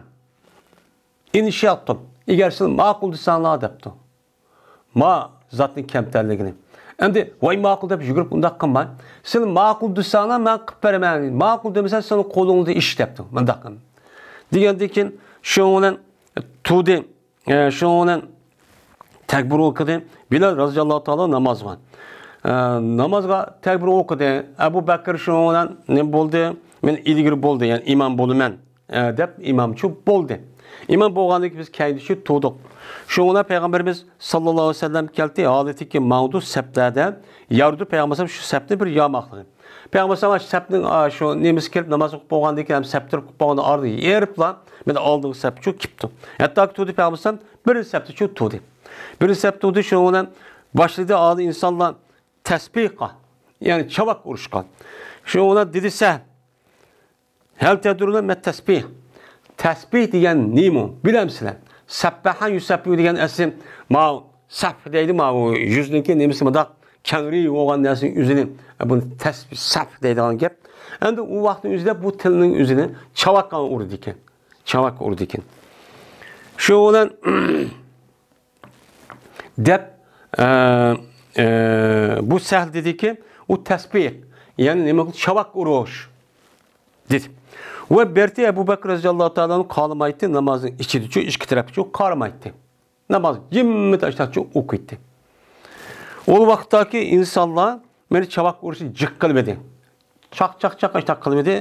ئىن شىئتۇم، ئەگەر سىلەر ماقۇل دېسەڭلار دەپتۇ. ما زاتنىڭ كەمتەرلىكىنى. ئەمدى ۋاي ماقۇل دەپ يۈگۈرۈپ ئۇنداق قىلماي. سىلەر ماقۇل دېسەڭلار مەن قىلىپ بېرىمەن. ماقۇل دېمىسەڭ سېنىڭ قولۇڭدا ئىش دەپتۇ. مۇنداق قىلدى. دېگەندىن كېيىن شۇنىڭ بىلەن تۇردى. ئە، شۇنىڭ بىلەن تەكبىر ئوقۇدى. بىلال رازىياللاھۇ تائالا نامازغا. ئە، نامازغا تەكبىر ئوقۇدى. ئەبۇ بەكىر شۇنىڭ بىلەن نېمە بولدى؟ مەن ئىلگىرى بولدى، يەنى ئىمام بولىمەن. ئە، دەپ ئىمامچۇ بولدى. ئىمام بولغاندىن كېيىن بىز كەينىدىچۇ تۇردۇق. شۇنىڭ بىلەن پەيغەمبىرىمىز ساللاللاھۇ ئەلەيھى ۋەسەللەم كەلدى، ھالىتىكى ماڭدۇ سەپلەردە يارىدۇ پەيغەمبەر شۇ سەپنى بىر ياماقلىقى. پەيغەمبەر شۇ سەپنىڭ، ئا، شۇ نېمىسى كېلىپ ناماز ئوقۇپ بولغاندىن كېيىن ھەم سەپتە تۇرۇپ بولغاندا ئارىدا يېرىپلا مانا ئالدىنقى سەپچۇ كېپتۇ. ھەتتاكى تۇردى پەيغەمبەر بىرىنچى سەپتىچۇ تۇردى. بىر سەپ تۇردى، شۇنىڭ بىلەن باشلىدى ئالىي ئىنسانلار تەسبىھقا، يەنى چاۋاك ئۇرۇشقا. شۇنىڭ بىلەن دېدى سەھل، ھەل تەدرۇنە مە تەسبىھ. تەسبىھ دېگەن نېمە؟ بىلەمسىلەر؟ سەببەھە يۇسەببىھۇ دېگەن ئەسلى ماۋۇ سەبھ دەيدۇ، ماۋۇ يۈزنىڭكى نېمىسى مۇنداق كەڭرى بولغان نەرسىنىڭ ئۆزىنى، بۇنى تەسبىھ، سەبھ دەيدىغان گەپ. ئەمدى ئۇ ۋاقىتنىڭ ئۆزىدە بۇ تىلنىڭ ئۆزىنى چاۋاكقا ئۇرىدىكەن. چاۋاكقا ئۇرىدىكەن. شۇ بىلەن دەپ، ئە، ئە، بۇ سەھل دېدىكى، ئۇ تەسبىھ، يەنى نېمە قىلدى؟ چاۋاك ئۇرۇش دېدى. ۋە بەرتى ئەبۇ بەكرى رەزىياللاھۇ تەئالا ئەنھۇ قارىمايتتى، نامازنىڭ ئىچىدىچۇ ئىككى تەرەپكىچۇ قارىمايتتى. ناماز جىممىت ئاشتاقچۇ ئوقۇيتتى. ئۇ ۋاقىتتاكى ئىنسانلار مېنى چاۋاك ئۇرۇشنى جىق قىلمىدى. چاق، چاق، چاق ئاشتاق قىلمىدى.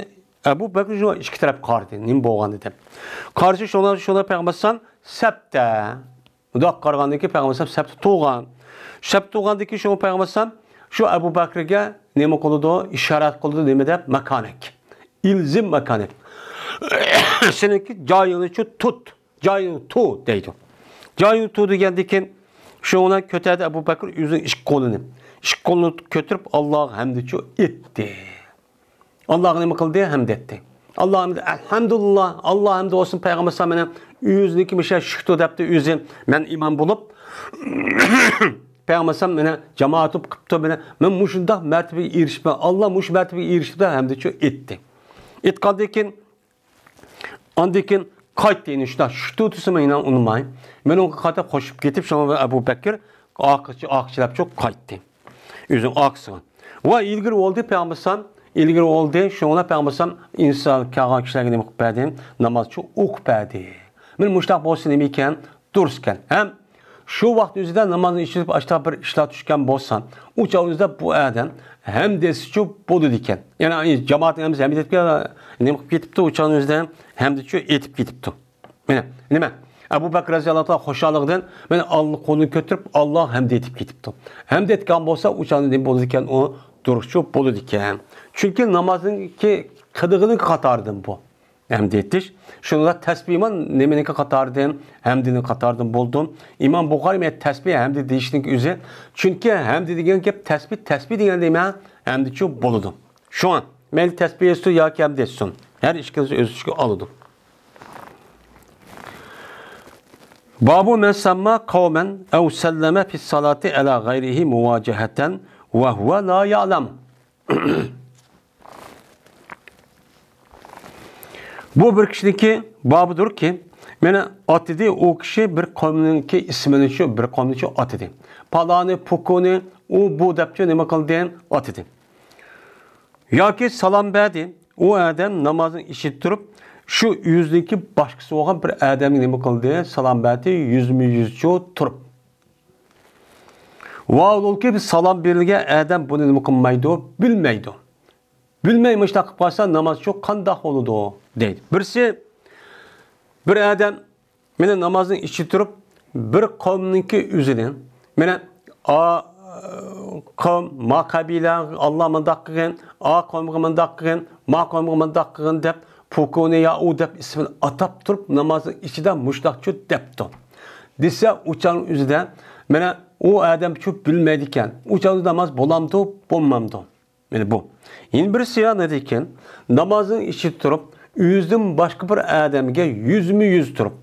ئەبۇ بەكرى شۇ ئىككى تەرەپ قارىدى، نېمە بولغاندى دەپ. قارىسا شۇنىڭ، شۇنىڭ پەيغەمبەر ئەلەيھىسسالام سەپتە. مۇنداق قارىغاندىن كېيىن پەيغەمبەر ئەلەيھىسسالام سەپتە تۇرغان. سەپتە تۇرغاندىن كېيىن شۇ پەيغەمبەر ئەلەيھىسسالام شۇ ئەبۇ بەكرىگە نېمە قىلىدۇ؟ ئىشارەت قىلىدۇ، نېمە دەپ؟ ماكانەك. ئىلزىم ماكانەك. سېنىڭكى جايىڭنى شۇ تۇت. جايىڭدا تۇر دەيدۇ. جايىڭدا تۇر دېگەندىن كېيىن شۇنىڭ بىلەن كۆتەردى ئەبۇ بەكرى ئۆزىنىڭ ئىككى قولىنى. ئىككى قولىنى كۆتۈرۈپ ئاللاغا ھەمدىچۇ ئېيتتى. ئاللاغا نېمە قىلدى؟ ھەمد ئېيتتى. ئاللا ھەمد، ئەلھەمدۇلىللا، ئاللا ھەمد بولسۇن پەيغەمبەر ئەلەيھىسسالام مانا ئۆزىنىڭكى مۇشۇ شۈكتۇر دەپتۇ ئۆزى. مەن ئىمام بولۇپ پەيغەمبەر ئەلەيھىسسالام مانا جامائەت بولۇپ قىپتۇ مانا. مەن مۇشۇنداق مەرتىبىگە ئېرىشىپمەن. ئاللا مۇشۇ مەرتىبىگە ئېرىشتى دەپ ھەمدىچۇ ئېيتتى. ئېيتقاندىن كېيىن ئاندىن كېيىن قايتتى، يەنە شۇنداق شۈكتۇر دېسىمۇ يەنە ئۇنىماي. مەن ئۇنىڭغا قاتا قوشۇپ كېتىپ، شۇڭا ئەبۇ بەكرى ئارقىچە، ئارقىچىلەپچۇ قايتتى. ئۆزىنىڭ ئارقىسىغا. ۋە ئىلگىرى بولدى پەيغەمبەر ئەلەيھىسسالام، ئىلگىرى بولدى، شۇڭا پەيغەمبەر ئەلەيھىسسالام ئىنسان كەلگەن كىشىلەرگە نېمە قىلىپ بەردى؟ نامازچۇ ئوقۇپ بەردى. مانا مۇشۇنداق بولسا نېمە ئىكەن؟ دۇرۇس ئىكەن. ھەم شۇ ۋاقىت ئۆزىدە نامازنى ئىچىدە ئاشتا بىر ئىشلار چۈشكەن بولسا، ئۇ چاغ ئۆزىدە بۇ ئادەم ھەمدە دېسىچۇ بولىدىكەن. يەنى جامائەتنىڭ ھەممىسى ھەمدە دەپ نېمە قىلىپ كېتىپتۇ، ئۇ چاغ ئۆزىدە ھەمدىچۇ ئېيتىپ كېتىپتۇ. مانا نېمە؟ ئەبۇ بەكرى رەزىياللاھۇ تائالا خۇشاللىقىدىن مانا ئاللا قولىنى كۆتۈرۈپ ئاللا ھەمدە ئېيتىپ كېتىپتۇ. ھەمدە ئېيتقان بولسا ئۇ چاغدا نېمە بولىدىكەن؟ ئۇ دۇرۇسچۇ بولىدىكەن. چۈنكى نامازنىڭكى قىلىدىغىنىڭ قاتارىدىن بۇ. ھەمدە ئېيتىش. شۇنىڭدا تەسبىھمۇ نېمىنىڭكى قاتارىدىن؟ ھەمدىنىڭ قاتارىدىن بولىدۇ. ئىمام بۇخارىي مەن تەسبىھ ھەمدە دېيىشنىڭ ئۆزى. چۈنكى ھەمدە دېگەن گەپ تەسبىھ، تەسبىھ دېگەن نېمە؟ ھەمدىچۇ بولىدۇ. شۇڭا مەيلى تەسبىھ ئېيتسۇن ياكى ھەمدە ئېيتسۇن. ھەر ئىككىلىسى ئۆز ئىچىگە ئالىدۇ. بابۇ مەن سەمما قەۋمەن ئەۋ سەللەمە فىسسالاتى ئەلا غەيرىھى مۇۋاجەھەتەن ۋە ھۇۋە لا يەلەم. بۇ بىر كىشىنىڭكى بابىدۇركى، مانا ئاتىدى، ئۇ كىشى بىر قەۋمنىڭكى ئىسمىنى شۇ، بىر قەۋمنى شۇ ئاتىدى. پالانى، پۇكۇنى، ئۇ، بۇ دەپچۇ نېمە قىلدى؟ ئاتىدى. ياكى سالام بەردى. ئۇ ئادەم نامازنىڭ ئىچىدە تۇرۇپ، شۇ ئۆزىنىڭكى باشقىسى بولغان بىر ئادەمگە نېمە قىلدى؟ سالام بەردى، يۈزمۇ يۈزچۇ تۇرۇپ. ۋاھالبۇلكى، بىز سالام بېرىلگەن ئادەم بۇنى نېمە قىلمايدۇ؟ بىلمەيدۇ. بىلمەي مۇشۇنداق قىلىپ قالسا، ناماز شۇ قانداق بولىدۇ؟ دەيدۇ. بىرسى، بىر ئادەم مانا نامازنىڭ ئىچىدە تۇرۇپ، بىر قەۋمنىڭكى ئۆزىنى، مانا، ئا قەۋم، ما قەبىلە، ئاللا مۇنداق قىلغىن، ئا قەۋمگە مۇنداق قىلغىن، ما قەۋمگە مۇنداق قىلغىن دەپ، پۇكۇنى يا ئۇ دەپ ئىسمىنى ئاتاپ تۇرۇپ، نامازنىڭ ئىچىدە مۇشۇنداقچۇ دەپتۇ. دېسە، ئۇ چاغنىڭ ئۆزىدە، مانا، ئۇ ئادەمچۇ بىلمەيدىكەن. ئۇ چاغدا ناماز بولامدۇ، بولمامدۇ؟ مانا بۇ. يەنە بىرسى يا نېمە دېگەن؟ نامازنىڭ ئىچىدە تۇرۇپ، ئۆزىدىن باشقا بىر ئادەمگە يۈزمۇ يۈز تۇرۇپ.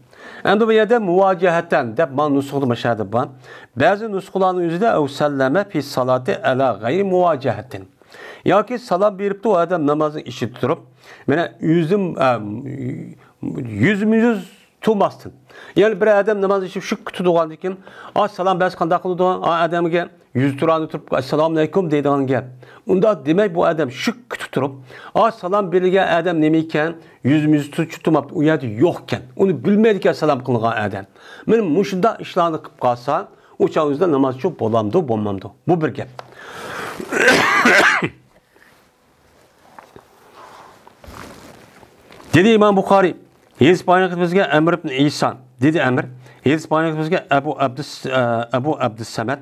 ئەمدى بۇ يەردە مۇۋاجىھەتەن دەپ مانا نۇسخىدا مۇشۇ يەردە بار. بەزى نۇسخىلارنىڭ ئۆزىدە ئەۋ سەللەمە فى سالاتی ئەلا غەيرى مۇۋاجىھەتىن. ياكى سالام بېرىپتۇ ئۇ ئادەم نامازنىڭ ئىچىدە تۇرۇپ، مانا ئۆزىدىن، ئە، يۈزمۇ يۈز تۇرماستىن. يەنى بىر ئادەم ناماز ئىچىپ شۈككە تۇرىدىغاندىن كېيىن، ئا، سالام بەرسە قانداق قىلىدۇ؟ ئا، ئادەمگە يۈز تۇرانى تۇرۇپ، ئەسسالامۇ ئەلەيكۇم دەيدىغان گەپ. ئۇنداق دېمەي، بۇ ئادەم شۈككە تۇرۇپ، ئا، سالام بېرىلگەن ئادەم نېمە ئىكەن؟ يۈزمۇ يۈز تۇرۇپ تۇرماپتۇ، ئۇ يەردە يوق ئىكەن. ئۇنى بىلمەيدىكەن سالام قىلغان ئادەم. مانا مۇشۇنداق ئىشلارنى قىلىپ قالسا، ئۇ چاغ ئۆزىدە نامازچۇ بولامدۇ، بولمامدۇ؟ بۇ بىر گەپ. دېدى ئىمام بۇخارىي، ھېدىس بايان قىلدى بىزگە ئەمر ئىبن ئىسا. دېدى ئەمر، ھېدىس بايان قىلدى بىزگە ئەبۇ ئەبدۇس-، ئە، ئەبۇ ئەبدۇسسەمەت،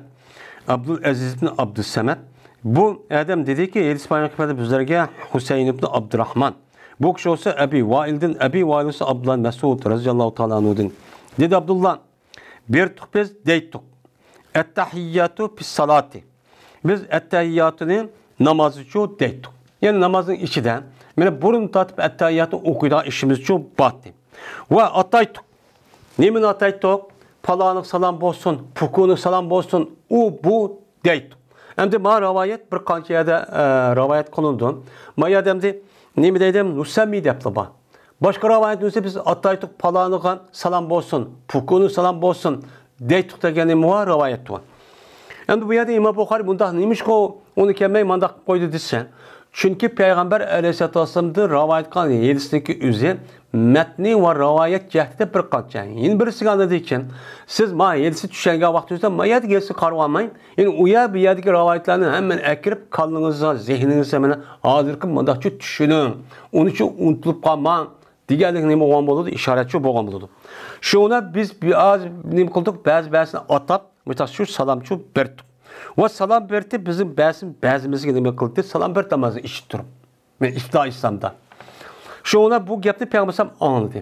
ئابدۇلئەزىز ئىبن ئابدۇسسەمەت. بۇ ئادەم دېدىكى، ھېدىس بايان قىلدى بىزلەرگە ھۈسەيىن ئىبن ئابدۇراخمان. بۇ كىشى بولسا ئەبى ۋائىلدىن، ئەبى ۋائىل بولسا ئابدۇللا مەسئۇد رەزىياللاھۇ تائالا ئەنھۇدىن. دېدى ئابدۇللا، بېرىتتۇق بىز دەيتتۇق. ئەتتەھىيياتۇ پىسسالاتى. بىز ئەتتەھىيياتۇنى نامازدىچۇ دەيتتۇق. يەنى نامازنىڭ ئىچىدە مانا بۇرۇن تارتىپ ئەتتەھىيياتنى ئوقۇيدىغان ئىشىمىزچۇ بارتى. ۋە ئاتايتتۇق. نېمىنى ئاتايتتۇق؟ پالانىغا سالام بولسۇن، پۇكۇنىغا سالام بولسۇن، ئۇ بۇ دەيتتۇق. ئەمدى ما رىۋايەت بىر قانچە يەردە، ئە، رىۋايەت قىلىنىدۇ. ما يەردە ئەمدى نېمە دەيدۇ؟ نۇسەممى دەپلا بار. باشقا رىۋايەت بولسا بىز ئاتايتۇق پالانىغا سالام بولسۇن، پۇكۇنىغا سالام بولسۇن دەيتتۇق دېگەن نېمە بار؟ رىۋايەت بار. ئەمدى بۇ يەردە ئىمام بۇخارىي بۇنداق نېمىشقا ئۇنى كەلمەي مانداق قىلىپ قويدى دېسە، چۈنكى پەيغەمبەر ئەلەيھىسسالاتۇ ۋەسسالامدىن رىۋايەت قىلغان ھەدىسنىڭكى ئۆزى مەتنى ۋە رىۋايەت جەھەتتە بىر قانچە. يەنە بىرسىگە ئاندىن كېيىن سىز ما ھەدىسنى چۈشەنگەن ۋاقتىڭىزدا ما يەردىكى ھەدىسكە قارىۋالماي، يەنى ئۇ يەر، بۇ يەردىكى رىۋايەتلەرنى ھەممىنى ئەكىرىپ، كاللىڭىزغا، زېھنىڭىزگە مانا ھازىرقى مۇنداقچە چۈشىنىڭ، ئۇنىچۇ ئۇنتۇلۇپ قالماڭ دېگەنلىك نېمە بولغان بولىدۇ؟ ئىشارەتچۇ بولغان بولىدۇ. شۇڭا بىز بىر ئاز نېمە قىلدۇق؟ بەزى بەزىسىنى ئاتاپ، مۇشۇنداق شۇ سالامچۇ بېرىتتۇق. ۋە سالام بېرىتتى، بىزنىڭ بەزى بەزىمىزگە نېمە قىلدى؟ سالام بېرىتتى نامازنى ئىچىپ تۇرۇپ. مەن ئىپتا ئىسلامدا. شۇڭا بۇ گەپنى پەيغەمبەر ئاڭلىدى.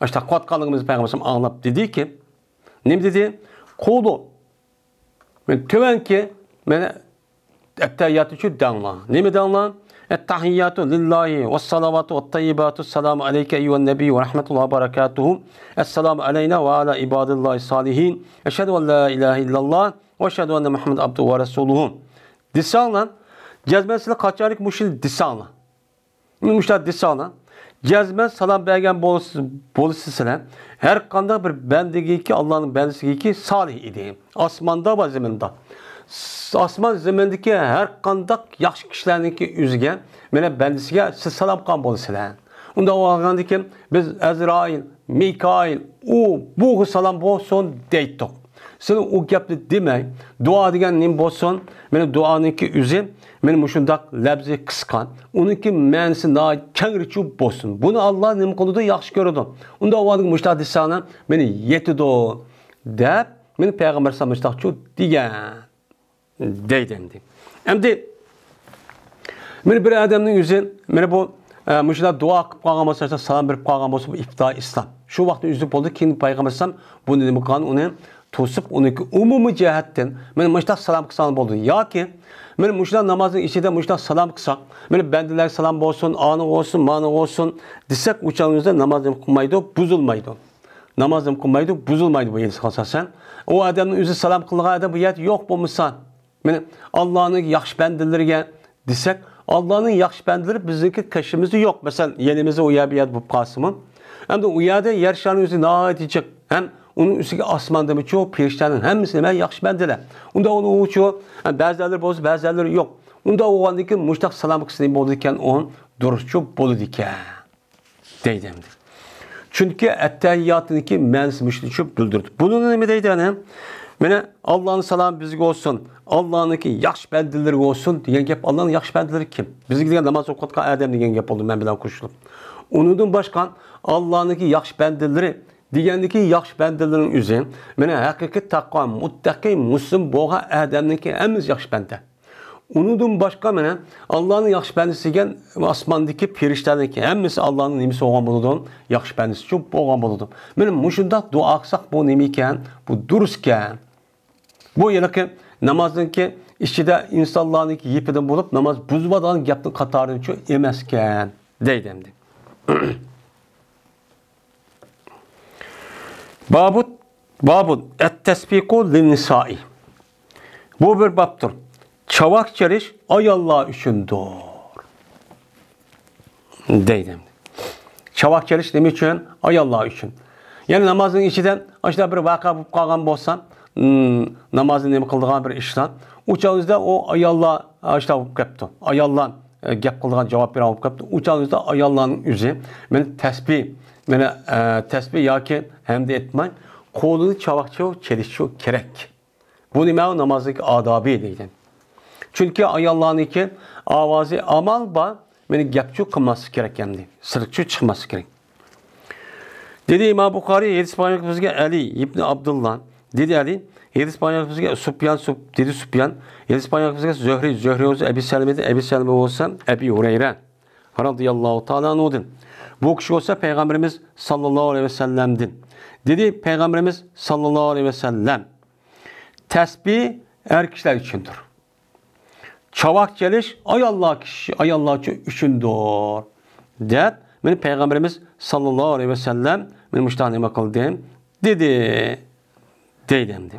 ئاشتا قوتقانلىقىمىزنى پەيغەمبەر ئاڭلاپ دېدىكى، نېمە دېدى؟ قولۇ. مەن تۆۋەنكى، مەن ئەتتەھىياتى ئۈچۈن دەڭلار. نېمە دەڭلار؟ ئەتتەھىياتۇ لىللاھى ۋەسسالەۋاتۇ ۋەتتەييىباتۇ سالامۇ ئەلەيكە ئەييۇھەن نەبىييۇ ۋەرەھمەتۇللاھى ۋەبەرەكاتۇھۇ. ئەسسالامۇ ئەلەينا ۋە ئەلا ئىبادىللاھى سالىھىن. ئەشھەدۇ ئەن لا ئىلاھە ئىللاللاھ ۋە ئەشھەدۇ ئەننە مۇھەممەدەن ئابدۇھۇ ۋە رەسۇلۇھۇ. دېسەڭلار، جەزمەن سىلەر قاچانكى مۇشۇنى دېسەڭلار. مۇشۇنداق دېسەڭلار، جەزمەن سالام بەرگەن بولىسىز، بولىسىز سىلەر. ھەر قانداق بىر بەندىگىكى، ئاللانىڭ بەندىسىگىكى سالىھ ئىدى. ئاسماندا ۋە زېمىندا. س-، ئاسمان زېمىندىكى ھەر قانداق ياخشى كىشىلەرنىڭكى ئۆزىگە، مانا بەندىسىگە سىز سالام قىلغان بولىسىلەر. ئۇنداق بولغاندىكىن بىز ئەزرائىل، مىكائىل، ئۇ، بۇغا سالام بولسۇن دەيتتۇق. سىلەر ئۇ گەپنى دېمەي، دۇئا دېگەن نېمە بولسۇن؟ مانا دۇئانىڭكى ئۆزى، مانا مۇشۇنداق لەپزى قىسقا. ئۇنىڭكى مەنىسى ناھايىتى كەڭرىچۇ بولسۇن. بۇنى ئاللا نېمە قىلىدۇ؟ ياخشى كۆرىدۇ. ئۇنداق بولغاندىكىن مۇشۇنداق دېسەڭلار، مانا يېتىدۇ، دەپ، مانا پەيغەمبەر ئەلەيھىسسالام مۇشۇنداقچۇ دېگەن. دەيدۇ ئەمدى. ئەمدى مانا بىر ئادەمنىڭ ئۆزى، مانا بۇ، ئە، مۇشۇنداق دۇئا قىلىپ قالغان بولسا، سالام بېرىپ قالغان بولسا، بۇ ئىپتا ئىسلام. شۇ ۋاقىتتا ئۆزى بولدى، كېيىن پەيغەمبەر ئەلەيھىسسالام بۇنى نېمە قىلغان؟ ئۇنى توسۇپ، ئۇنىڭكى ئومۇمىي جەھەتتىن، مانا مۇشۇنداق سالام قىلساڭ بولدى. ياكى، مانا مۇشۇنداق نامازنىڭ ئىچىدە مۇشۇنداق سالام قىلساق، مانا بەندىلەرگە سالام بولسۇن، ئانىغا بولسۇن، مانىغا بولسۇن دېسەك، ئۇ چاغىمىزدا ناماز نېمە قىلمايدۇ؟ بۇزۇلمايدۇ. ناماز نېمە قىلمايدۇ؟ بۇزۇلمايدۇ بۇ ھەدىسكە ئاساسەن. ئۇ ئادەمنىڭ ئۆزى سالام قىلغان ئادەم بۇ يەردە يوق بولمىسا، مانا، ئاللانىڭ ياخشى بەندىلىرىگە دېسەك، ئاللانىڭ ياخشى بەندىلىرى بىزنىڭكى قېشىمىزدا يوق. مەسىلەن، يېنىمىزدا ئۇ يەر بۇ يەردە بولۇپ قالسىمۇ. ئەمدى ئۇ يەردە يەر شارىنىڭ ئۆزى ناھايىتى جىق. ھەم ئۇنىڭ ئۈستىگە ئاسماندىمۇچۇ پېرىشتەنىڭ ھەممىسى نېمە؟ ياخشى بەندىلەر. ئۇنداق ئۇنىڭ ئۇچۇ، ھە، بەزىلەر بولسا، بەزىلەر يوق. ئۇنداق بولغاندىن كېيىن مۇشۇنداق سالام قىلسا نېمە بولىدىكەن؟ ئۇ دۇرۇسچۇ بولىدىكەن. دەيدۇ ئەمدى. چۈنكى ئەتتەھىياتنىڭكى مەنىسى مۇشۇنى چۈشۈپ بىلدۈردى. بۇنىڭدا نېمە دەيدۇ يەنە؟ مانا، ئاللانىڭ سالامى بىزگە بولسۇن، ئاللانىڭكى ياخشى بەندىلىرىگە بولسۇن دېگەن گەپ، ئاللانىڭ ياخشى بەندىلىرى كىم؟ بىزگە دېگەن ناماز ئوقۇۋاتقان ئادەم دېگەن گەپ بولدى مەن بىلەن قوشۇلۇپ. ئۇنىڭدىن باشقا، ئاللانىڭكى ياخشى بەندىلىرى دېگەندىكى ياخشى بەندىلىرىنىڭ ئۆزى، مانا، ھەقىقىي تەقۋا، مۇتتەقىي، مۇسلىم بولغان ئادەمنىڭكى ھەممىسى ياخشى بەندە. ئۇنىڭدىن باشقا، مانا، ئاللانىڭ ياخشى بەندىسى دېگەن ئاسماندىكى پېرىشتەلەرنىڭكى ھەممىسى ئاللانىڭ نېمىسى بولغان بولىدۇ؟ ياخشى بەندىسى بولغان بولىدۇ. مانا مۇشۇنداق دۇئا قىلساق، بۇ نېمە ئىكەن؟ بۇ دۇرۇس ئىكەن. بۇ ھېلىقى نامازنىڭكى ئىچىدە ئىنسانلارنىڭكى يېپىدىن بولۇپ، ناماز بۇزۇۋالىدىغان گەپنىڭ قاتارىدىچۇ ئەمەسكەن، دەيدۇ ئەمدى. بابۇت، بابۇت، ئەت-تەسبىقۇ لىننىسائى. بۇ بىر بابتۇر. چاۋاك چېلىش ئاياللار ئۈچۈندۇر. دەيدۇ. چاۋاك چېلىش نېمە ئۈچۈن؟ ئاياللار ئۈچۈن. يەنى نامازنىڭ ئىچىدە ئاشۇنداق بىر ۋەقە بولۇپ قالغان بولسا، م، نامازنى نېمە قىلىدىغان بىر ئىشلار. ئۇ چاغىمىزدا ئۇ ئاياللار ئاشۇنداق بولۇپ كەپتۇ. ئاياللار، ئە، گەپ قىلىدىغان، جاۋاب بېرىدىغان بولۇپ كەپتۇ. ئۇ چاغىمىزدا ئاياللارنىڭ ئۆزى، مانا تەسبىھ، مانا، ئە، تەسبىھ ياكى ھەمدە ئېيتماي، قولىنى چاۋاكچۇ چېلىشچۇ كېرەك. بۇ نېمە؟ نامازنىڭكى ئادابى دەيدۇ. چۈنكى ئاياللارنىڭكى ئاۋازى ئامال بار، مېنى گەپچۇ قىلماسلىق كېرەك ئەمدى. سىرتچۇ چىقماسلىق كېرەك. دېدى ئىمام بۇخارىي، ھەدىس بايان بىزگە ئەلى ئىبنى ئابدۇللا. دېدى ئەلى، ھەدىس بايان بىزگە سۇپيان، سۇپ-، دېدى سۇپيان. ھەدىس بايان بىزگە زۆھرى، زۆھرى بولسا ئەبى سەلمىدىن، ئەبى سەلمە بولسا ئەبى ھۇرەيرە رەزىياللاھۇ تائالا ئەنھۇدىن. بۇ كىشى بولسا پەيغەمبىرىمىز ساللاللاھۇ ئەلەيھى ۋەسەللەمدىن. دېدى پەيغەمبىرىمىز ساللاللاھۇ ئەلەيھى ۋەسەللەم، تەسبىھ ئەر كىشىلەر ئۈچۈندۇر. چاۋاك چېلىش ئاياللار كىشى، ئاياللار ئۈچۈندۇر، دەپ، مېنى پەيغەمبىرىمىز ساللاللاھۇ ئەلەيھى ۋەسەللەم مېنى مۇشۇنداق نېمە قىلدى، دېدى، دەيدۇ ئەمدى.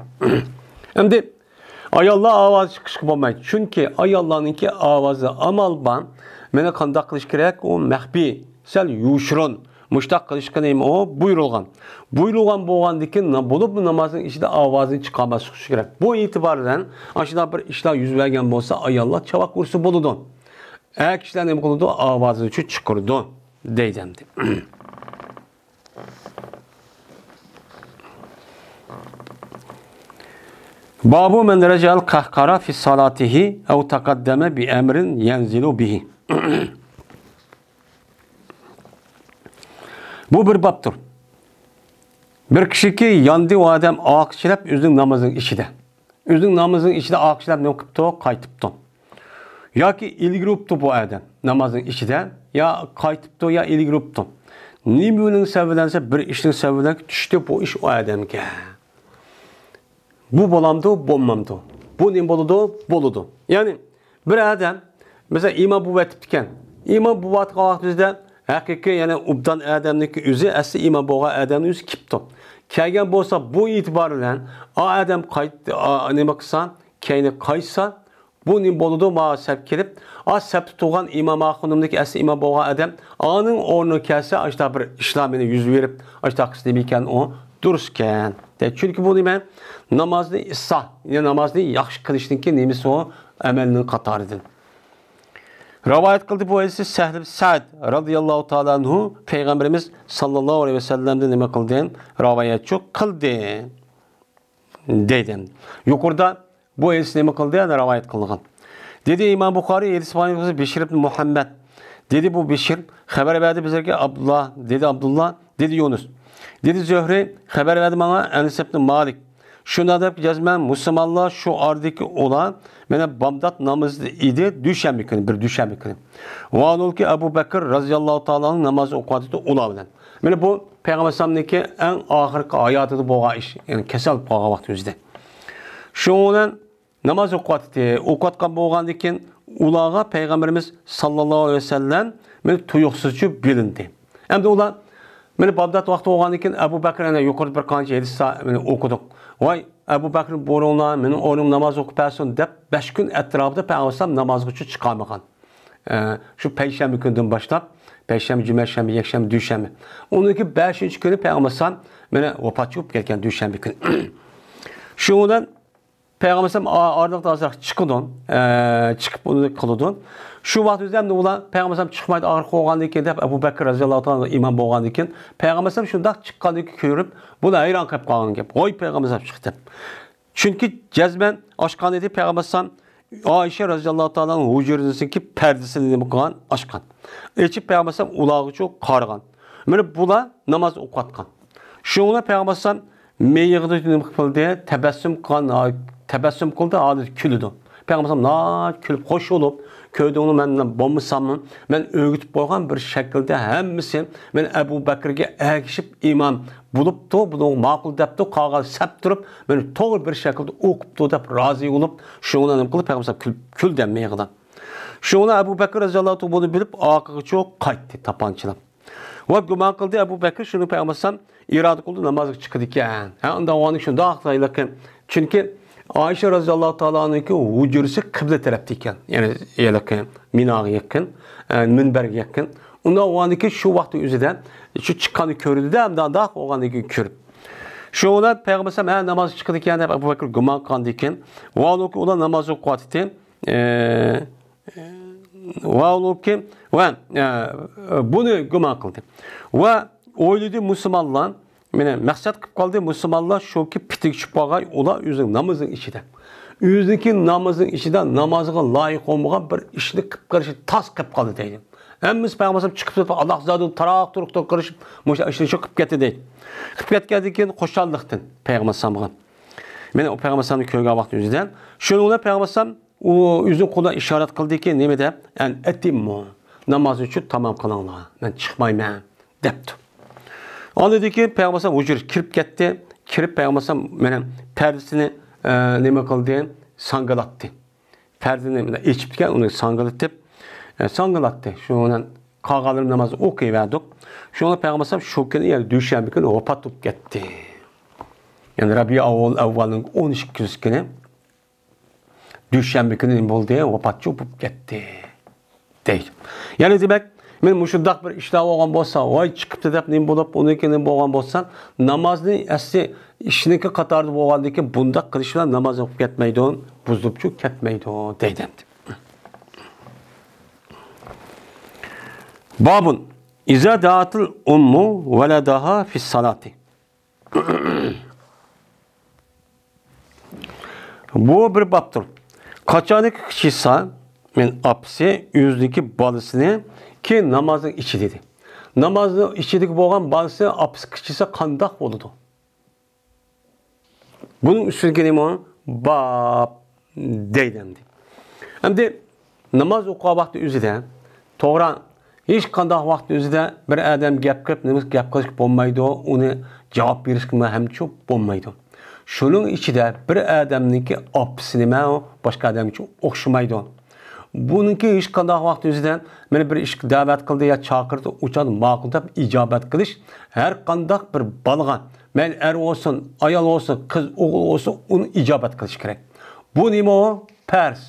ئەمدى ئاياللار ئاۋازى چىقىشقا بولمايدۇ، چۈنكى ئاياللارنىڭكى ئاۋازى ئامال بار. مېنى قانداق قىلىش كېرەك؟ ئۇ مەخپىي، سەل يوشۇرۇن. مۇشتاق قىلىشقا نېمە ئۇ بۇيرۇلغان. بۇيرۇلغان بولغاندىكىن، بولۇپمۇ نامازنىڭ ئىچىدە ئاۋازىنى چىقارماسلىق كېرەك. بۇ ئېتىبار بىلەن ئاشۇنداق بىر ئىشلار يۈز بەرگەن بولسا، ئاياللار چاۋاك ئۇرسا بولىدۇ. ئەر كىشىلەر نېمە قىلىدۇ؟ ئاۋازىنى چىقىرىدۇ، دەيدۇ ئەمدى. بابۇ مەن رەجەئەل قەھقەرە فى سالاتىھى ئەۋ تەقەددەمە بى ئەمرىن يەنزىلۇ بىھى. بۇ بىر بابتۇر. بىر كىشىكى ياندى ئۇ ئادەم ئاقچىلاپ ئۆزىنىڭ نامىزىنىڭ ئىچىدە. ئۆزىنىڭ نامىزىنىڭ ئىچىدە ئاقچىلاپ نېمە قىپتۇ؟ قايتىپتۇ. ياكى ئىلگىرىپتۇ بۇ ئادەم نامازنىڭ ئىچىدە، يا قايتىپتۇ، يا ئىلگىرىپتۇ. نېمىنىڭ سەۋەبىدىنسە بىر ئىشنىڭ سەۋەبىدىن چۈشتى بۇ ئىش ئۇ ئادەمگە. بۇ بولامدۇ، بولمامدۇ؟ بۇ نېمە بولىدۇ؟ بولىدۇ. يەنى بىر ئادەم، مەسىلەن، ئىمام بولۇۋېتىپتىكەن. ئىمام بولۇۋاتقان ۋاقتىمىزدا ھەقىقىي، يەنى ئوبدان ئادەمنىڭكى ئۆزى، ئەسلى ئىمام بولغان ئادەمنىڭ ئۆزى كېلىپتۇ. كەلگەن بولسا، بۇ ئېتىبار بىلەن ئا ئادەم قايت-، ئا، نېمە قىلسا، كەينىگە قايتسا، بۇ نېمە بولىدۇ؟ ما سەپ كېلىپ، ئا سەپتە تۇرغان ئىمام ئاخۇنۇمدىكى ئەسلى ئىمام بولغان ئادەم ئانىڭ ئورنىغا كەلسە، ئاشۇنداق بىر ئىشلار مېنى يۈز بېرىپ، ئاشۇنداق قىلسا نېمە ئىكەن ئۇ؟ دۇرۇس ئىكەن. دەي. چۈنكى بۇ نېمە؟ نامازنى ئىسلاھ، يەنى نامازنى ياخشى قىلىشنىڭكى نېمىسى ئۇ؟ ئەمەلنىڭ قاتارىدىن. رىۋايەت قىلدى بۇ ھەدىسنى سەھل ئىبن سەئد رەزىياللاھۇ تائالا ئەنھۇ پەيغەمبىرىمىز ساللاللاھۇ ئەلەيھى ۋەسەللەمدىن نېمە قىلدى؟ رىۋايەتچۇ قىلدى. دەيدۇ. يۇقىرىدا بۇ ھەدىس نېمە قىلدى؟ يەنى رىۋايەت قىلغان. دېدى ئىمام بۇخارىي، ھەدىس بىشىر ئىبن مۇھەممەد. دېدى بۇ بىشىر، خەۋەر بەردى بىزلەرگە ئابدۇللا، دېدى ئابدۇللا، دېدى يۇنۇس. دېدى زۆھرى، خەۋەر بەردى ماڭا ئەنەس ئىبن مالىك. شۇنداق دەپ جەزمەن مۇسۇلمانلار شۇ ئارىدىكى ئۇلار مانا بامدات نامىزىدا ئىدى، دۈشەنبە كۈنى، بىر دۈشەنبە كۈنى. ۋاھالۇكى ئەبۇ بەكىر رەزىياللاھۇ تائالا ئەنھۇ ناماز ئوقۇۋاتىدۇ ئۇلار بىلەن. مانا بۇ پەيغەمبەر ئەلەيھىسسالامنىڭكى ئەڭ ئاخىرقى ھاياتىدا بولغان ئىش، يەنى كېسەل بولغان ۋاقتى ئۆزىدە. شۇنىڭ بىلەن ناماز ئوقۇۋاتىدۇ. ئوقۇۋاتقان بولغاندىن كېيىن ئۇلارغا پەيغەمبىرىمىز ساللاللاھۇ ئەلەيھى ۋەسەللەم مانا تۇيۇقسىزچە بىلىندى. ئەمدى ئۇلار مانا بامدات ۋاقتى بولغاندىن كېيىن ئەبۇ بەكرى، يەنە يۇقىرىدا بىر قانچە ھەدىس سا-، مانا ئوقۇدۇق. ۋاي ئەبۇ بەكرى، بۇرۇڭلار، مېنىڭ ئورنۇمغا ناماز ئوقۇپ بەرسۇن دەپ بەش كۈن ئەتراپىدا پەيغەمبەر ئەلەيھىسسالام نامازغىچە چىقارمىغان. ئە، شۇ پەيشەنبە كۈنىدىن باشلاپ، پەيشەنبە، جۈمەشەنبە، يەكشەنبە، دۈشەنبە. ئۇنىڭكى بەشىنچى كۈنى پەيغەمبەر ئەلەيھىسسالام مانا ۋاپات تېپىپ كەتكەن، دۈشەنبە كۈنى. شۇنىڭ بىلەن پەيغەمبەر ئەلەيھىسسالام ئا-، ئارىلىقتا ئازراق چىقىدۇ، ئە، چىقىپ ئۇنى قىلىدۇ. شۇ ۋاقىت ئۆزىدە ئەمدى ئۇلار پەيغەمبەر ئەلەيھىسسالام چىقمايدۇ، ئاخىرى قويغاندىن كېيىن دەپ، ئەبۇ بەكرى رەزىياللاھۇ تائالا ئىمام بولغاندىن كېيىن، پەيغەمبەر ئەلەيھىسسالام شۇنداق چىققاندىن كېيىن كۆرۈپ، بۇلار ھەيران قېلىپ قالغان گەپ. ۋاي پەيغەمبەر ئەلەيھىسسالام چىقتى دەپ. چۈنكى جەزمەن ئاچقان ئىدى پەيغەمبەر ئەلەيھىسسالام ئائىشە رەزىياللاھۇ تائالا ئەنھا ھۇجرىسىنىڭكى پەردىسىنى نېمە قىلغان؟ ئاچقان. ئېچىپ پەيغەمبەر ئەلەيھىسسالام ئۇلارغىچە قارىغان. مانا بۇلار ناماز ئوقۇۋاتقان. شۇڭا پەيغەمبەر ئەلەيھىسسالام مىيىقىدا نېمە قىلدى؟ تەبەسسۇم قىلغان، تەبەسسۇم قىلدى، ھالىتى كۈلىدۇ. پەيغەمبەر ئەلەيھىسسالام ناھايىتى كۈلۈپ، خوش بولۇپ، كۆردۈڭمۇ مەن بولمىساممۇ، مەن ئۆگىتىپ قويغان بىر شەكىلدە ھەممىسى مانا ئەبۇ بەكرىگە ئەگىشىپ ئىمام بولۇپتۇ، بۇنىڭغا ماقۇل دەپتۇ، قالغان سەپ تۇرۇپ، مانا توغرا بىر شەكىلدە ئوقۇپتۇ دەپ رازى بولۇپ، شۇنىڭ بىلەن نېمە قىلدى؟ پەيغەمبەر ئەلەيھىسسالام كۈل-، كۈلدى مىيىقىدا. شۇڭا ئەبۇ بەكرى رەزىياللاھۇ تائالا بۇنى بىلىپ، ئارقىغىچە قايتتى، تاپانچىلاپ. ۋە گۇمان قىلدى ئەبۇ بەكرى، شۇنى پەيغەمبەر ئەلەيھىسسالام ئىرادە قىلدى، نامازغا چىقىدىكەن. ھە، ئۇنداق بولغاندىكىن شۇنداق قىلايلىقى. چۈنكى ئائىشە رەزىياللاھۇ تائالا ئەنھانىڭكى ھۇجرىسى قىبلە تەرەپتە ئىكەن. يەنى ھېلىقى مىناغا يېقىن، ئە، مىنبەرگە يېقىن. ئۇنداق بولغاندىكىن شۇ ۋاقىتنىڭ ئۆزىدە شۇ چىققاننى كۆردى-دە، ئۇنداق بولغاندىكىن كۆرۈپ. شۇڭا پەيغەمبەر ئەلەيھىسسالام، ھە، نامازغا چىقىدىكەن دەپ ئەبۇ بەكرى گۇمان قىلغاندىكىن، ۋاھالۇكى ئۇلار ناماز ئوقۇۋاتىدۇ. ئە، ۋاھالۇكى، ۋە، ئە، بۇنى گۇمان قىلدى. ۋە ئويلىدى مۇسۇلمانلار، مانا مەقسەت قىلىپ قالدى مۇسۇلمانلار شۇكى پىتىگە چۈشۈپ قالغاي، ئۇلار ئۆزىنىڭ نامىزىنىڭ ئىچىدە. ئۆزىنىڭكى نامىزىنىڭ ئىچىدە نامازغا لايىق بولمىغان بىر ئىشنى قىلىپ قېلىشى تاس قىلىپ قالدى دەيدۇ. ھەممىسى پەيغەمبەر ئەلەيھىسسالام چىقىپ تۇرۇپ، ئاللاھ زادى تاراق تۇرۇق تۇرۇق قىلىشىپ، مۇشۇ ئىشنى شۇ قىلىپ كەتتى دەيدۇ. قىلىپ كەتكەندىن كېيىن خۇشاللىقتىن پەيغەمبەر ئەلەيھىسسالامغا. مانا ئۇ پەيغەمبەر ئەلەيھىسسالامنى كۆرگەن ۋاقتى ئۆزىدە. شۇنىڭ بىلەن پەيغەمبەر ئەلەيھىسسالام ئۇ ئۆزىنىڭ قولىدا ئىشارەت قىلدىكى، نېمە دەپ؟ ئەن ئەتىممۇ. ناماز ئۈچۈن تامام قىلىڭلار. مەن چىقمايمەن. دەپتۇ. ئاندىن كېيىن پەيغەمبەر ئەلەيھىسسالام ھۇجرىغا كىرىپ كەتتى. كىرىپ پەيغەمبەر ئەلەيھىسسالام مانا پەردىسىنى، ئە، نېمە قىلدى؟ ساڭگىلاتتى. پەردىنى مۇنداق ئېچىپتىكەن، ئۇنى ساڭگىلىتىپ، ئە، ساڭگىلاتتى. شۇنىڭ بىلەن قالغانلىرىمىز نامازنى ئوقۇيۋەردۇق. شۇڭا پەيغەمبەر ئەلەيھىسسالام شۇ كۈنى، يەنى دۈشەنبە كۈنى ۋاپات بولۇپ كەتتى. يەنى رەبىئۇل ئەۋۋەلنىڭ ئون ئىككىنچى كۈنى، دۈشەنبە كۈنى نېمە بولدى؟ ۋاپاتچى بولۇپ كەتتى. دەيدۇ. يەنى دېمەك، مەن مۇشۇنداق بىر ئىشلار بولغان بولسا، ۋاي چىقىپتۇ دەپ نېمە بولۇپ، ئۇنىڭ كېيىن نېمە بولغان بولسا، نامازنى ئەسلى ئىشنىڭكى قاتارىدا بولغاندىن كېيىن بۇنداق قىلىشلار ناماز بولۇپ كەتمەيدۇ، بۇزۇلۇپچۇ كەتمەيدۇ دەيدۇ ئەمدى. بابۇن، ئىزا دەئەتىل ئۇممۇ ۋەلەدەھا فىس سالاتى. بۇ بىر بابتۇر. قاچانكى كىچىسا، مەن ئاپىسى ئۆزىنىڭكى بالىسىنى كى نامازنىڭ ئىچىدە دېدى. نامازنىڭ ئىچىدىكى بولغان بالىسى ئاپىسى كىچىسا قانداق بولىدۇ؟ بۇنىڭ ئۈستىدىكى نېمە؟ باب دەيدۇ ئەمدى. ئەمدى ناماز ئوقۇغان ۋاقتى ئۆزىدە، توغرا، ھېچقانداق ۋاقىت ئۆزىدە بىر ئادەم گەپ قىلىپ، نېمە گەپ قىلىشقا بولمايدۇ، ئۇنى جاۋاب بېرىشكىمۇ ھەمچۇ بولمايدۇ. شۇنىڭ ئىچىدە بىر ئادەمنىڭكى ئاپىسى نېمە، ئۇ باشقا ئادەمگىچە ئوخشىمايدۇ. بۇنىڭكى ھېچقانداق ۋاقىت ئۆزىدە مېنى بىر ئىشقا دەۋەت قىلدى يا چاقىردى، ئۇ چاغدا ماقۇل دەپ ئىجابەت قىلىش ھەر قانداق بىر بالىغا، مەيلى ئەر بولسۇن، ئايال بولسۇن، قىز، ئوغۇل بولسۇن، ئۇنى ئىجابەت قىلىش كېرەك. بۇ نېمە ئۇ؟ پەرز.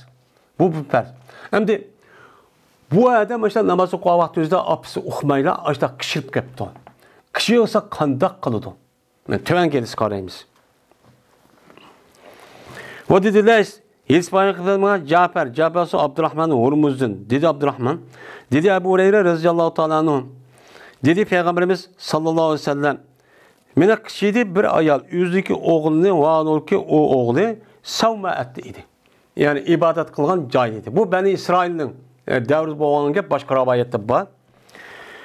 بۇ بىر پەرز. ئەمدى بۇ ئادەم ئاشۇنداق ناماز ئوقۇغان ۋاقتىمىزدا ئاپىسى ئۇقمايلا ئاشۇنداق قىچىرىپ كەپتۇ. قىچىرسا قانداق قىلىدۇ؟ مانا تۆۋەنكى ھەدىسكە قارايمىز. ۋە دېدى لەيس، ھەدىس بايان قىلىنغان جەپەر، جەپەر سو ئابدۇراخمان ھۇرمۇزدىن. دېدى ئابدۇراخمان، دېدى ئەبۇ ھۇرەيرە رەزىياللاھۇ تائالا ئەنھۇ، دېدى پەيغەمبىرىمىز ساللاللاھۇ ئەلەيھى ۋەسەللەم، مېنىڭ قىچىدى بىر ئايال ئۆزىنىڭكى ئوغلىنى ۋە ئۇنىڭكى ئۇ ئوغلى سەۋمەئەتتە ئىدى. يەنى ئىبادەت قىلغان جاي ئىدى. بۇ بەنى ئىسرائىلنىڭ، ئە، دەۋرىدە بولغان گەپ، باشقا رىۋايەتتە بار.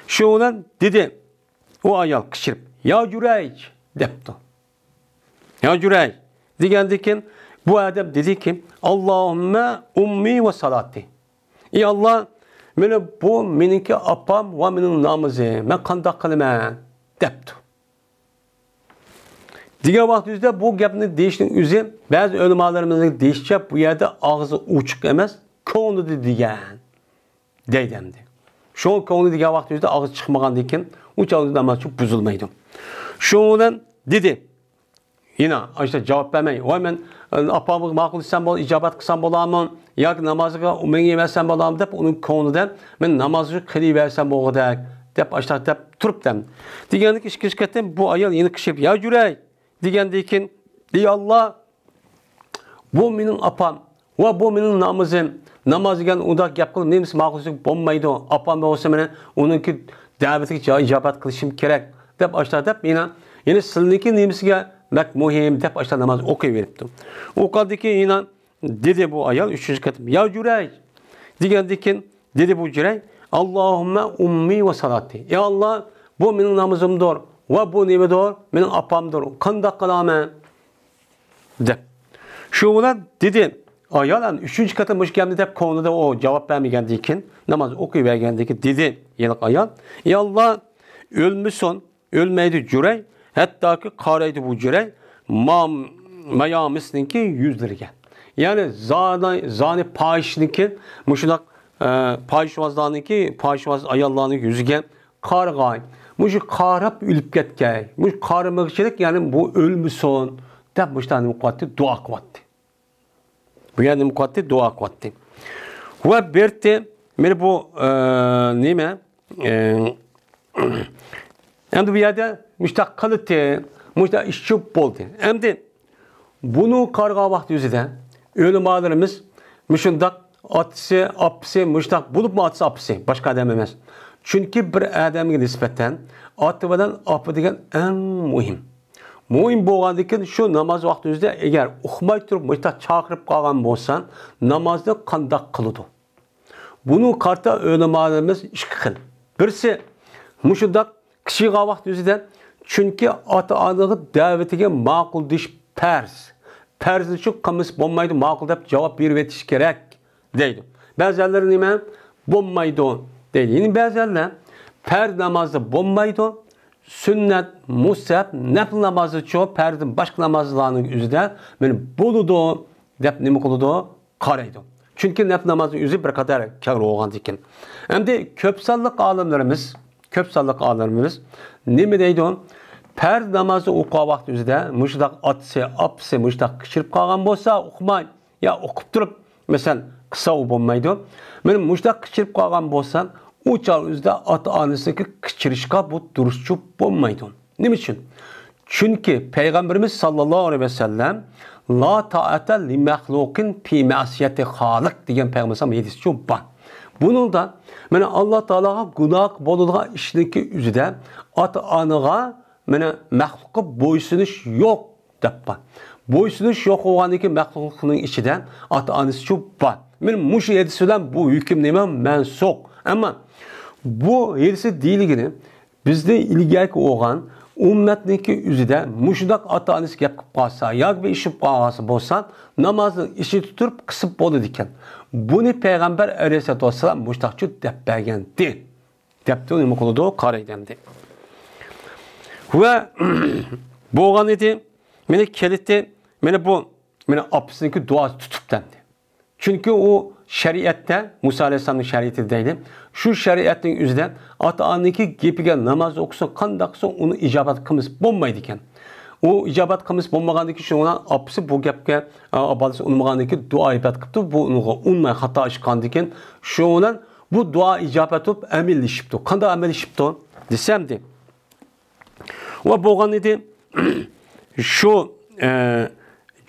شۇ بىلەن دېدى، ئۇ ئايال قىچىرىپ، يا جۇرەيج دەپتۇ. يا جۇرەيج دېگەندىن كېيىن بۇ ئادەم دېدىكى، ئاللاھۇممە ئۇممى ۋە سالاتى. ئى ئاللا، مېنى بۇ مېنىڭكى ئاپام ۋە مېنىڭ نامىزىم، مەن قانداق قىلىمەن دەپتۇ. دېگەن ۋاقتىمىزدا بۇ گەپنى دېيىشنىڭ ئۆزى، بەزى ئۆلىمالىرىمىزنىڭ دېيىشىچە، بۇ يەردە ئاغزى ئوچۇق ئەمەس، كۆڭلىدە دېگەن دەيدۇ ئەمدى. شۇ كۆڭلى دېگەن ۋاقتىمىزدا ئاغزى چىقمىغاندىن كېيىن ئۇ چاغدا ناماز بۇزۇلمايدۇ. شۇنىڭ بىلەن دېدى، يەنە ئاشۇنداق جاۋاب بەرمەي، ۋاي مەن، ئاپامغا ماقۇل دېسەم بول، ئىجابەت قىلسام بولامۇ؟ ياكى نامازغا مېڭىۋەرسەم بولامۇ دەپ ئۇنىڭ كۆڭلىدە، مەن نامازغا قىلىۋەرسەم بولغۇدەك دەپ ئاشۇنداق دەپ تۇرۇپتۇ. دېگەندىكىن ئىككىنچى قېتىم بۇ ئايال يەنە قىچىرىپ، يا جۇرەي دېگەندىن كېيىن، ئى ئاللا، بۇ مېنىڭ ئاپام ۋە بۇ مېنىڭ نامىزىم. ناماز دېگەن ئۇنداق گەپ قىلىپ نېمىسى ماقۇل بولمايدۇ. ئاپام بولسا مېنى ئۇنىڭكى دەۋىتىگە جا-، ئىجابەت قىلىشىم كېرەك دەپ ئاشۇنداق دەپ يەنە، يەنە سىلىنىڭكى نېمىسىگە بەك مۇھىم دەپ ئاشۇنداق ناماز ئوقۇۋېرىپتۇ. ئوقۇغاندىن كېيىن يەنە دېدى بۇ ئايال ئۈچىنچى قېتىم، يا جۇرەيج دېگەندىن كېيىن دېدى بۇ جۇرەي، ئاللاھۇممە ئۇممى ۋە سالاتى. يا ئاللا، بۇ مېنىڭ نامىزىمدۇر ۋە بۇ نېمىدۇر؟ مېنىڭ ئاپامدۇر. قانداق قىلامەن؟ دەپ. شۇ بىلەن دېدى، ئايال ئەمدى ئۈچىنچى قېتىم مۇشۇ گەپنى دەپ كۆڭلىدە ئۇ جاۋاب بەرمىگەندىن كېيىن، ناماز ئوقۇيۋەرگەندىن كېيىن دېدى، ھېلىقى ئايال، ئى ئاللا، ئۆلمىسۇن، ئۆلمەيدۇ جۇرەي، ھەتتاكى قارىيدۇ بۇ جۇرەي، ما-، مايامىسنىڭكى يۈزلىرىگە. يەنى زانى، زانى پاھىشنىڭكى، مۇشۇنداق، ئە، پاھىشۋازلارنىڭكى، پاھىشۋاز ئاياللارنىڭ يۈزىگە قارىغاي، مۇشۇ قاراپ ئۆلۈپ كەتكەي، مۇشۇ قارىمىغۇچىلىك، يەنى بۇ ئۆلمىسۇن دەپ مۇشۇنداق نېمە قىلىۋاتتى، دۇئا قىلىۋاتتى. بۇ يەردە نېمە قىلىۋاتتى؟ دۇئا قىلىۋاتتى. ۋە بېرىتتى، مانا بۇ، ئە، نېمە؟ ئە، ئەمدى بۇ يەردە مۇشۇنداق قىلىتتى، مۇشۇنداق ئىش چۈشۈپ بولدى. ئەمدى بۇنى قارىغان ۋاقتى ئۆزىدە ئۆلىمالىرىمىز مۇشۇنداق ئاتىسى، ئاپىسى، مۇشۇنداق بولۇپمۇ ئاتىسى، ئاپىسى، باشقا ئادەم ئەمەس. چۈنكى بىر ئادەمگە نىسبەتەن ئاتا بىلەن ئاپا دېگەن ئەڭ مۇھىم. مۇھىم بولغاندىكىن شۇ ناماز ۋاقتى ئۆزىدە ئەگەر ئۇقماي تۇرۇپ مۇشۇنداق چاقىرىپ قالغان بولسا، نامازنى قانداق قىلىدۇ؟ بۇنىڭغا قارىتا ئۆلىمالىرىمىز ئىككى خىل. بىرسى، مۇشۇنداق قىچىغان ۋاقىت ئۆزىدە، چۈنكى ئاتا-ئانىغا دەۋىتىگە ماقۇل دېيىش پەرز. پەرزنى شۇ قىلمىسا بولمايدۇ، ماقۇل دەپ جاۋاب بېرىۋېتىش كېرەك، دەيدۇ. بەزەنلىرى نېمە؟ بولمايدۇ، دەيدۇ. يەنە بەزەنلەر پەرز نامازدا بولمايدۇ، سۈننەت، مۇستەھەب، نەپلى نامازدىچۇ، پەرزدىن باشقا نامازلارنىڭ ئۆزىدە مانا بولىدۇ دەپ نېمە قىلىدۇ؟ قارايدۇ. چۈنكى نەپلى نامازنىڭ ئۆزى بىر قەدەر كەڭرى بولغاندىكىن. ئەمدى كۆپ سانلىق ئالىملىرىمىز، كۆپ سانلىق ئالىملىرىمىز نېمە دەيدۇ؟ پەرز نامازنى ئوقۇغان ۋاقتى ئۆزىدە مۇشۇنداق ئاتىسى، ئاپىسى مۇشۇنداق كەچۈرۈپ قالغان بولسا ئۇقماي، يا ئوقۇپ تۇرۇپ، مەسىلەن، قىلسا ئۇ بولمايدۇ. مانا مۇشۇنداق كەچۈرۈپ قالغان بولسا، ئۇ چاغ ئۆزىدە ئاتا-ئانىسىنىڭكى كەچۈرۈشكە بۇ دۇرۇسچۇ بولمايدۇ. نېمە ئۈچۈن؟ چۈنكى پەيغەمبىرىمىز ساللاللاھۇ ئەلەيھى ۋەسەللەم، «لا تائەتە لىمەخلۇقىن پى مەسىيەتى خالىق» دېگەن پەيغەمبەر ھەدىسىچۇ بار. بۇنىڭدا مانا ئاللا تائالاغا گۇناھ بولىدىغان ئىشنىڭكى ئۆزىدە ئاتا-ئانىغا، مانا مەخلۇققا بويسۇنۇش يوق دەپ بار. بويسۇنۇش يوق بولغاندىكى مەخلۇقنىڭ ئىچىدە ئاتا-ئانىسىچۇ بار. مانا مۇشۇ ھەدىس بىلەن بۇ ھۆكۈم نېمە؟ مەنسۇخ. ئەمما بۇ ھەدىسى دېيىلگىنى بىزدىن ئىلگەركى بولغان ئۈممەتنىڭكى ئۆزىدە مۇشۇنداق ئاتا-ئانىسى گەپ قىلىپ قالسا ياكى بىر ئىش بولۇپ قالغان بولسا، نامازنىڭ ئىچىدە تۇرۇپ قىسىپ بولىدىكەن. بۇنى پەيغەمبەر ئەلەيھىسسالاتۇ ۋەسسالام مۇشۇنداقچۇ دەپ بەرگەنتى. دەپتۇ، نېمە قىلىدۇ؟ قارايدۇ ئەمدى. ۋە بولغان ئىدى، مانا كەلدى، مانا بۇ، مانا ئاپىسىنىڭكى دۇئاسى تۇتۇپتۇ ئەمدى. چۈنكى ئۇ شەرىئەتتە، مۇسا ئەلەيھىسسالامنىڭ شەرىئىتى دەيلى، شۇ شەرىئەتنىڭ ئۆزىدە ئاتا-ئانىنىڭكى گېپىگە ناماز ئوقۇسۇن، قانداق قىلسۇن، ئۇنى ئىجابەت قىلمىسا بولمايدىكەن. ئۇ ئىجابەت قىلمىسا بولمىغاندىكىن، شۇنىڭ بىلەن ئاپىسى بۇ گەپكە، ئا، بالىسى ئۇنىمىغاندىكىن دۇئا ئىبادەت قىپتۇ، بۇ ئۇنىڭغا ئۇنىماي خاتا ئىش قىلغاندىكىن، شۇنىڭ بىلەن بۇ دۇئا ئىجابەت بولۇپ ئەمەلىيلىشىپتۇ. قانداق ئەمەلىيلىشىپتۇ دېسەمدى، ۋە بولغان ئىدى، شۇ، ئە،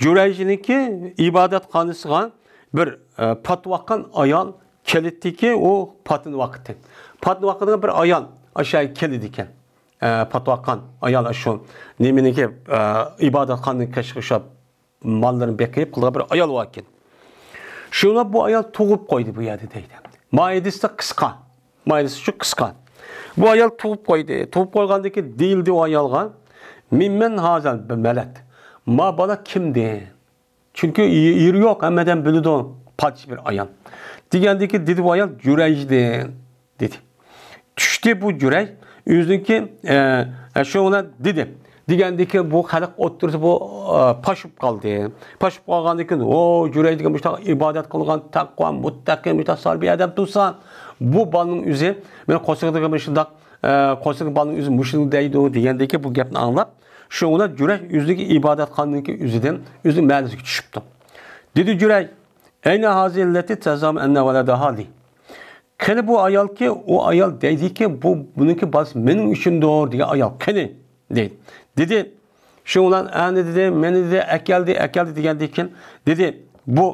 جۈرەيجنىڭكى ئىبادەتخانىسىغا بىر، ئە، پاتىۋاتقان ئايال كەلدىكى، ئۇ پاتىنىۋاتقىدى. پاتىنىۋاتقىدىغان بىر ئايال ئاشۇ يەرگە كېلىدىكەن. ئە، پاتىۋاتقان ئايال شۇ نېمىنىڭكى، ئە، ئىبادەتخانىنىڭ كەشىگە ئوخشاپ ماللىرىنى بېقىپ قىلغان بىر ئايال باركەن. شۇڭا بۇ ئايال تۇغۇپ قويدى بۇ يەردە دەيدۇ. مايدىسى قىسقا. مايدىسى شۇ قىسقا. بۇ ئايال تۇغۇپ قويدى. تۇغۇپ قويغاندىكى دېيىلدى ئۇ ئايالغا، «مىممەن ھازەل بەلەد؟» ما بالا كىمدىن؟ چۈنكى يېرى يوق، ھەممە ئادەم بىلىدۇ، پادىشاھ بىر ئايال. دېگەندىكى دېدى بۇ ئايال، «جۈرەيجدىن» دېدى. چۈشتى بۇ جۈرەي، ئۆزىنىڭكى، ئە، ئە، شۇ بىلەن دېدى. دېگەندىكى بۇ خەلق ئوتتۇرىسى بۇ، ئە، پاش بولۇپ قالدى. پاش بولۇپ قالغاندىكىن، «ھو، جۈرەي دېگەن مۇشۇنداق ئىبادەت قىلغان، تەقۋا، مۇتتەقى، مۇشۇنداق سالىھ بىر ئادەم تۇرسا، بۇ بالىنىڭ ئۆزى، مېنىڭ قورسىقىمدىكى مۇشۇنداق، ئە، قورسىقىدىكى بالىنىڭ ئۆزى مۇشۇنى دەيدۇ» دېگەندىكى بۇ گەپنى ئاڭلاپ، شۇ بىلەن جۈرەي ئۆزىنىڭكى ئىبادەتخانىنىڭكى ئۆزىدىن ئۆزىنىڭ مەھەللىسىگە چۈشۈپتۇ. دېدى جۈرەي، «ئەينە ھازىھىللەتى تەزئەمۇ ئەننە ۋەلەدەھا لى؟» قېنى بۇ ئايالكى، ئۇ ئايال دەيدىكى، «بۇ، بۇنىڭكى بالىسى مېنىڭ ئۈچۈندۇر» دېگەن ئايال قېنى؟ دەيدۇ. دېدى، شۇ بىلەن ئەنە دېدى، مېنى دېدى، ئەكەلدى، ئەكەلدى دېگەندىن كېيىن دېدى، بۇ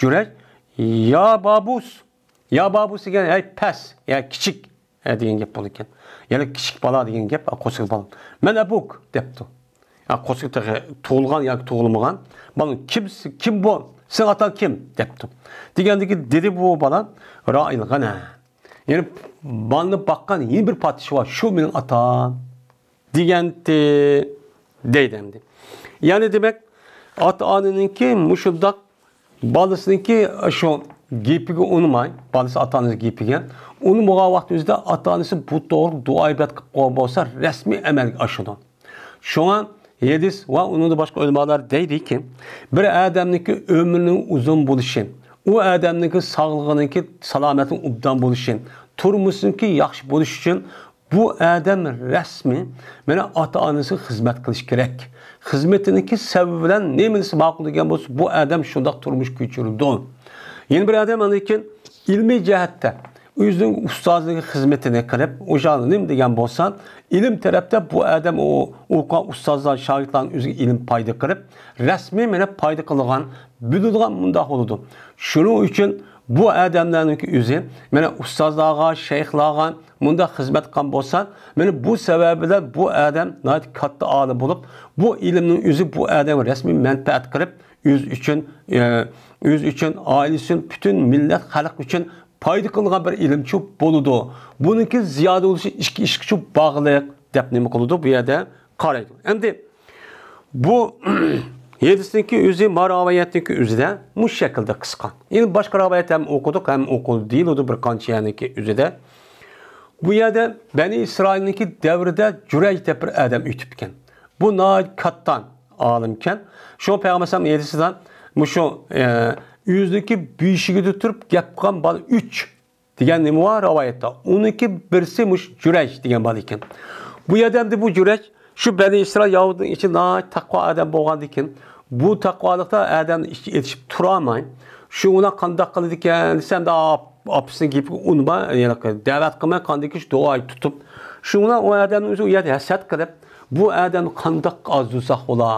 جۈرەي، «يا بابۇس»، «يا بابۇس» دېگەن، ھەي پەس، يا كىچىك، ھە، دېگەن گەپ بولىدىكەن. يەنى كىچىك بالا دېگەن گەپ، قورسىقى بالا. «مەن ئەبۇك» دەپتۇ. ھە، قورسىقى تېخى تۇغۇلغان ياكى تۇغۇلمىغان. «بالام، كىم، كىم بۇ؟ سېنىڭ ئاتاڭ كىم؟» دەپتۇ. دېگەندىكى دېدى بۇ بالا، «رائىل غەنەم». يەنى مالنى باققان يەنە بىر پادىشاھ بار، شۇ مېنىڭ ئاتام. دېگەنتى دەيدۇ ئەمدى. يەنى دېمەك، ئاتا-ئانىنىڭكى مۇشۇنداق بالىسىنىڭكى شۇ گېپىگە ئۇنىماي، بالىسى ئاتا-ئانىسى گېپىگە ئۇنىمىغان ۋاقىت ئۆزىدە ئاتا-ئانىسى بۇ توغرىلىق دۇئا ئىبادەت قىلىپ قويغان بولسا، رەسمىي ئەمەلگە ئاشىدۇ. شۇڭا ھەدىس ۋە ئۇنىڭدىن باشقا ئۆلىمالار دەيدۇكى، بىر ئادەمنىڭكى ئۆمرىنىڭ ئۇزۇن بولۇشى، ئۇ ئادەمنىڭكى ساغلىقىنىڭكى سالامەتلىكىنىڭ ئوبدان بولۇشى، تۇرمۇشىنىڭكى ياخشى بولۇشى ئۈچۈن بۇ ئادەم رەسمىي، مانا، ئاتا-ئانىسىغا خىزمەت قىلىش كېرەك. خىزمىتىنىڭكى سەۋەبى بىلەن نېمىسى ماقۇل دېگەن بولسا، بۇ ئادەم شۇنداق تۇرمۇش كۆچۈرىدۇ. يەنە بىر ئادەم ئاندىن كېيىن ئىلمىي جەھەتتە ئۆزىنىڭ ئۇستازلىق خىزمىتىنى قىلىپ، ئوشۇ نېمە دېگەن بولسا، ئىلىم تەرەپتە بۇ ئادەم ئۇ ئوقۇغان ئۇستازلار، شاگىرتلارنىڭ ئۆزىگە ئىلىم پايدا قىلىپ، رەسمىي مانا پايدا قىلىدىغان، بىلىدىغان مۇنداق بولىدۇ. شۇنىڭ ئۈچۈن بۇ ئادەملەرنىڭكى ئۆزى مانا ئۇستازلارغا، شەيخلارغا، مۇنداق خىزمەت قىلغان بولسا، مانا بۇ سەۋەب بىلەن بۇ ئادەم ناھايىتى كاتتا ئالىم بولۇپ، بۇ ئىلىمنىڭ ئۆزى بۇ ئادەمگە رەسمىي مەنپەئەت قىلىپ، ئۆزى ئۈچۈن، ئە، ئۆزى ئۈچۈن، ئائىلىسى ئۈچۈن، پۈتۈن مىللەت، خەلق ئۈچۈن پايدا قىلغان بىر ئىلىمچى بولىدۇ. بۇنىڭكى زىيادە بولۇشى ئىككى ئىشقىچۇ باغلىق دەپ نېمە قىلىدۇ؟ بۇ يەردە قارايدۇ. ئەمدى بۇ ھەدىسنىڭكى ئۆزى، ما رىۋايەتنىڭكى ئۆزىدە مۇشۇ شەكىلدە قىسقا. يەنى باشقا رىۋايەت ھەم ئوقۇدۇق، ھەم ئوقۇلدى دېيىلىدۇ بىر قانچە يەرنىڭكى ئۆزىدە. بۇ يەردە بەنى ئىسرائىلنىڭكى دەۋرىدە جۈرەيج دەپ بىر ئادەم ئۆتۈپتىكەن. بۇ ناھايىتى كاتتا ئالىمكەن. شۇڭا پەيغەمبەر ئەلەيھىسسالام ھەدىسىدە مۇشۇ، ئە، ئۆزىنىڭكى بېشىگە تۇرۇپ گەپ قىلغان بالا ئۈچ دېگەن نېمە بار رىۋايەتتە؟ ئۇنىڭكى بىرسى مۇشۇ جۈرەيج دېگەن بالا ئىكەن. بۇ يەردە ئەمدى بۇ جۈرەيج شۇ بەنى ئىسرائىل ياھۇدىنىڭ ئىچى ناھايىتى تەقۋا ئادەم بولغاندىكىن، بۇ تەقۋالىقتا ئادەمنى ئىچى ئېتىشىپ تۇرالماي، شۇ ئۇنى قانداق قىلىدىكەن دېسە، ئەمدى ئاپ-، ئاپىسىنىڭ گېپىگە ئۇنىماي، يەنە دەۋەت قىلماي، قاندىكى شۇ دۇئا تۇتۇپ، شۇ ئۇ ئادەمنىڭ ئۆزى ئۇ يەردە ھەسەت قىلىپ، بۇ ئادەمنى قانداق ئازدۇرساق بولا؟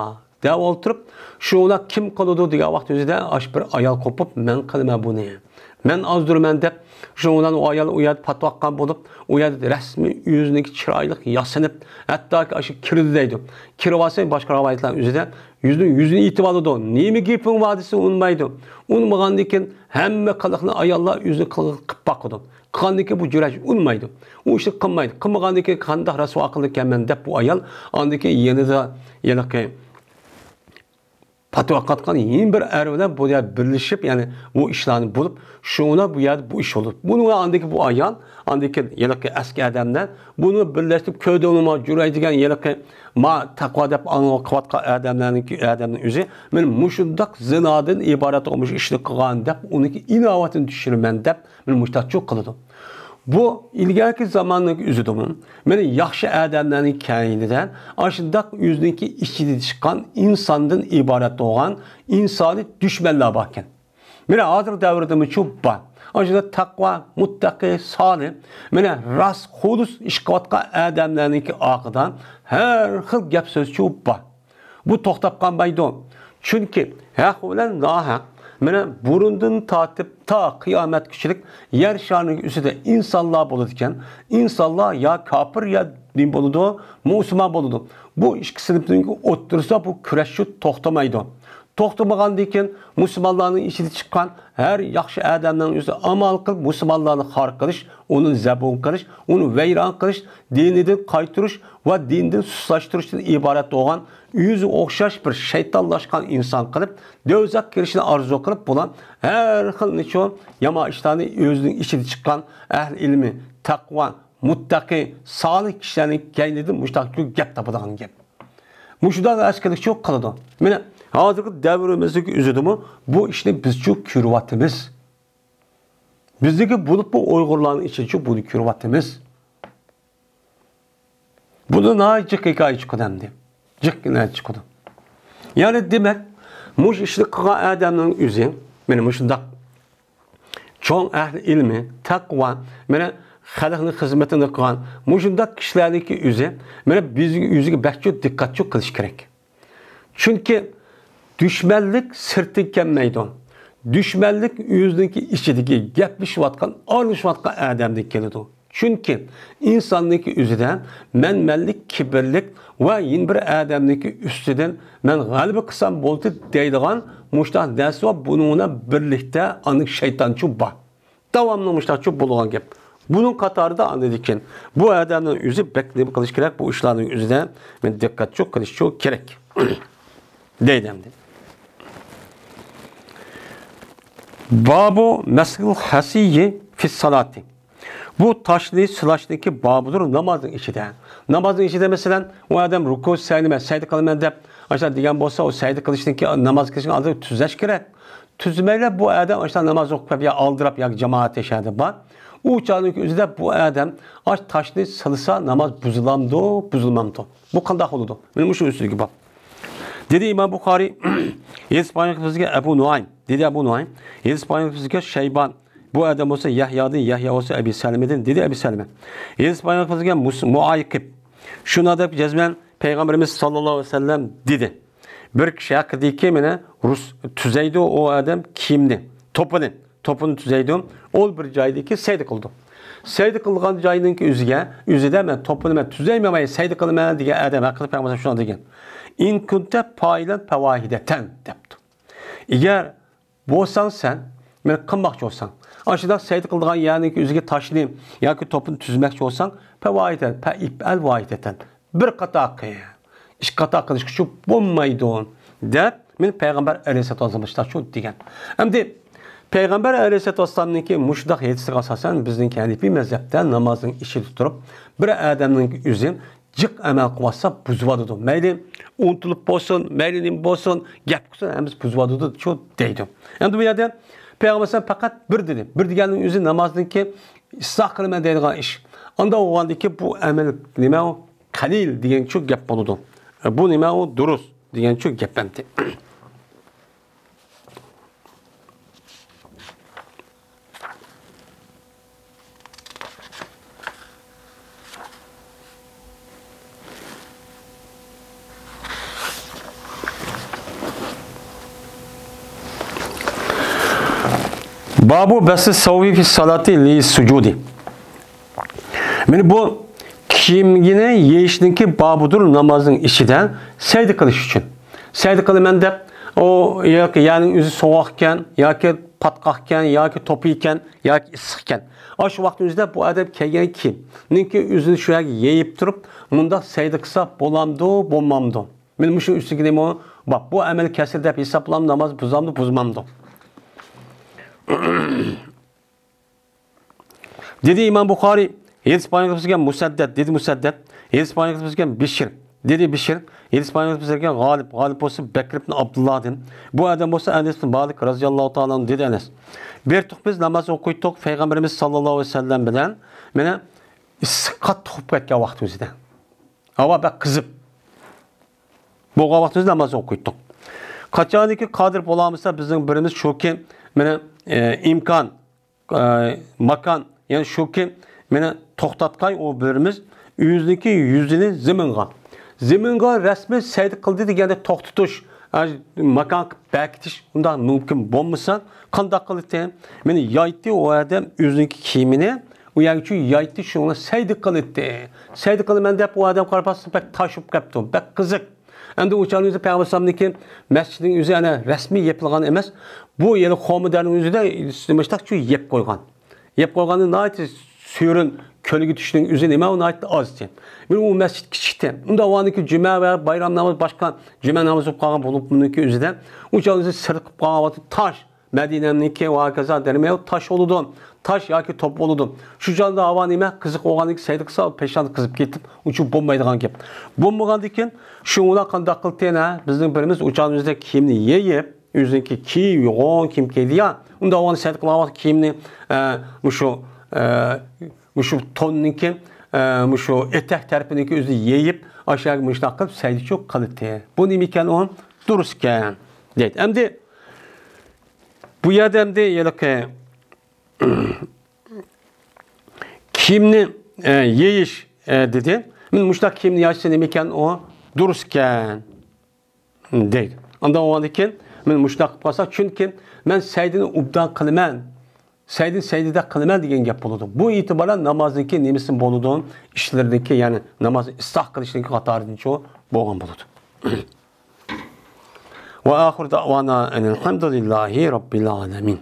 دەپ ئولتۇرۇپ، شۇ ئۇلار كىم قىلىدۇ دېگەن ۋاقىت ئۆزىدە ئاشۇ بىر ئايال قوپۇپ، مەن قىلىمەن بۇنى. مەن ئازدۇرىمەن دەپ، شۇ ئۇلار ئۇ ئايال ئۇ يەردە پاتىۋاتقان بولۇپ، ئۇ يەردە رەسمىي ئۆزىنىڭكى چىرايلىق ياسىنىپ، ھەتتاكى ئاشۇ كىرىدۇ دەيدۇ. كىرىۋالسا باشقا رىۋايەتلەر ئۆزىدە يۈزىنى، يۈزىنى ئېتىۋالىدۇ. نېمە گېپىڭ بار دېسە ئۇنىمايدۇ. ئۇنىمىغاندىن كېيىن ھەممە قىلىقنى ئاياللار ئۆزىنى قىلغان قىلىپ باقىدۇ. قىلغاندىن كېيىن بۇ جۈرەيج ئۇنىمايدۇ. ئۇ ئىشنى قىلمايدۇ. قىلمىغاندىن كېيىن قانداق رەسۋا قىلىدىكەنمەن دەپ بۇ ئايال ئاندىن كېيىن يېنىدا ھېلىقى پاتىۋاتقان يەنە بىر ئەر بىلەن بۇ يەر بىرلىشىپ، يەنى بۇ ئىشلارنى بولۇپ، شۇڭا بۇ يەردە بۇ ئىش بولۇپ. بۇنىڭ ئاندىكى بۇ ئايال، ئاندىكى ھېلىقى ئەسكى ئادەملەر بۇنى بىرلەشتۈرۈپ كۆردۈڭلىما جۈرەيج دېگەن ھېلىقى ما تەقۋا دەپ ئاڭلىۋاتقان ئادەملەرنىڭكى، ئادەمنىڭ ئۆزى، مەن مۇشۇنداق زىنادىن ئىبارەت مۇشۇ ئىشنى قىلغان دەپ ئۇنىڭكى ئىناۋىتىنى چۈشۈرىمەن دەپ مەن مۇشتاقچۇ قىلىدۇ. بۇ ئىلگەركى زاماننىڭ ئۆزىدىمۇ مانا ياخشى ئادەملەرنىڭ كەينىدە ئاشۇنداق ئۆزىنىڭكى ئىچىدىن چىققان ئىنساندىن ئىبارەت بولغان ئىنسانىي دۈشمەنلەر باركەن. مانا ھازىرقى دەۋردىمۇچۇ بار. ئاشۇنداق تەقۋا، مۇتتەقى، سالىھ، مانا راست خۇلۇس ئىش قىلىۋاتقان ئادەملەرنىڭكى ئارقىدا ھەر خىل گەپ سۆزچۇ بار. بۇ توختاپ قالمايدۇ. چۈنكى ھەق بىلەن ناھەق، مانا بۇرۇندىن تارتىپ تا قىيامەتكىچىلىك يەر شارىنىڭ ئۈستىدە ئىنسانلار بولىدىكەن. ئىنسانلار يا كاپىر، يا دىن بولىدۇ، مۇسۇلمان بولىدۇ. بۇ ئىككى سىنىپنىڭ ئوتتۇرىسىدا بۇ كۈرەش شۇ توختىمايدۇ. توختىمىغاندىن كېيىن مۇسۇلمانلارنىڭ ئىچىدە چىققان ھەر ياخشى ئادەمنىڭ ئۆزى ئامال قىلىپ مۇسۇلمانلارنى خار قىلىش، ئۇنى زەبۇن قىلىش، ئۇنى ۋەيران قىلىش، دىنىدىن قايتۇرۇش ۋە دىندىن سۇسلاشتۇرۇشتىن ئىبارەت بولغان ئۆزىگە ئوخشاش بىر شەيتانلاشقان ئىنسان قىلىپ، دوزاخقا كىرىشنى ئارزۇ قىلىپ، بۇلار ھەر خىل نېچۇ يامان ئىشلارنى ئۆزىنىڭ ئىچىدە چىققان ئەھلى ئىلمى، تەقۋا، مۇتتەقى، سالىھ كىشىلەرنىڭ كەينىدىن مۇشۇنداق گەپ تاپىدىغان گەپ. مۇشۇنداق ئەسكىلىكچۇ قىلىدۇ. مانا ھازىرقى دەۋرىمىزدىكى ئۆزىدىمۇ بۇ ئىشنى بىزچۇ كۆرۈۋاتىمىز. بىزدىكى بولۇپمۇ ئۇيغۇرلارنىڭ ئىچىدىچۇ بۇنى كۆرۈۋاتىمىز. بۇنى ناھايىتى جىق ھېكايە چىقىدۇ ئەمدى. جىق ھېكايە چىقىدۇ. يەنى دېمەك، مۇشۇ ئىشنى قىلغان ئادەمنىڭ ئۆزى، مانا مۇشۇنداق چوڭ ئەھلى ئىلمى، تەقۋا، مانا خەلقنىڭ خىزمىتىنى قىلغان مۇشۇنداق كىشىلەرنىڭكى ئۆزى، مانا بىز ئۆزىگە بەكچۇ دىققەتچۇ قىلىش كېرەك. چۈنكى دۈشمەنلىك سىرتتىن كەلمەيدۇ. دۈشمەنلىك ئۆزىنىڭكى ئىچىدىكى گەپلىشىۋاتقان، ئارىلىشىۋاتقان ئادەمدىن كېلىدۇ. چۈنكى ئىنساننىڭكى ئۆزىدە مەنمەنلىك، كىبىرلىك ۋە يەنە بىر ئادەمنىڭكى ئۈستىدىن مەن غەلىبە قىلسام بولدى دەيدىغان مۇشۇنداق نەرسە بار. بۇنىڭ بىلەن بىرلىكتە ئاندىن شەيتانچۇ بار. داۋاملىق مۇشۇنداقچۇ بولغان گەپ. بۇنىڭ قاتارىدا ئاندىن كېيىن بۇ ئادەمنىڭ ئۆزى بەك نېمە قىلىش كېرەك؟ بۇ ئىشلارنىڭ ئۆزىدە مەن دىققەتچۇ قىلىشچۇ كېرەك. دەيدۇ ئەمدى. بابۇ مەسخىل خەسىيي فىسسالاتى. بۇ تاشنى سىلاشنىڭكى بابىدۇر نامازنىڭ ئىچىدە. نامازنىڭ ئىچىدە، مەسىلەن، ئۇ ئادەم رۇكۇ سەجدە، مەن سەجدە قىلىمەن دەپ، ئاشۇنداق دېگەن بولسا، ئۇ سەجدە قىلىشنىڭكى، ناماز قىلىشنىڭ ئالدىدا تۈزەش كېرەك. تۈزمەيلا بۇ ئادەم ئاشۇنداق ناماز ئوقۇپ يا ئالدىراپ ياكى جامائەت ئىچىدە بار. ئۇ چاغنىڭ ئۆزىدە بۇ ئادەم ئاش تاشنى سىلىسا ناماز بۇزۇلامدۇ، بۇزۇلمامدۇ؟ بۇ قانداق بولىدۇ؟ مانا مۇشۇ ئۈستىدىكى باب. دېدى ئىمام بۇخارىي، ھەدىس بايان قىلىپ بىزگە ئەبۇ نۇئايم. دېدى ئەبۇ نۇئايم، ھەدىس بايان قىلىپ بىزگە شەيبان. بۇ ئادەم بولسا يەھيادىن، يەھيا بولسا ئەبى سەلىمىدىن، دېدى ئەبى سەلىمە. ھەدىس بايان قىلىپ بىزگە مۇس-، مۇئايقىب. شۇنىڭ دەپ جەزمەن پەيغەمبىرىمىز ساللاللاھۇ ئەلەيھى ۋەسەللەم دېدى. بىر كىشى ھەققىدىكى مانا رۇس تۈزەيدۇ ئۇ ئادەم كىيىمنى، توپىنى، توپىنى تۈزەيدۇ. ئۇ بىر جايدىكى سەجدە قىلىدۇ. سەجدە قىلغان جاينىڭكى ئۆزىگە، ئۆزىدە مەن توپىنى مەن تۈزەيمەن، مەن سەجدە قىلىمەن دېگەن ئادەم ھەققىدە پەيغەمبەر شۇنداق دېگەن. ئىن كۇنتە پائىلەن پەۋاھىدەتەن دەپتۇ. ئەگەر بولساڭ سەن، مانا قىلماقچى بولساڭ، ئاشۇنداق سەجدە قىلىدىغان يەرنىڭكى ئۆزىگە تاشنى ياكى توپىنى تۈزمەكچى بولساڭ، پەۋاھىدەتەن، پەئىپئەل ۋاھىدەتەن. بىر قاتار قىل. ئىككى قاتار قىلىشقىچۇ بولمايدۇ، دەپ مانا پەيغەمبەر ئەلەيھىسسالاتۇ ۋەسسالام شۇنداقچۇ دېگەن. ئەمدى پەيغەمبەر ئەلەيھىسسالاتۇ ۋەسسالامنىڭكى مۇشۇنداق ھەدىسىگە ئاساسەن، بىزنىڭ ھەنىپىي مەزھەپتە نامازنىڭ ئىچىدە تۇرۇپ، بىر ئادەمنىڭ ئۆزى جىق ئەمەل قىلىۋاتسا، بۇزۇۋاتىدۇ. مەيلى ئۇنتۇلۇپ بولسۇن، مەيلى نېمە بولسۇن، گەپ قىلسۇن، ھەممىسى بۇزۇۋاتىدۇ، شۇ دەيدۇ. ئەمدى بۇ يەردە پەيغەمبەر ئەلەيھىسسالام پەقەت بىر دېدى. بىر دېگەننىڭ ئۆزى نامازنىڭكى ئىسلاھ قىلىمەن دەيدىغان ئىش. ئانداق بولغاندىكى بۇ ئەمەل نېمە ئۇ؟ قەلىل دېگەنچۇ گەپ بولىدۇ. بۇ نېمە ئۇ؟ دۇرۇس دېگەنچۇ گەپ ئەمدى. بابۇ بەسسى سەۋبى فى سالاتی لى سۇجۇدى. مانا بۇ كىيىمنى يېيىشنىڭكى بابىدۇر نامازنىڭ ئىچىدە سەجدە قىلىش ئۈچۈن. سەجدە قىلىمەن دەپ، ئۇ ياكى يەرنىڭ ئۆزى سوغۇق ئىكەن، ياكى پاتقاق ئىكەن، ياكى توپا ئىكەن، ياكى ئىسسىق ئىكەن. ئاشۇ ۋاقىتنىڭ ئۆزىدە بۇ ئادەم كىيگەن كىيىمنىڭكى ئۆزىنى شۇ يەرگە يېيىپ تۇرۇپ، مۇنداق سەجدە قىلسا بولامدۇ، بولمامدۇ؟ مانا مۇشۇ ئۈستىگە نېمە بار؟ بۇ ئەمەل كەسىر دەپ ھېسابلامدۇ، ناماز بۇزامدۇ، بۇزمامدۇ؟ دېدى ئىمام بۇخارىي، ھەدىس بايان قىلىپ بىزگە مۇسەددەت، دېدى مۇسەددەت، ھەدىس بايان قىلىپ بىزگە بىشىر، دېدى بىشىر، ھەدىس بايان قىلىپ بىزگە غالىب، غالىب بولسا بەكر ئىبن ئابدۇللاھدىن، بۇ ئادەم بولسا ئەنەس ئىبن مالىك رازىياللاھۇ تائالا ئەنھۇ، دېدى ئەنەس. بېرىتتۇق بىز ناماز ئوقۇيتتۇق پەيغەمبىرىمىز ساللاللاھۇ ئەلەيھى ۋەسەللەم بىلەن، مانا ئىسسىق قاتتىق بولۇپ كەتكەن ۋاقتىمىزدا. ھاۋا بەك قىزىپ بولغان ۋاقتىمىزدا ناماز ئوقۇيتتۇق. قاچانكى قادىر بولالمىسا بىزنىڭ بىرىمىز شۇكى، مانا، ئە، ئىمكان، ئە، ماكان، يەنى شۇكى، مانا توختاتقاي ئۇ بىرىمىز ئۆزىنىڭكى يۈزىنى زېمىنغا. زېمىنغا رەسمىي سەجدە قىلدى دېگەندە توختىتىش، ئە، ماكان قىلىپ بېكىتىش ئۇنداق مۇمكىن بولمىسا، قانداق قىلدى؟ مانا يايتتى ئۇ ئادەم ئۆزىنىڭكى كىيىمىنى، ئۇ يەرگىچۇ يايتتى، شۇڭا سەجدە قىلىتتى. سەجدە قىلىمەن دەپ ئۇ ئادەم قارىپاتسا بەك تاش بولۇپ كەپتۇ، بەك قىزىق. ئەمدى ئۇ چاغنىڭ ئۆزى پەيغەمبەر ئەلەيھىسسالامنىڭكى مەسچىتىنىڭ ئۆزى ئەنە رەسمىي يېپىلغان ئەمەس. بۇ يەنە خورما دەرنىڭ ئۆزىدە مۇشۇنداق شۇ يەپ قويغان. يەپ قويغاندا ناھايىتى سۆرۈن كۆلگە چۈشۈشنىڭ ئۆزى نېمە، ئۇ ناھايىتى ئاز ئىكەن. بىر ئۇ مەسچىت كىچىكتى. ئۇندا ئۇنىڭكى جۈمە ۋە بايرام نامىزى، باشقا جۈمە نامىزى بولۇپ قالغان بولۇپ، بۇنىڭكى ئۆزىدە ئۇ چاغ ئۆزى سىرلىقىپ قالغان ۋاقتى تاش. مەدىنەمنىڭكى ۋە ھاكازا دەرمەيۋ تاش بولىدۇ. تاش ياكى توپ بولىدۇ. شۇ چاغدا ھاۋا نېمە؟ قىزىق بولغاندىن كېيىن سەجدە قىلسا، پېشانە قىزىپ كېتىپ، ئۇنچە بولمايدىغان گەپ. بولمىغاندىن كېيىن شۇڭا قانداق قىلدى يەنە؟ بىزنىڭ بىرىمىز ئۇ چاغدا ئۆزىدە كىيىمنى يېيىپ، ئۆزىنىڭكى كىيىم، يوغان كىيىم كىيدى يا. ئۇندا ئۇ سەجدە قىلغان ۋاقىت كىيىمنى، ئە، مۇشۇ، ئە، مۇشۇ توننىڭكى، ئە، مۇشۇ ئېتەك تەرىپىنىڭكى ئۆزىنى يېيىپ، ئاشۇ يەرگە مۇشۇنداق قىلىپ سەجدىچۇ قىلدى. بۇ نېمە ئىكەن ئۇ؟ دۇرۇس ئىكەن. دەيدۇ. ئەمدى بۇ يەردە ئەمدى ھېلىقى كىيىمنى، ئە، يېيىش، ئە، دېدى. مانا مۇشۇنداق كىيىمنى يايسا نېمە ئىكەن ئۇ؟ دۇرۇس ئىكەن دەيدۇ. ئاندىن ئۇنىڭدىن كېيىن مانا مۇشۇنداق قىلىپ قالسا، چۈنكى مەن سەجدىنى ئوبدان قىلىمەن، سەجدىنى سەجدىدە قىلىمەن دېگەن گەپ بولىدۇ. بۇ ئېتىبارەن نامازنىڭكى نېمىسى بولىدۇ؟ ئىشلىرىدىكى، يەنى نامازنى ئىسلاھ قىلىشنىڭكى قاتارىدىنچۇ بولغان بولىدۇ. ۋە ئاخىر دەۋانا ئەنىل ھەمدۇلىللاھى رەببىل ئالەمىن.